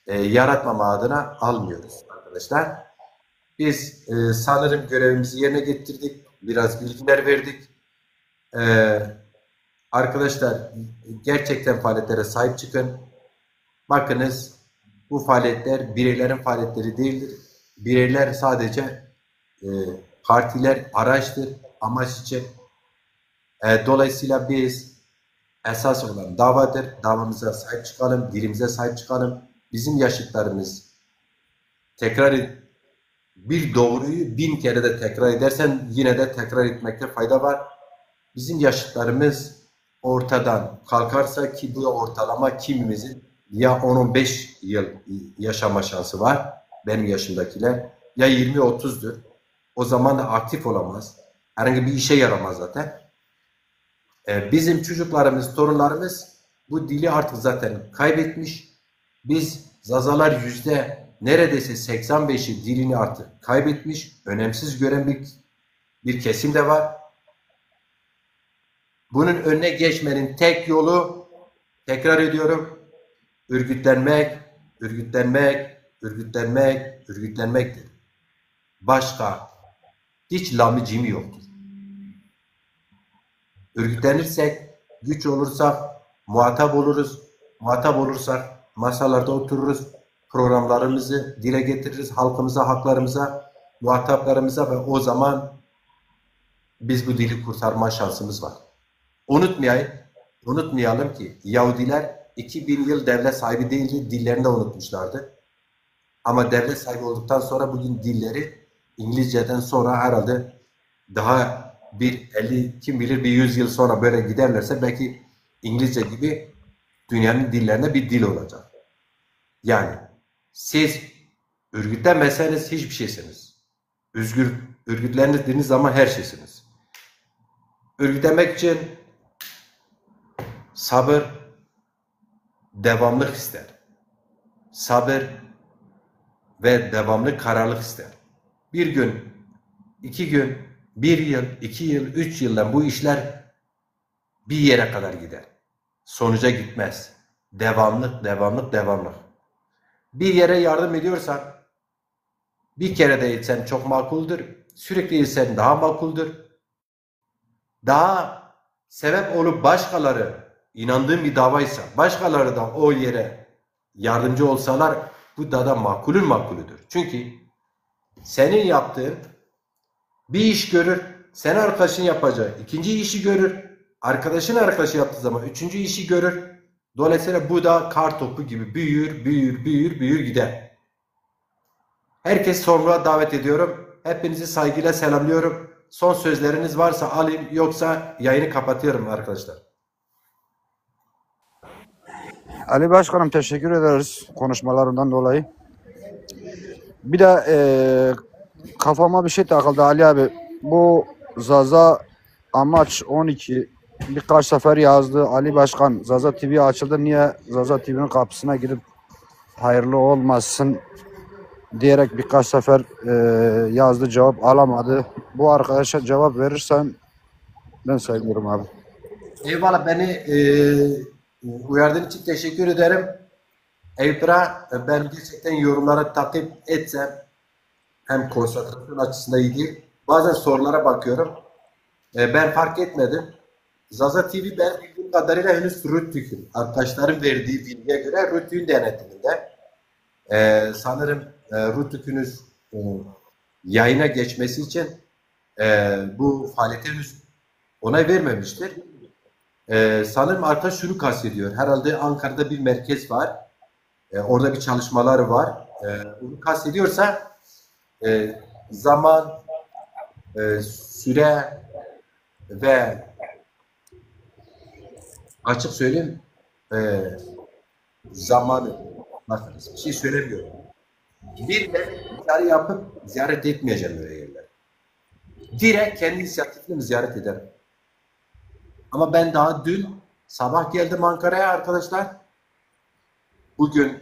e, yaratmama adına almıyoruz, arkadaşlar. Biz e, sanırım görevimizi yerine getirdik. Biraz bilgiler verdik. E, arkadaşlar, gerçekten faaliyetlere sahip çıkın. Bakınız, bu faaliyetler bireylerin faaliyetleri değildir. Bireyler sadece e, partiler araçtır, amaç için. E, dolayısıyla biz esas olan davadır. Davamıza sahip çıkalım, dilimize sahip çıkalım. Bizim yaşıtlarımız, tekrar ed- bir doğruyu bin kere de tekrar edersen yine de tekrar etmekte fayda var. Bizim yaşıtlarımız ortadan kalkarsa, ki bu da ortalama kimimizin ya on on beş yıl yaşama şansı var, benim yaşımdakiler, ya yirmi otuzdur. O zaman da aktif olamaz. Herhangi bir işe yaramaz zaten. E, bizim çocuklarımız, torunlarımız bu dili artık zaten kaybetmiş. Biz Zazalar yüzde neredeyse seksen beşi dilini artık kaybetmiş, önemsiz gören bir, bir kesim de var. Bunun önüne geçmenin tek yolu, tekrar ediyorum, örgütlenmek, örgütlenmek, örgütlenmek, örgütlenmektir. Başka hiç lamı cimi yoktur. Örgütlenirsek, güç olursak, muhatap oluruz. Muhatap olursak, masalarda otururuz, programlarımızı dile getiririz, halkımıza, haklarımıza, muhataplarımıza ve o zaman biz bu dili kurtarma şansımız var. Unutmayayım, unutmayalım ki Yahudiler iki bin yıl devlet sahibi değildi, dillerini de unutmuşlardı. Ama devlet sahibi olduktan sonra bugün dilleri İngilizceden sonra herhalde daha bir elli, kim bilir bir yüz yıl sonra böyle giderlerse belki İngilizce gibi dünyanın dillerinde bir dil olacak. Yani siz örgütlenmeseniz hiçbir şeysiniz. Özgür örgütlendiğiniz zaman her şeysiniz. Örgütlenmek için sabır, devamlık ister. Sabır ve devamlı kararlılık ister. Bir gün, iki gün, bir yıl, iki yıl, üç yıldan bu işler bir yere kadar gider. Sonuca gitmez. Devamlık, devamlık, devamlık. Bir yere yardım ediyorsan bir kere de etsen çok makuldür. Sürekli etsen daha makuldür. Daha sebep olup başkaları, inandığın bir davaysa, başkaları da o yere yardımcı olsalar, bu daha da makulün makulüdür. Çünkü senin yaptığın bir iş görür, senin arkadaşın yapacağı ikinci işi görür, arkadaşın arkadaşı yaptığı zaman üçüncü işi görür. Dolayısıyla bu da kar topu gibi büyür, büyür, büyür, büyür gider. Herkes sorumluluğa davet ediyorum. Hepinizi saygıyla selamlıyorum. Son sözleriniz varsa alayım, yoksa yayını kapatıyorum arkadaşlar. Ali Başkanım, teşekkür ederiz konuşmalarından dolayı. Bir de e, kafama bir şey takıldı Ali abi. Bu Zaza Amaç on iki birkaç sefer yazdı. Ali Başkan, Zaza T V açıldı. Niye Zaza T V'nin kapısına gidip hayırlı olmasın diyerek birkaç sefer e, yazdı, cevap alamadı. Bu arkadaşa cevap verirsen ben sayılırım abi. Eyvallah, beni e, uyardığın için teşekkür ederim. Eyüp Bira, e, ben gerçekten yorumlara takip etsem hem konsantrasyon açısından iyi değil. Bazen sorulara bakıyorum. E, ben fark etmedim. Zaza T V, ben bildiğim kadarıyla henüz Rütük'ün, arkadaşların verdiği bilgiye göre Rütük'ün denetiminde. E, sanırım e, Rütük'ün e, yayına geçmesi için e, bu faaliyete henüz onay vermemiştir. E, sanırım arkadaş şunu kastediyor. Herhalde Ankara'da bir merkez var. E, orada bir çalışmaları var. E, bunu kastediyorsa e, zaman, e, süre ve açık söyleyeyim e, zamanı, bakınız, bir şey söylemiyorum. Bir de çağrı yapıp ziyaret etmeyeceğim böyle yerler. Direkt kendi inisiyatifimle ziyaret ederim. Ama ben daha dün sabah geldim Ankara'ya arkadaşlar. Bugün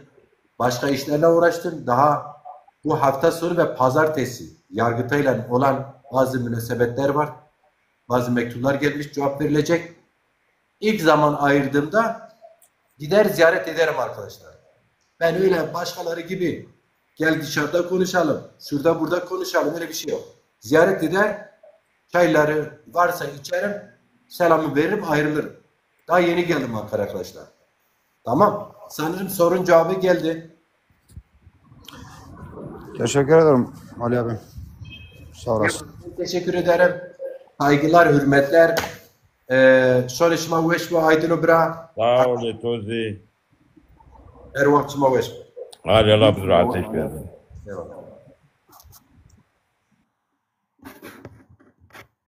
başka işlerle uğraştım. Daha bu hafta sonu ve pazartesi Yargıtay'la olan bazı münasebetler var. Bazı mektuplar gelmiş, cevap verilecek. İlk zaman ayırdığımda gider ziyaret ederim arkadaşlar. Ben öyle başkaları gibi Gel dışarıda konuşalım. Şurada burada konuşalım. Öyle bir şey yok. Ziyarete de çayları varsa içerim, selamı veririm, ayrılırım. Daha yeni geldim Ankara arkadaşlar. Tamam. Sanırım sorun cevabı geldi. Teşekkür ederim Ali abi. Sağ olasın. Teşekkür ederim. Saygılar, hürmetler. Ee, şöyle şima weş bu Aydın Obra. Sağ ol, Tozi. Her vakit şima weş. Hadi Allah bizi rahat etsin. Eyvallah.